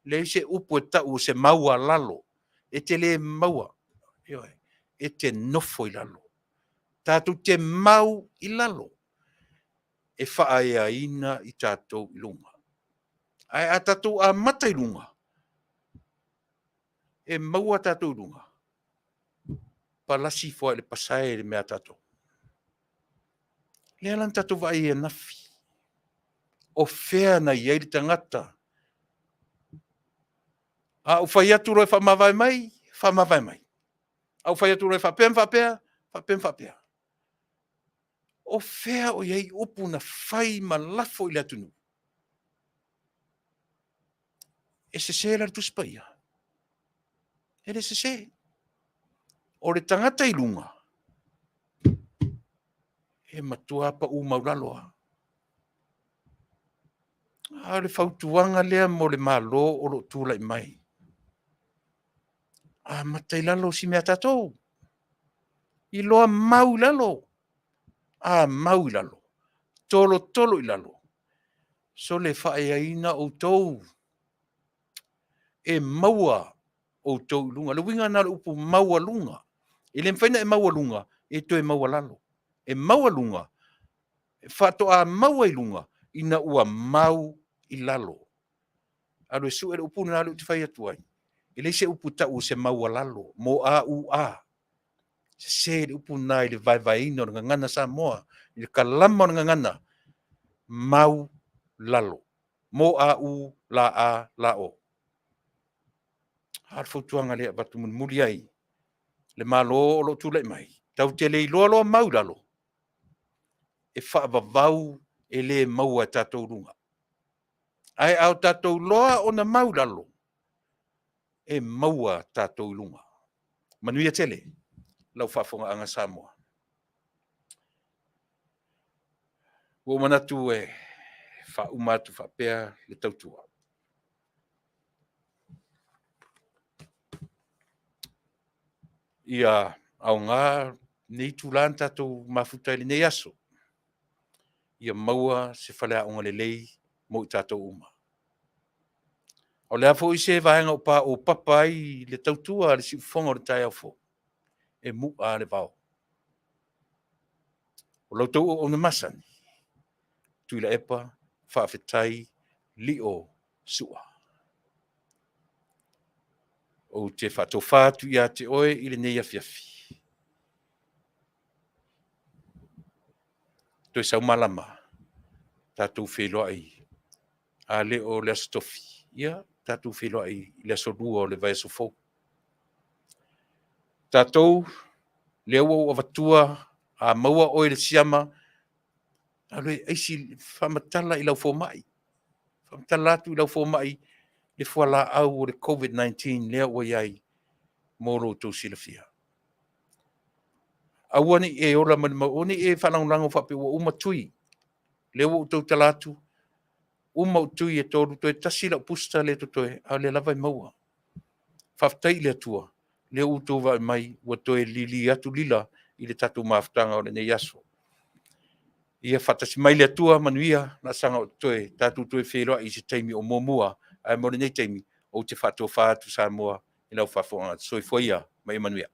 Leai se upu e tau o se maualalo. E te le maua. Ioe. E te nofo i lalo. Tatou te mau i lalo e faaeaina i tatou i luga. Ae a tatou amata i luga, e maua tatou i luga, palasi ifo lava i le pasae le mea a tatou. Lea la na tatou vaai ai ananafi, o fea na i ai le tagata? A ou fai atu loa e faamavae mai, faamavae mai. A ou fai atu loa e faapea ma faapea, faapea ma faapea. O fea o i ai upu na fai ma lafo i le atunuu? E sese la le Tusi Paia? E le sese. O le tagata i luga, e matua pau maulalo lava. A o le fautuaga lea mo le Malo o lo o tulai mai. Amata i lalo si mea a tatou. Iloa mau i lalo. A mau i lalo, tolotolo i lalo, sole faaeaina outou, e maua outou i luga. O le uiga lena o le upu maualuga. E le mafai ona e maualuga e toe maualalo. E maualuga, faatoa maua i luga ina ua mau i lalo. Alu e sue le upu lena lea ou te fai atu ai. E leai se upu e tau o se maualalo, M-A-U-A. Sese le upu lena i le vaevaeina o le gagana Samoa, i le kalama o le gagana, mau lalo. M-A-U L A L O. A o le fautuaga lea e avatu mulimuli ai le Malo o lo o tulai mai, tatou te le iloa loa mau i lalo, e faavavau e le maua e tatou luga. Ae a o tatou iloa ona mau i lalo, e maua tatou i luga. Manuia tele lau faafofogaaga Samoa. Ua ou manatu e faauma atu faapea le tautua. Ia aoga lenei itula na tatou mafuta ai i lenei aso, ia maua se faleaoga lelei mo i tatou uma. O le a foi se vaega o paopapa ai le tautua a le siufofoga o le taeao fou, e mu'a lava le vao. O la outou auauna masani, Tuilaepa Faafetai Lio Sua. Ou te faatofa atu ia te oe i lenei afiafi. Toe sau malama, tatou feiloai a le o le Aso Tofi, ia tatou feiloai i le Aso Lua o le vaiaso fou. Tatou, lea ua ou avatua, a maua oe i le siama, alu e aisi, faamatala i lau fomai. Faamatala atu i lau fomai le fualaau o le COVID-19 lea ua i ai mo lo outou silafia. Aua ne i e ola ma le mau, aua ne i e faalagolago faapea ua uma tui. Lea ua ou tautala atu, uma ou tui e tolu, toe tasi lau booster lea e totoe, a o lea lava e maua. Faafetai i le Atua, lea ua outou vaai mai ua toe lili atu lila i le tatou mafutaga o lenei aso. Ia faatasi mai le Atua, manuia laasaga o totoe, tatou toe feiloai i se taimi o muamua, ae mo lenei taimi, ou te faatofa atu Samoa i lau faafofogaaga. Soifua ia ma ia manuia.